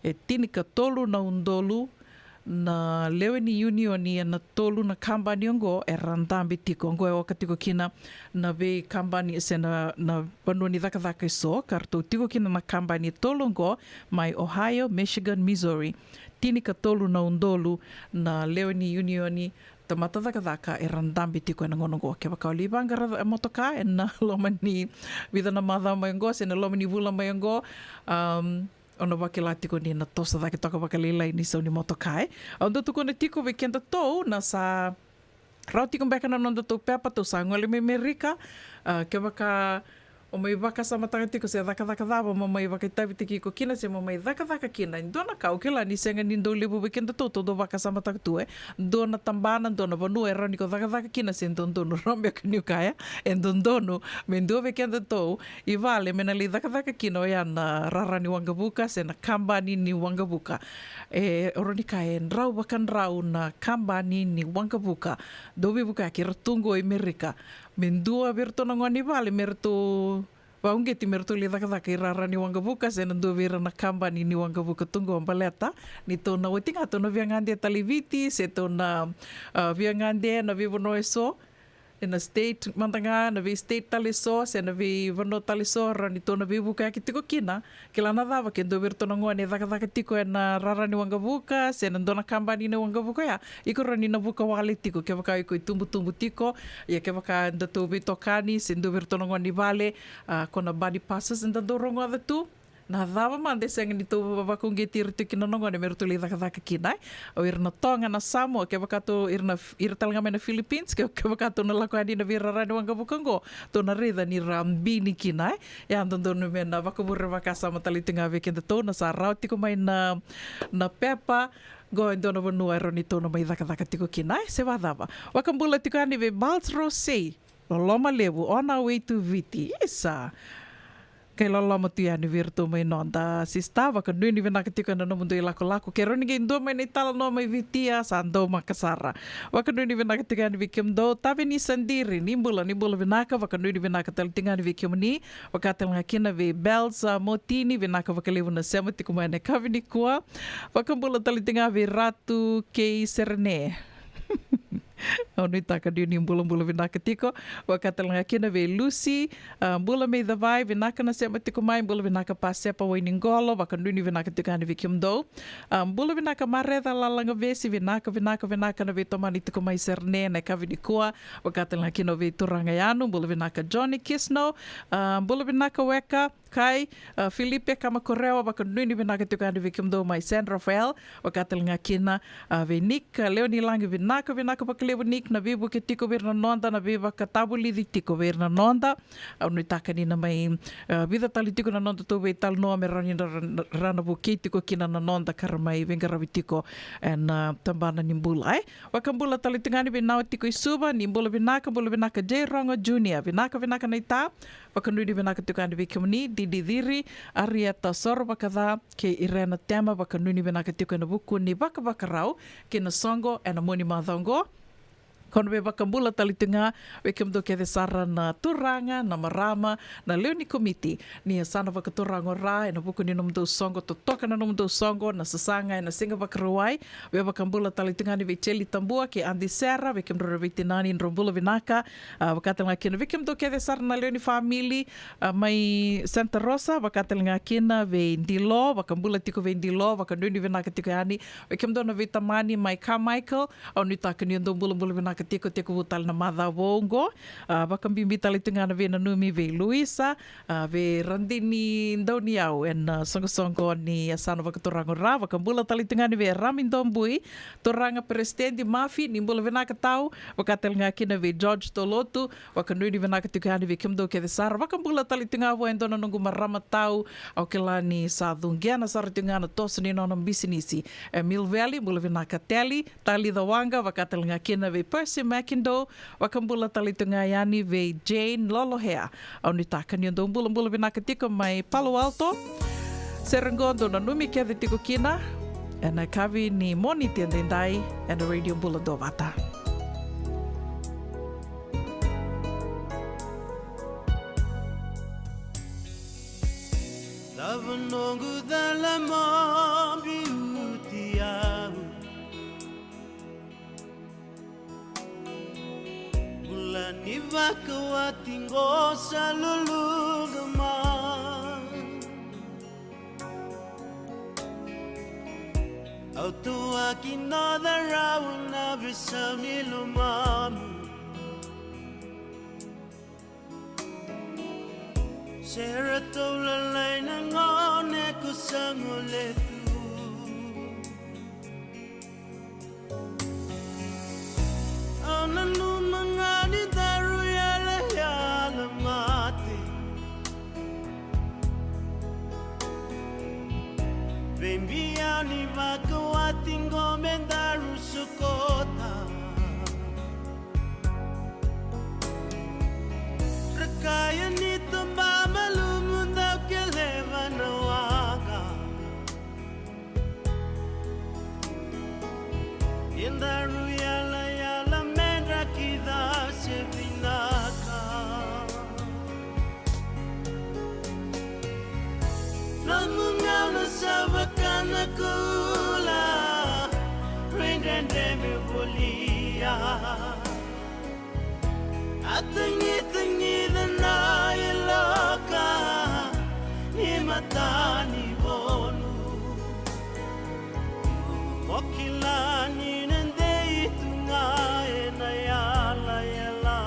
E tinikatolu na udolu na lewe ni unioni ena tolu na kabani oqo era dabe tiko. Oqo e oka tiko kina na veikabani se na, na vanua ni cakacaka eso ka ratou tiko kina na kabani e tolu oqo mai Ohio, Michigan, Missouri. Tinikatolu na udolu na lewe ni unioni tamata cakacaka era dabe tiko ena gauna oqo. Kevaka o lai vaqara motoka ena loma ni vica na macawa mai oqo se na loma ni vula mai oqo, um, o na vakila tiko ni na toso cake toka vakalailai ni sau ni motoka, e. Au dau tukuna tiko vei kedatou na sa rawa tiko beka na nodatou pepa, tou sa gole mai Amerika. A, kevaka Mo mai vakasamataka tiko se cakacaka cava mo mai vakaitavitaki iko kina se mo mai cakacaka kina. E dua na ka au kila ni sega ni dau levu vei kedatou, tou dau vakasamataka tu, e dua na tabana, dua na vanua e rawa ni ko cakacaka kina se dodonu. Rawa beka niu kaya e dodonu me dua vei kedatou i vale me na lai cakacaka kina, oya na rara ni waqavuka se na kabani ni waqavuka. E rawa ni kaya e drau vakadrau na kabani ni waqavuka. Dau veivukayaki, era tu qo i Merika. Me dua vei iratou na gone i vale me ratou vakauqeti me ratou lai cakacaka i rara ni waqavuka se na dua vei ira na kabani ni waqavuka tu qo, baleta ni tou na oti ga, tou na via gade tale i Viti se tou na, a, via gade na veivanua eso, e na state mada ga, na vei state tale eso se na veivanua tale eso, rawa ni tou na veivukayaki tiko kina. Kila na cava, ke dua vei iratou na gone e cakacaka tiko e na rara ni waqavuka se na dua na kabani ni waqavuka oya, iko rawa ni na vuka wale tiko kevaka iko itubutubu tiko. Ia kevaka datou veitokani se dua vei iratou na gone i vale, a, ko na buddy passes eda dau rogoca tu. Na cava mada e sega ni tou va-, vakauqeti ira tiko kina na gone me ratou lai cakacaka kina, e? O ira na Toga, na Samoa, kevaka tou ira na f-, ira tale ga mai na Philippines, ke, kevaka tou na lako yani na veirara ni waqavuka oqo, tou na raica ni ra bini kina, e? Ia dodonu me na vakavure vakasama tale tiko ga vei kedatou na sa rawa tiko mai na, na pepa. Qo e dua na vanua e rawa ni tou na mai cakacaka tiko kina, e? Se vacava. Vakabula tiko yani vei Bals Rosei. Loloma levu, on our way to Viti. Isa. Kai loloma tu yani vei iratou mai noda. Sista, vakanuinui vinaka tiko e na nomudou ilakolako. Ke rawa ni qai dua mai na italanoa mai Viti, a, sa dau maka sara. Vakanuinui vinaka tiko yani vei kemudou. Taveni Sadiri, ni bula, ni bula vinaka. Vakanuinui vinaka tale tiko yani vei kemuni. Vaka tale ga kina vei Belsa Motini, vinaka vakalevu na sema tiko mai e na yakavi nikua. Vakabula tale tiko ga vei Ratu kei Serene. Au nuitaka ni ni bulabula vinaka tiko. Vaka tale ga kina vei Lucy, a, bula mai Cavai, vinaka na sema tiko mai, bula vinaka Pasepa Wainiqolo, vakanuinui vinaka tiko yani vei kemudou. A, bula vinaka Mareca Lalagavesi, vinaka, vinaka, vinaka na veitomani tiko mai Serene na yakavi nikua. Vaka tale ga kina vei Turaga Yanu, bula vinaka Johnny Kisno, a, bula vinaka Weka, Kai, a, Filipe Kamakorewa, vakanuinui vinaka tiko yani vei kemudou mai San Rafael, vaka tale ga kina, a, vei Nick, a, Leonilagi, vinaka, vinaka vakalevu Nick, na veivuke tiko vei ira na noda, na veivakatavulici tiko vei ira na noda. Au nuitaka ni na mai, a, vica tale tiko na nodatou veitalanoa me rawa ni ra, ra, ra na vukei tiko kina na noda ka ra mai veiqaravi tiko e na, a, tabana ni bula, e. Vakabula tale tiko yani vei Nawa tiko i Suva, ni bula vinaka, bula vinaka J Rogo Junior, vinaka, vinaka naita. Vakanuinui vinaka tiko yani vei kemuni, Didi Ciri, Arieta Sorovakaca, kei Irena Tema, vakanuinui vinaka tiko e na vuku ni vakavakarau kei na soqo e na mua ni macawa oqo. Ko na veivakabula tale tiko ga vei kemudou kece sara na turaga, na marama, na lewe ni komiti ni yasana vakaturaga o Ra, e na vuku ni nomudou soqo, totoka na nomudou soqo, na sasaga e na Siga Vakarauwai. Veivakabula tale tiko ga yani vei Jeli Tabua kei Adi Sera, vei kemudrau na veitinani, drau bula vinaka. A, vaka tale ga kina vei kemudou kece sara na lewe ni famili, a, mai Santa Rosa, vaka tale ga kina vei Dilo, vakabula tiko vei Dilo, vakanuinui vinaka tiko yani. Vei kemudou na veitamani mai Carmichael, au nuitaka ni o dou bulabula vinaka tiko, tekivu tale na macawa vou oqo. A, vakabibi tale tiko ga na veinanumi vei Luisa, a, vei Radini Dauniyau e na, a, soqosoqo ni yasana vakaturaga o Ra, vakabula tale tiko ga yani vei Rami Dobui, turaga Peresitedi Mafi, ni bula vinaka tau, vaka tale ga kina vei George Tolotu, vakanuinui vinaka tiko yani vei kemudou kece sara, vakabula tale tiko ga vua e dua na noqu marama tau, au kila ni sa cuqena sara tiko ga na toso ni nona bisinisi. E Mill Valley, bula vinaka Teli, Talica Waqa, vaka tale ga kina vei Percy McIndoe, vakabula tale tu ga yani vei Jane Lolohea. Au nuitaka ni o dou bulabula vinaka tiko mai Palo Alto. Sere qo dou nanumi kece tiko kina ena yakavi ni Moniti edaidai ena Radio Bula Duavata. Cava noqu cala mo biuti au? Bula ni vakawati qo sa luluqa mai. Au tuaki noda rau na veisau ni lomamu. Se ratou lalai na gone ko sa gole tu. Au nanuma ga ni daru yalayala mate. Biau ni vakawati qo me daru sukota. Rakaya ni toba malumu dau keleva na waqa. Edaru yalayala me dra kida se vinaka. Nomu gauna sa vaka na kula, rui dredre me volia. A tagitagica na yaloka ni matanivonu. Mo kila ni na dei tu ga ena yalayala.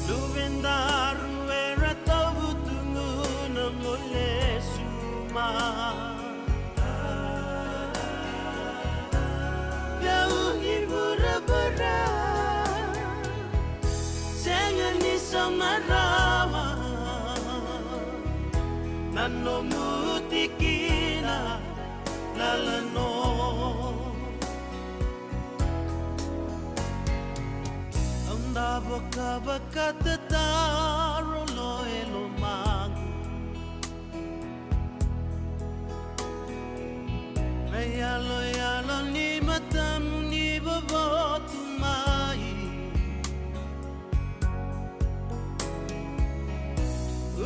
Luvedaru era tauvutu guna mo lesu mai. Vei au ni vuravura, sega ni sauma rawa na nomu tikina lala no. Au davo ka vakatataro lo e lomaqu. Na yaloyalo ni matamu ni vovotu mai.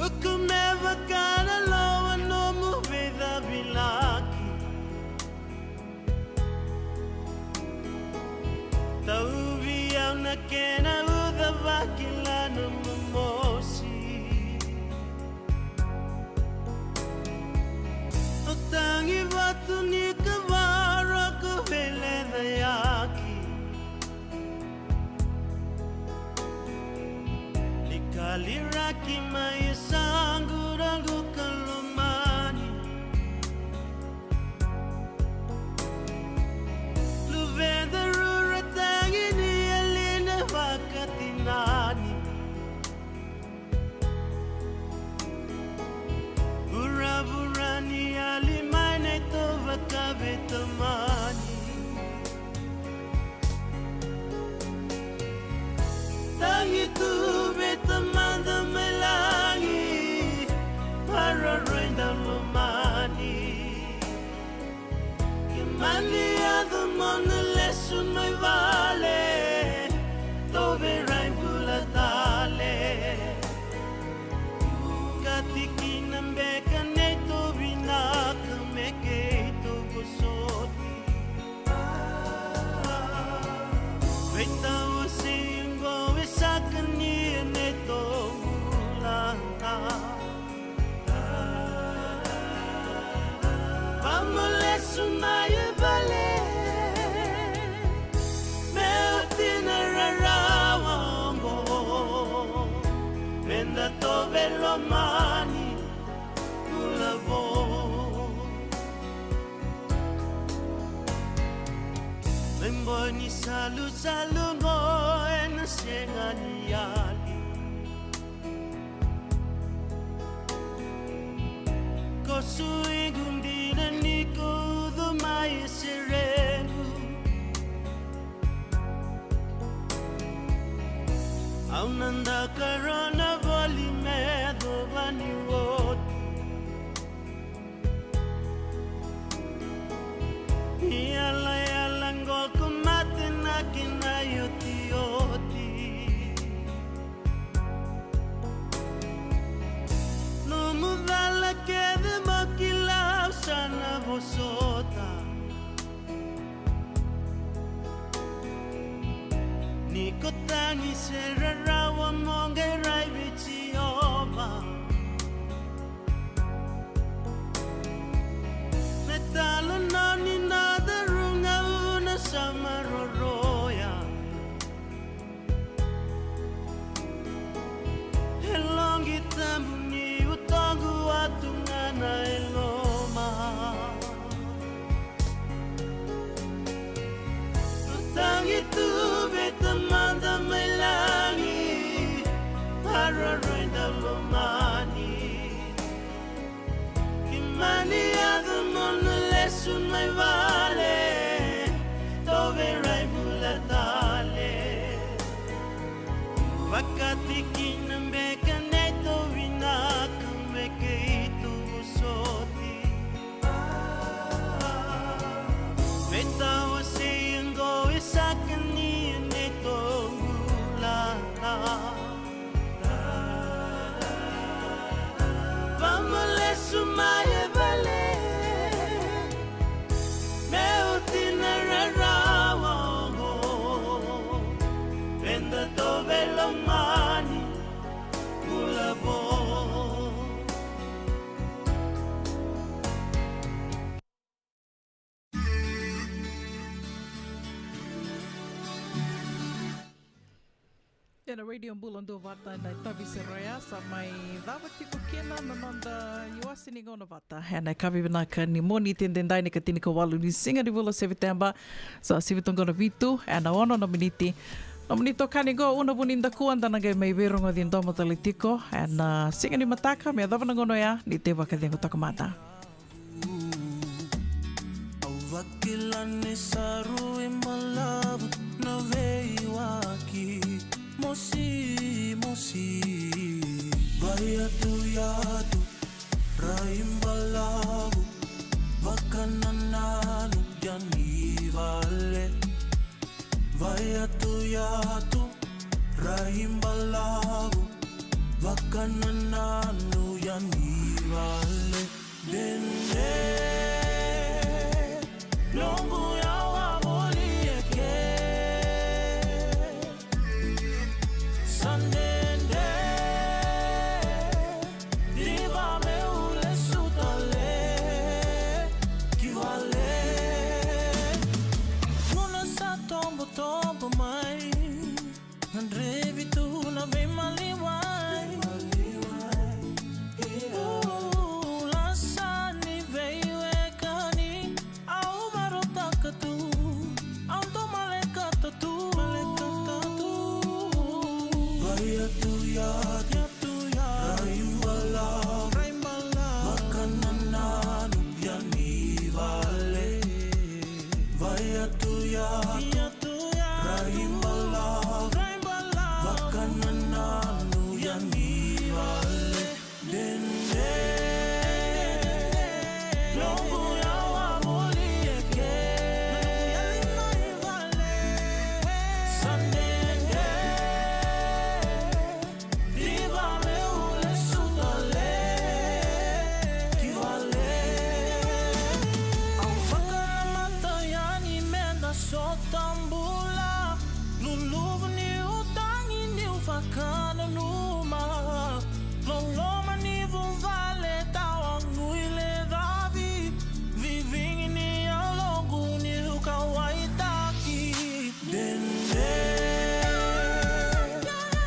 Uku me vaka na lowa nomu veicavilaki. Tauvi au na kena uca, vakila na momosi. O tagi vatu ni kavara ko veilecayaki. Ni kaliraki mai e saqu raqu ka lomani. Luvedaru ra tagi ni yali na vakatinani. Vuravura ni yali mai na itovo ka veitamani. Tagi tu vei Tamada mai lagi, maroroi dau lomani. Ke mani yaco mo na lesu mai vale, tou veirai bula tale. Ka tikina beka neitou vinaka me keitou vosoti. Veitawasei qo e saka ni e neitou bula. Vamo lesu mai e vale me oti na rarawa oqo. Me da tou veilomani bula vou. Me boi ni salusalu qo ena sega ni yali. Ko suiqu dina ni ko ucu mai e serequ. Au na dakarona voli me yacova ni oti. Ni yalayala qo ko mate na kena iotioti. Nomu cala kece mo kila au sa na vosota. Ni ko tagi se rarawa mo qai rai vei Jiova. Me talanoa ni nodaru gauna sa maroroya. E loqi tabu ni utoqu a tu ga na e loma. Tagi tu vei Tamada mai lagi, a Vakatikina beka neitou vinaka me keitou vosoti. Me tawasei qo e saka ni neitou bula. Vamalesu mai e vale. Me oti na rarawa oqo. Eda tou veilomani. Bula vou. Ena Radio Bula Duavata ena itavi sere oya, sa mai cava tiko kina na noda iwase ni gauna vata ena yakavi vinaka ni Moniti edaidai, na ikatini ka walu ni siga ni vula Seviteba. Sa sivi toka na vitu ena ono na miniti. Nomuni itokani qo Una Vunidakua, da na qai mai veirogoci domo tale tiko ena siga ni mataka me yacova na gauna oya ni tei vakacegu toka mada. Au vakila ni sa rui balavu na veiwaki. Mosi, mosi. Vaiyatuyatu, rai balavu, vakanananu yani vale. Vaiyatuyatu, rai balavu, vakanananu yani vale. Dede, noqu yawa voli eke. Sa dede, diva meu lesu tale ki vale. Gauna sa tobotobo mai, gadrevi tu na veimaliwai. Au lasa ni veiwekani, au marautaka tu, au dau maleka tu. Vaiyatuyatu, rai balavu, vakanananu yani vale. Vaiyatuyatu, rai balavu, vakanananu yani vale. Dede, noqu yawa voli eke. Sa dede, diva meu lesu tale ki vale. Au vakanamata yani meda sota bula. Luluvu niu tagi niu vakananuma. Loloma ni vuvale tawa gui lecavi. Vivigi ni yaloqu niu kawaitaki. Dede,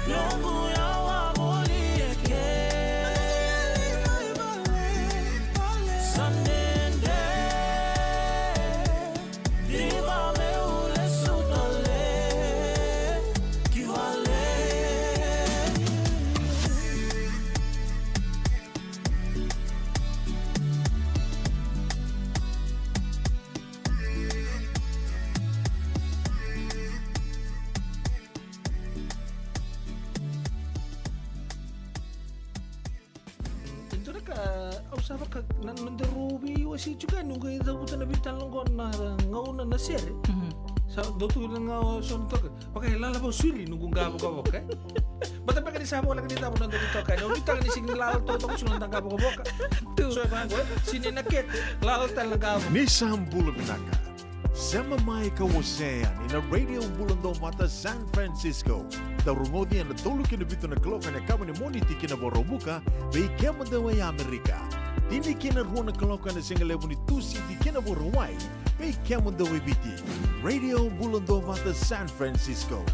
noqu yawa voli eke. Sa dede, diva meu lesu tale ki vale. E dua na ka au sa vaka na nodaru veiwasei tiko yani, noqu e cavuta na veitalanoa qo na gauna na sere. Mhm. Sa dau tu na gauna so na toka. Vaka e lala vau siri noqu qa vokavoka, e? Bata beka ni sa voleka ni cava na nodaru itokani. Au nuitaka ni sega ni lala totoka sulu na qa vokavoka. Tu. So e vaqo, e? Sini na kete, lala tale na qa vokavoka. Ni sa bula vinaka. Sema mai ka wasea yani na Radio Bula Duavata San Francisco. Dau rogoci ena tolu ki na vitu na kaloko ena yakavi ni Moniti ki na Vakaraubuka, vei kemudou e Amerika. Tini ki na rua na kaloko ena sigalevu ni Tusiti ki na Vakarauwai, vei kemudou e Viti. Radio Bula Duavata San Francisco.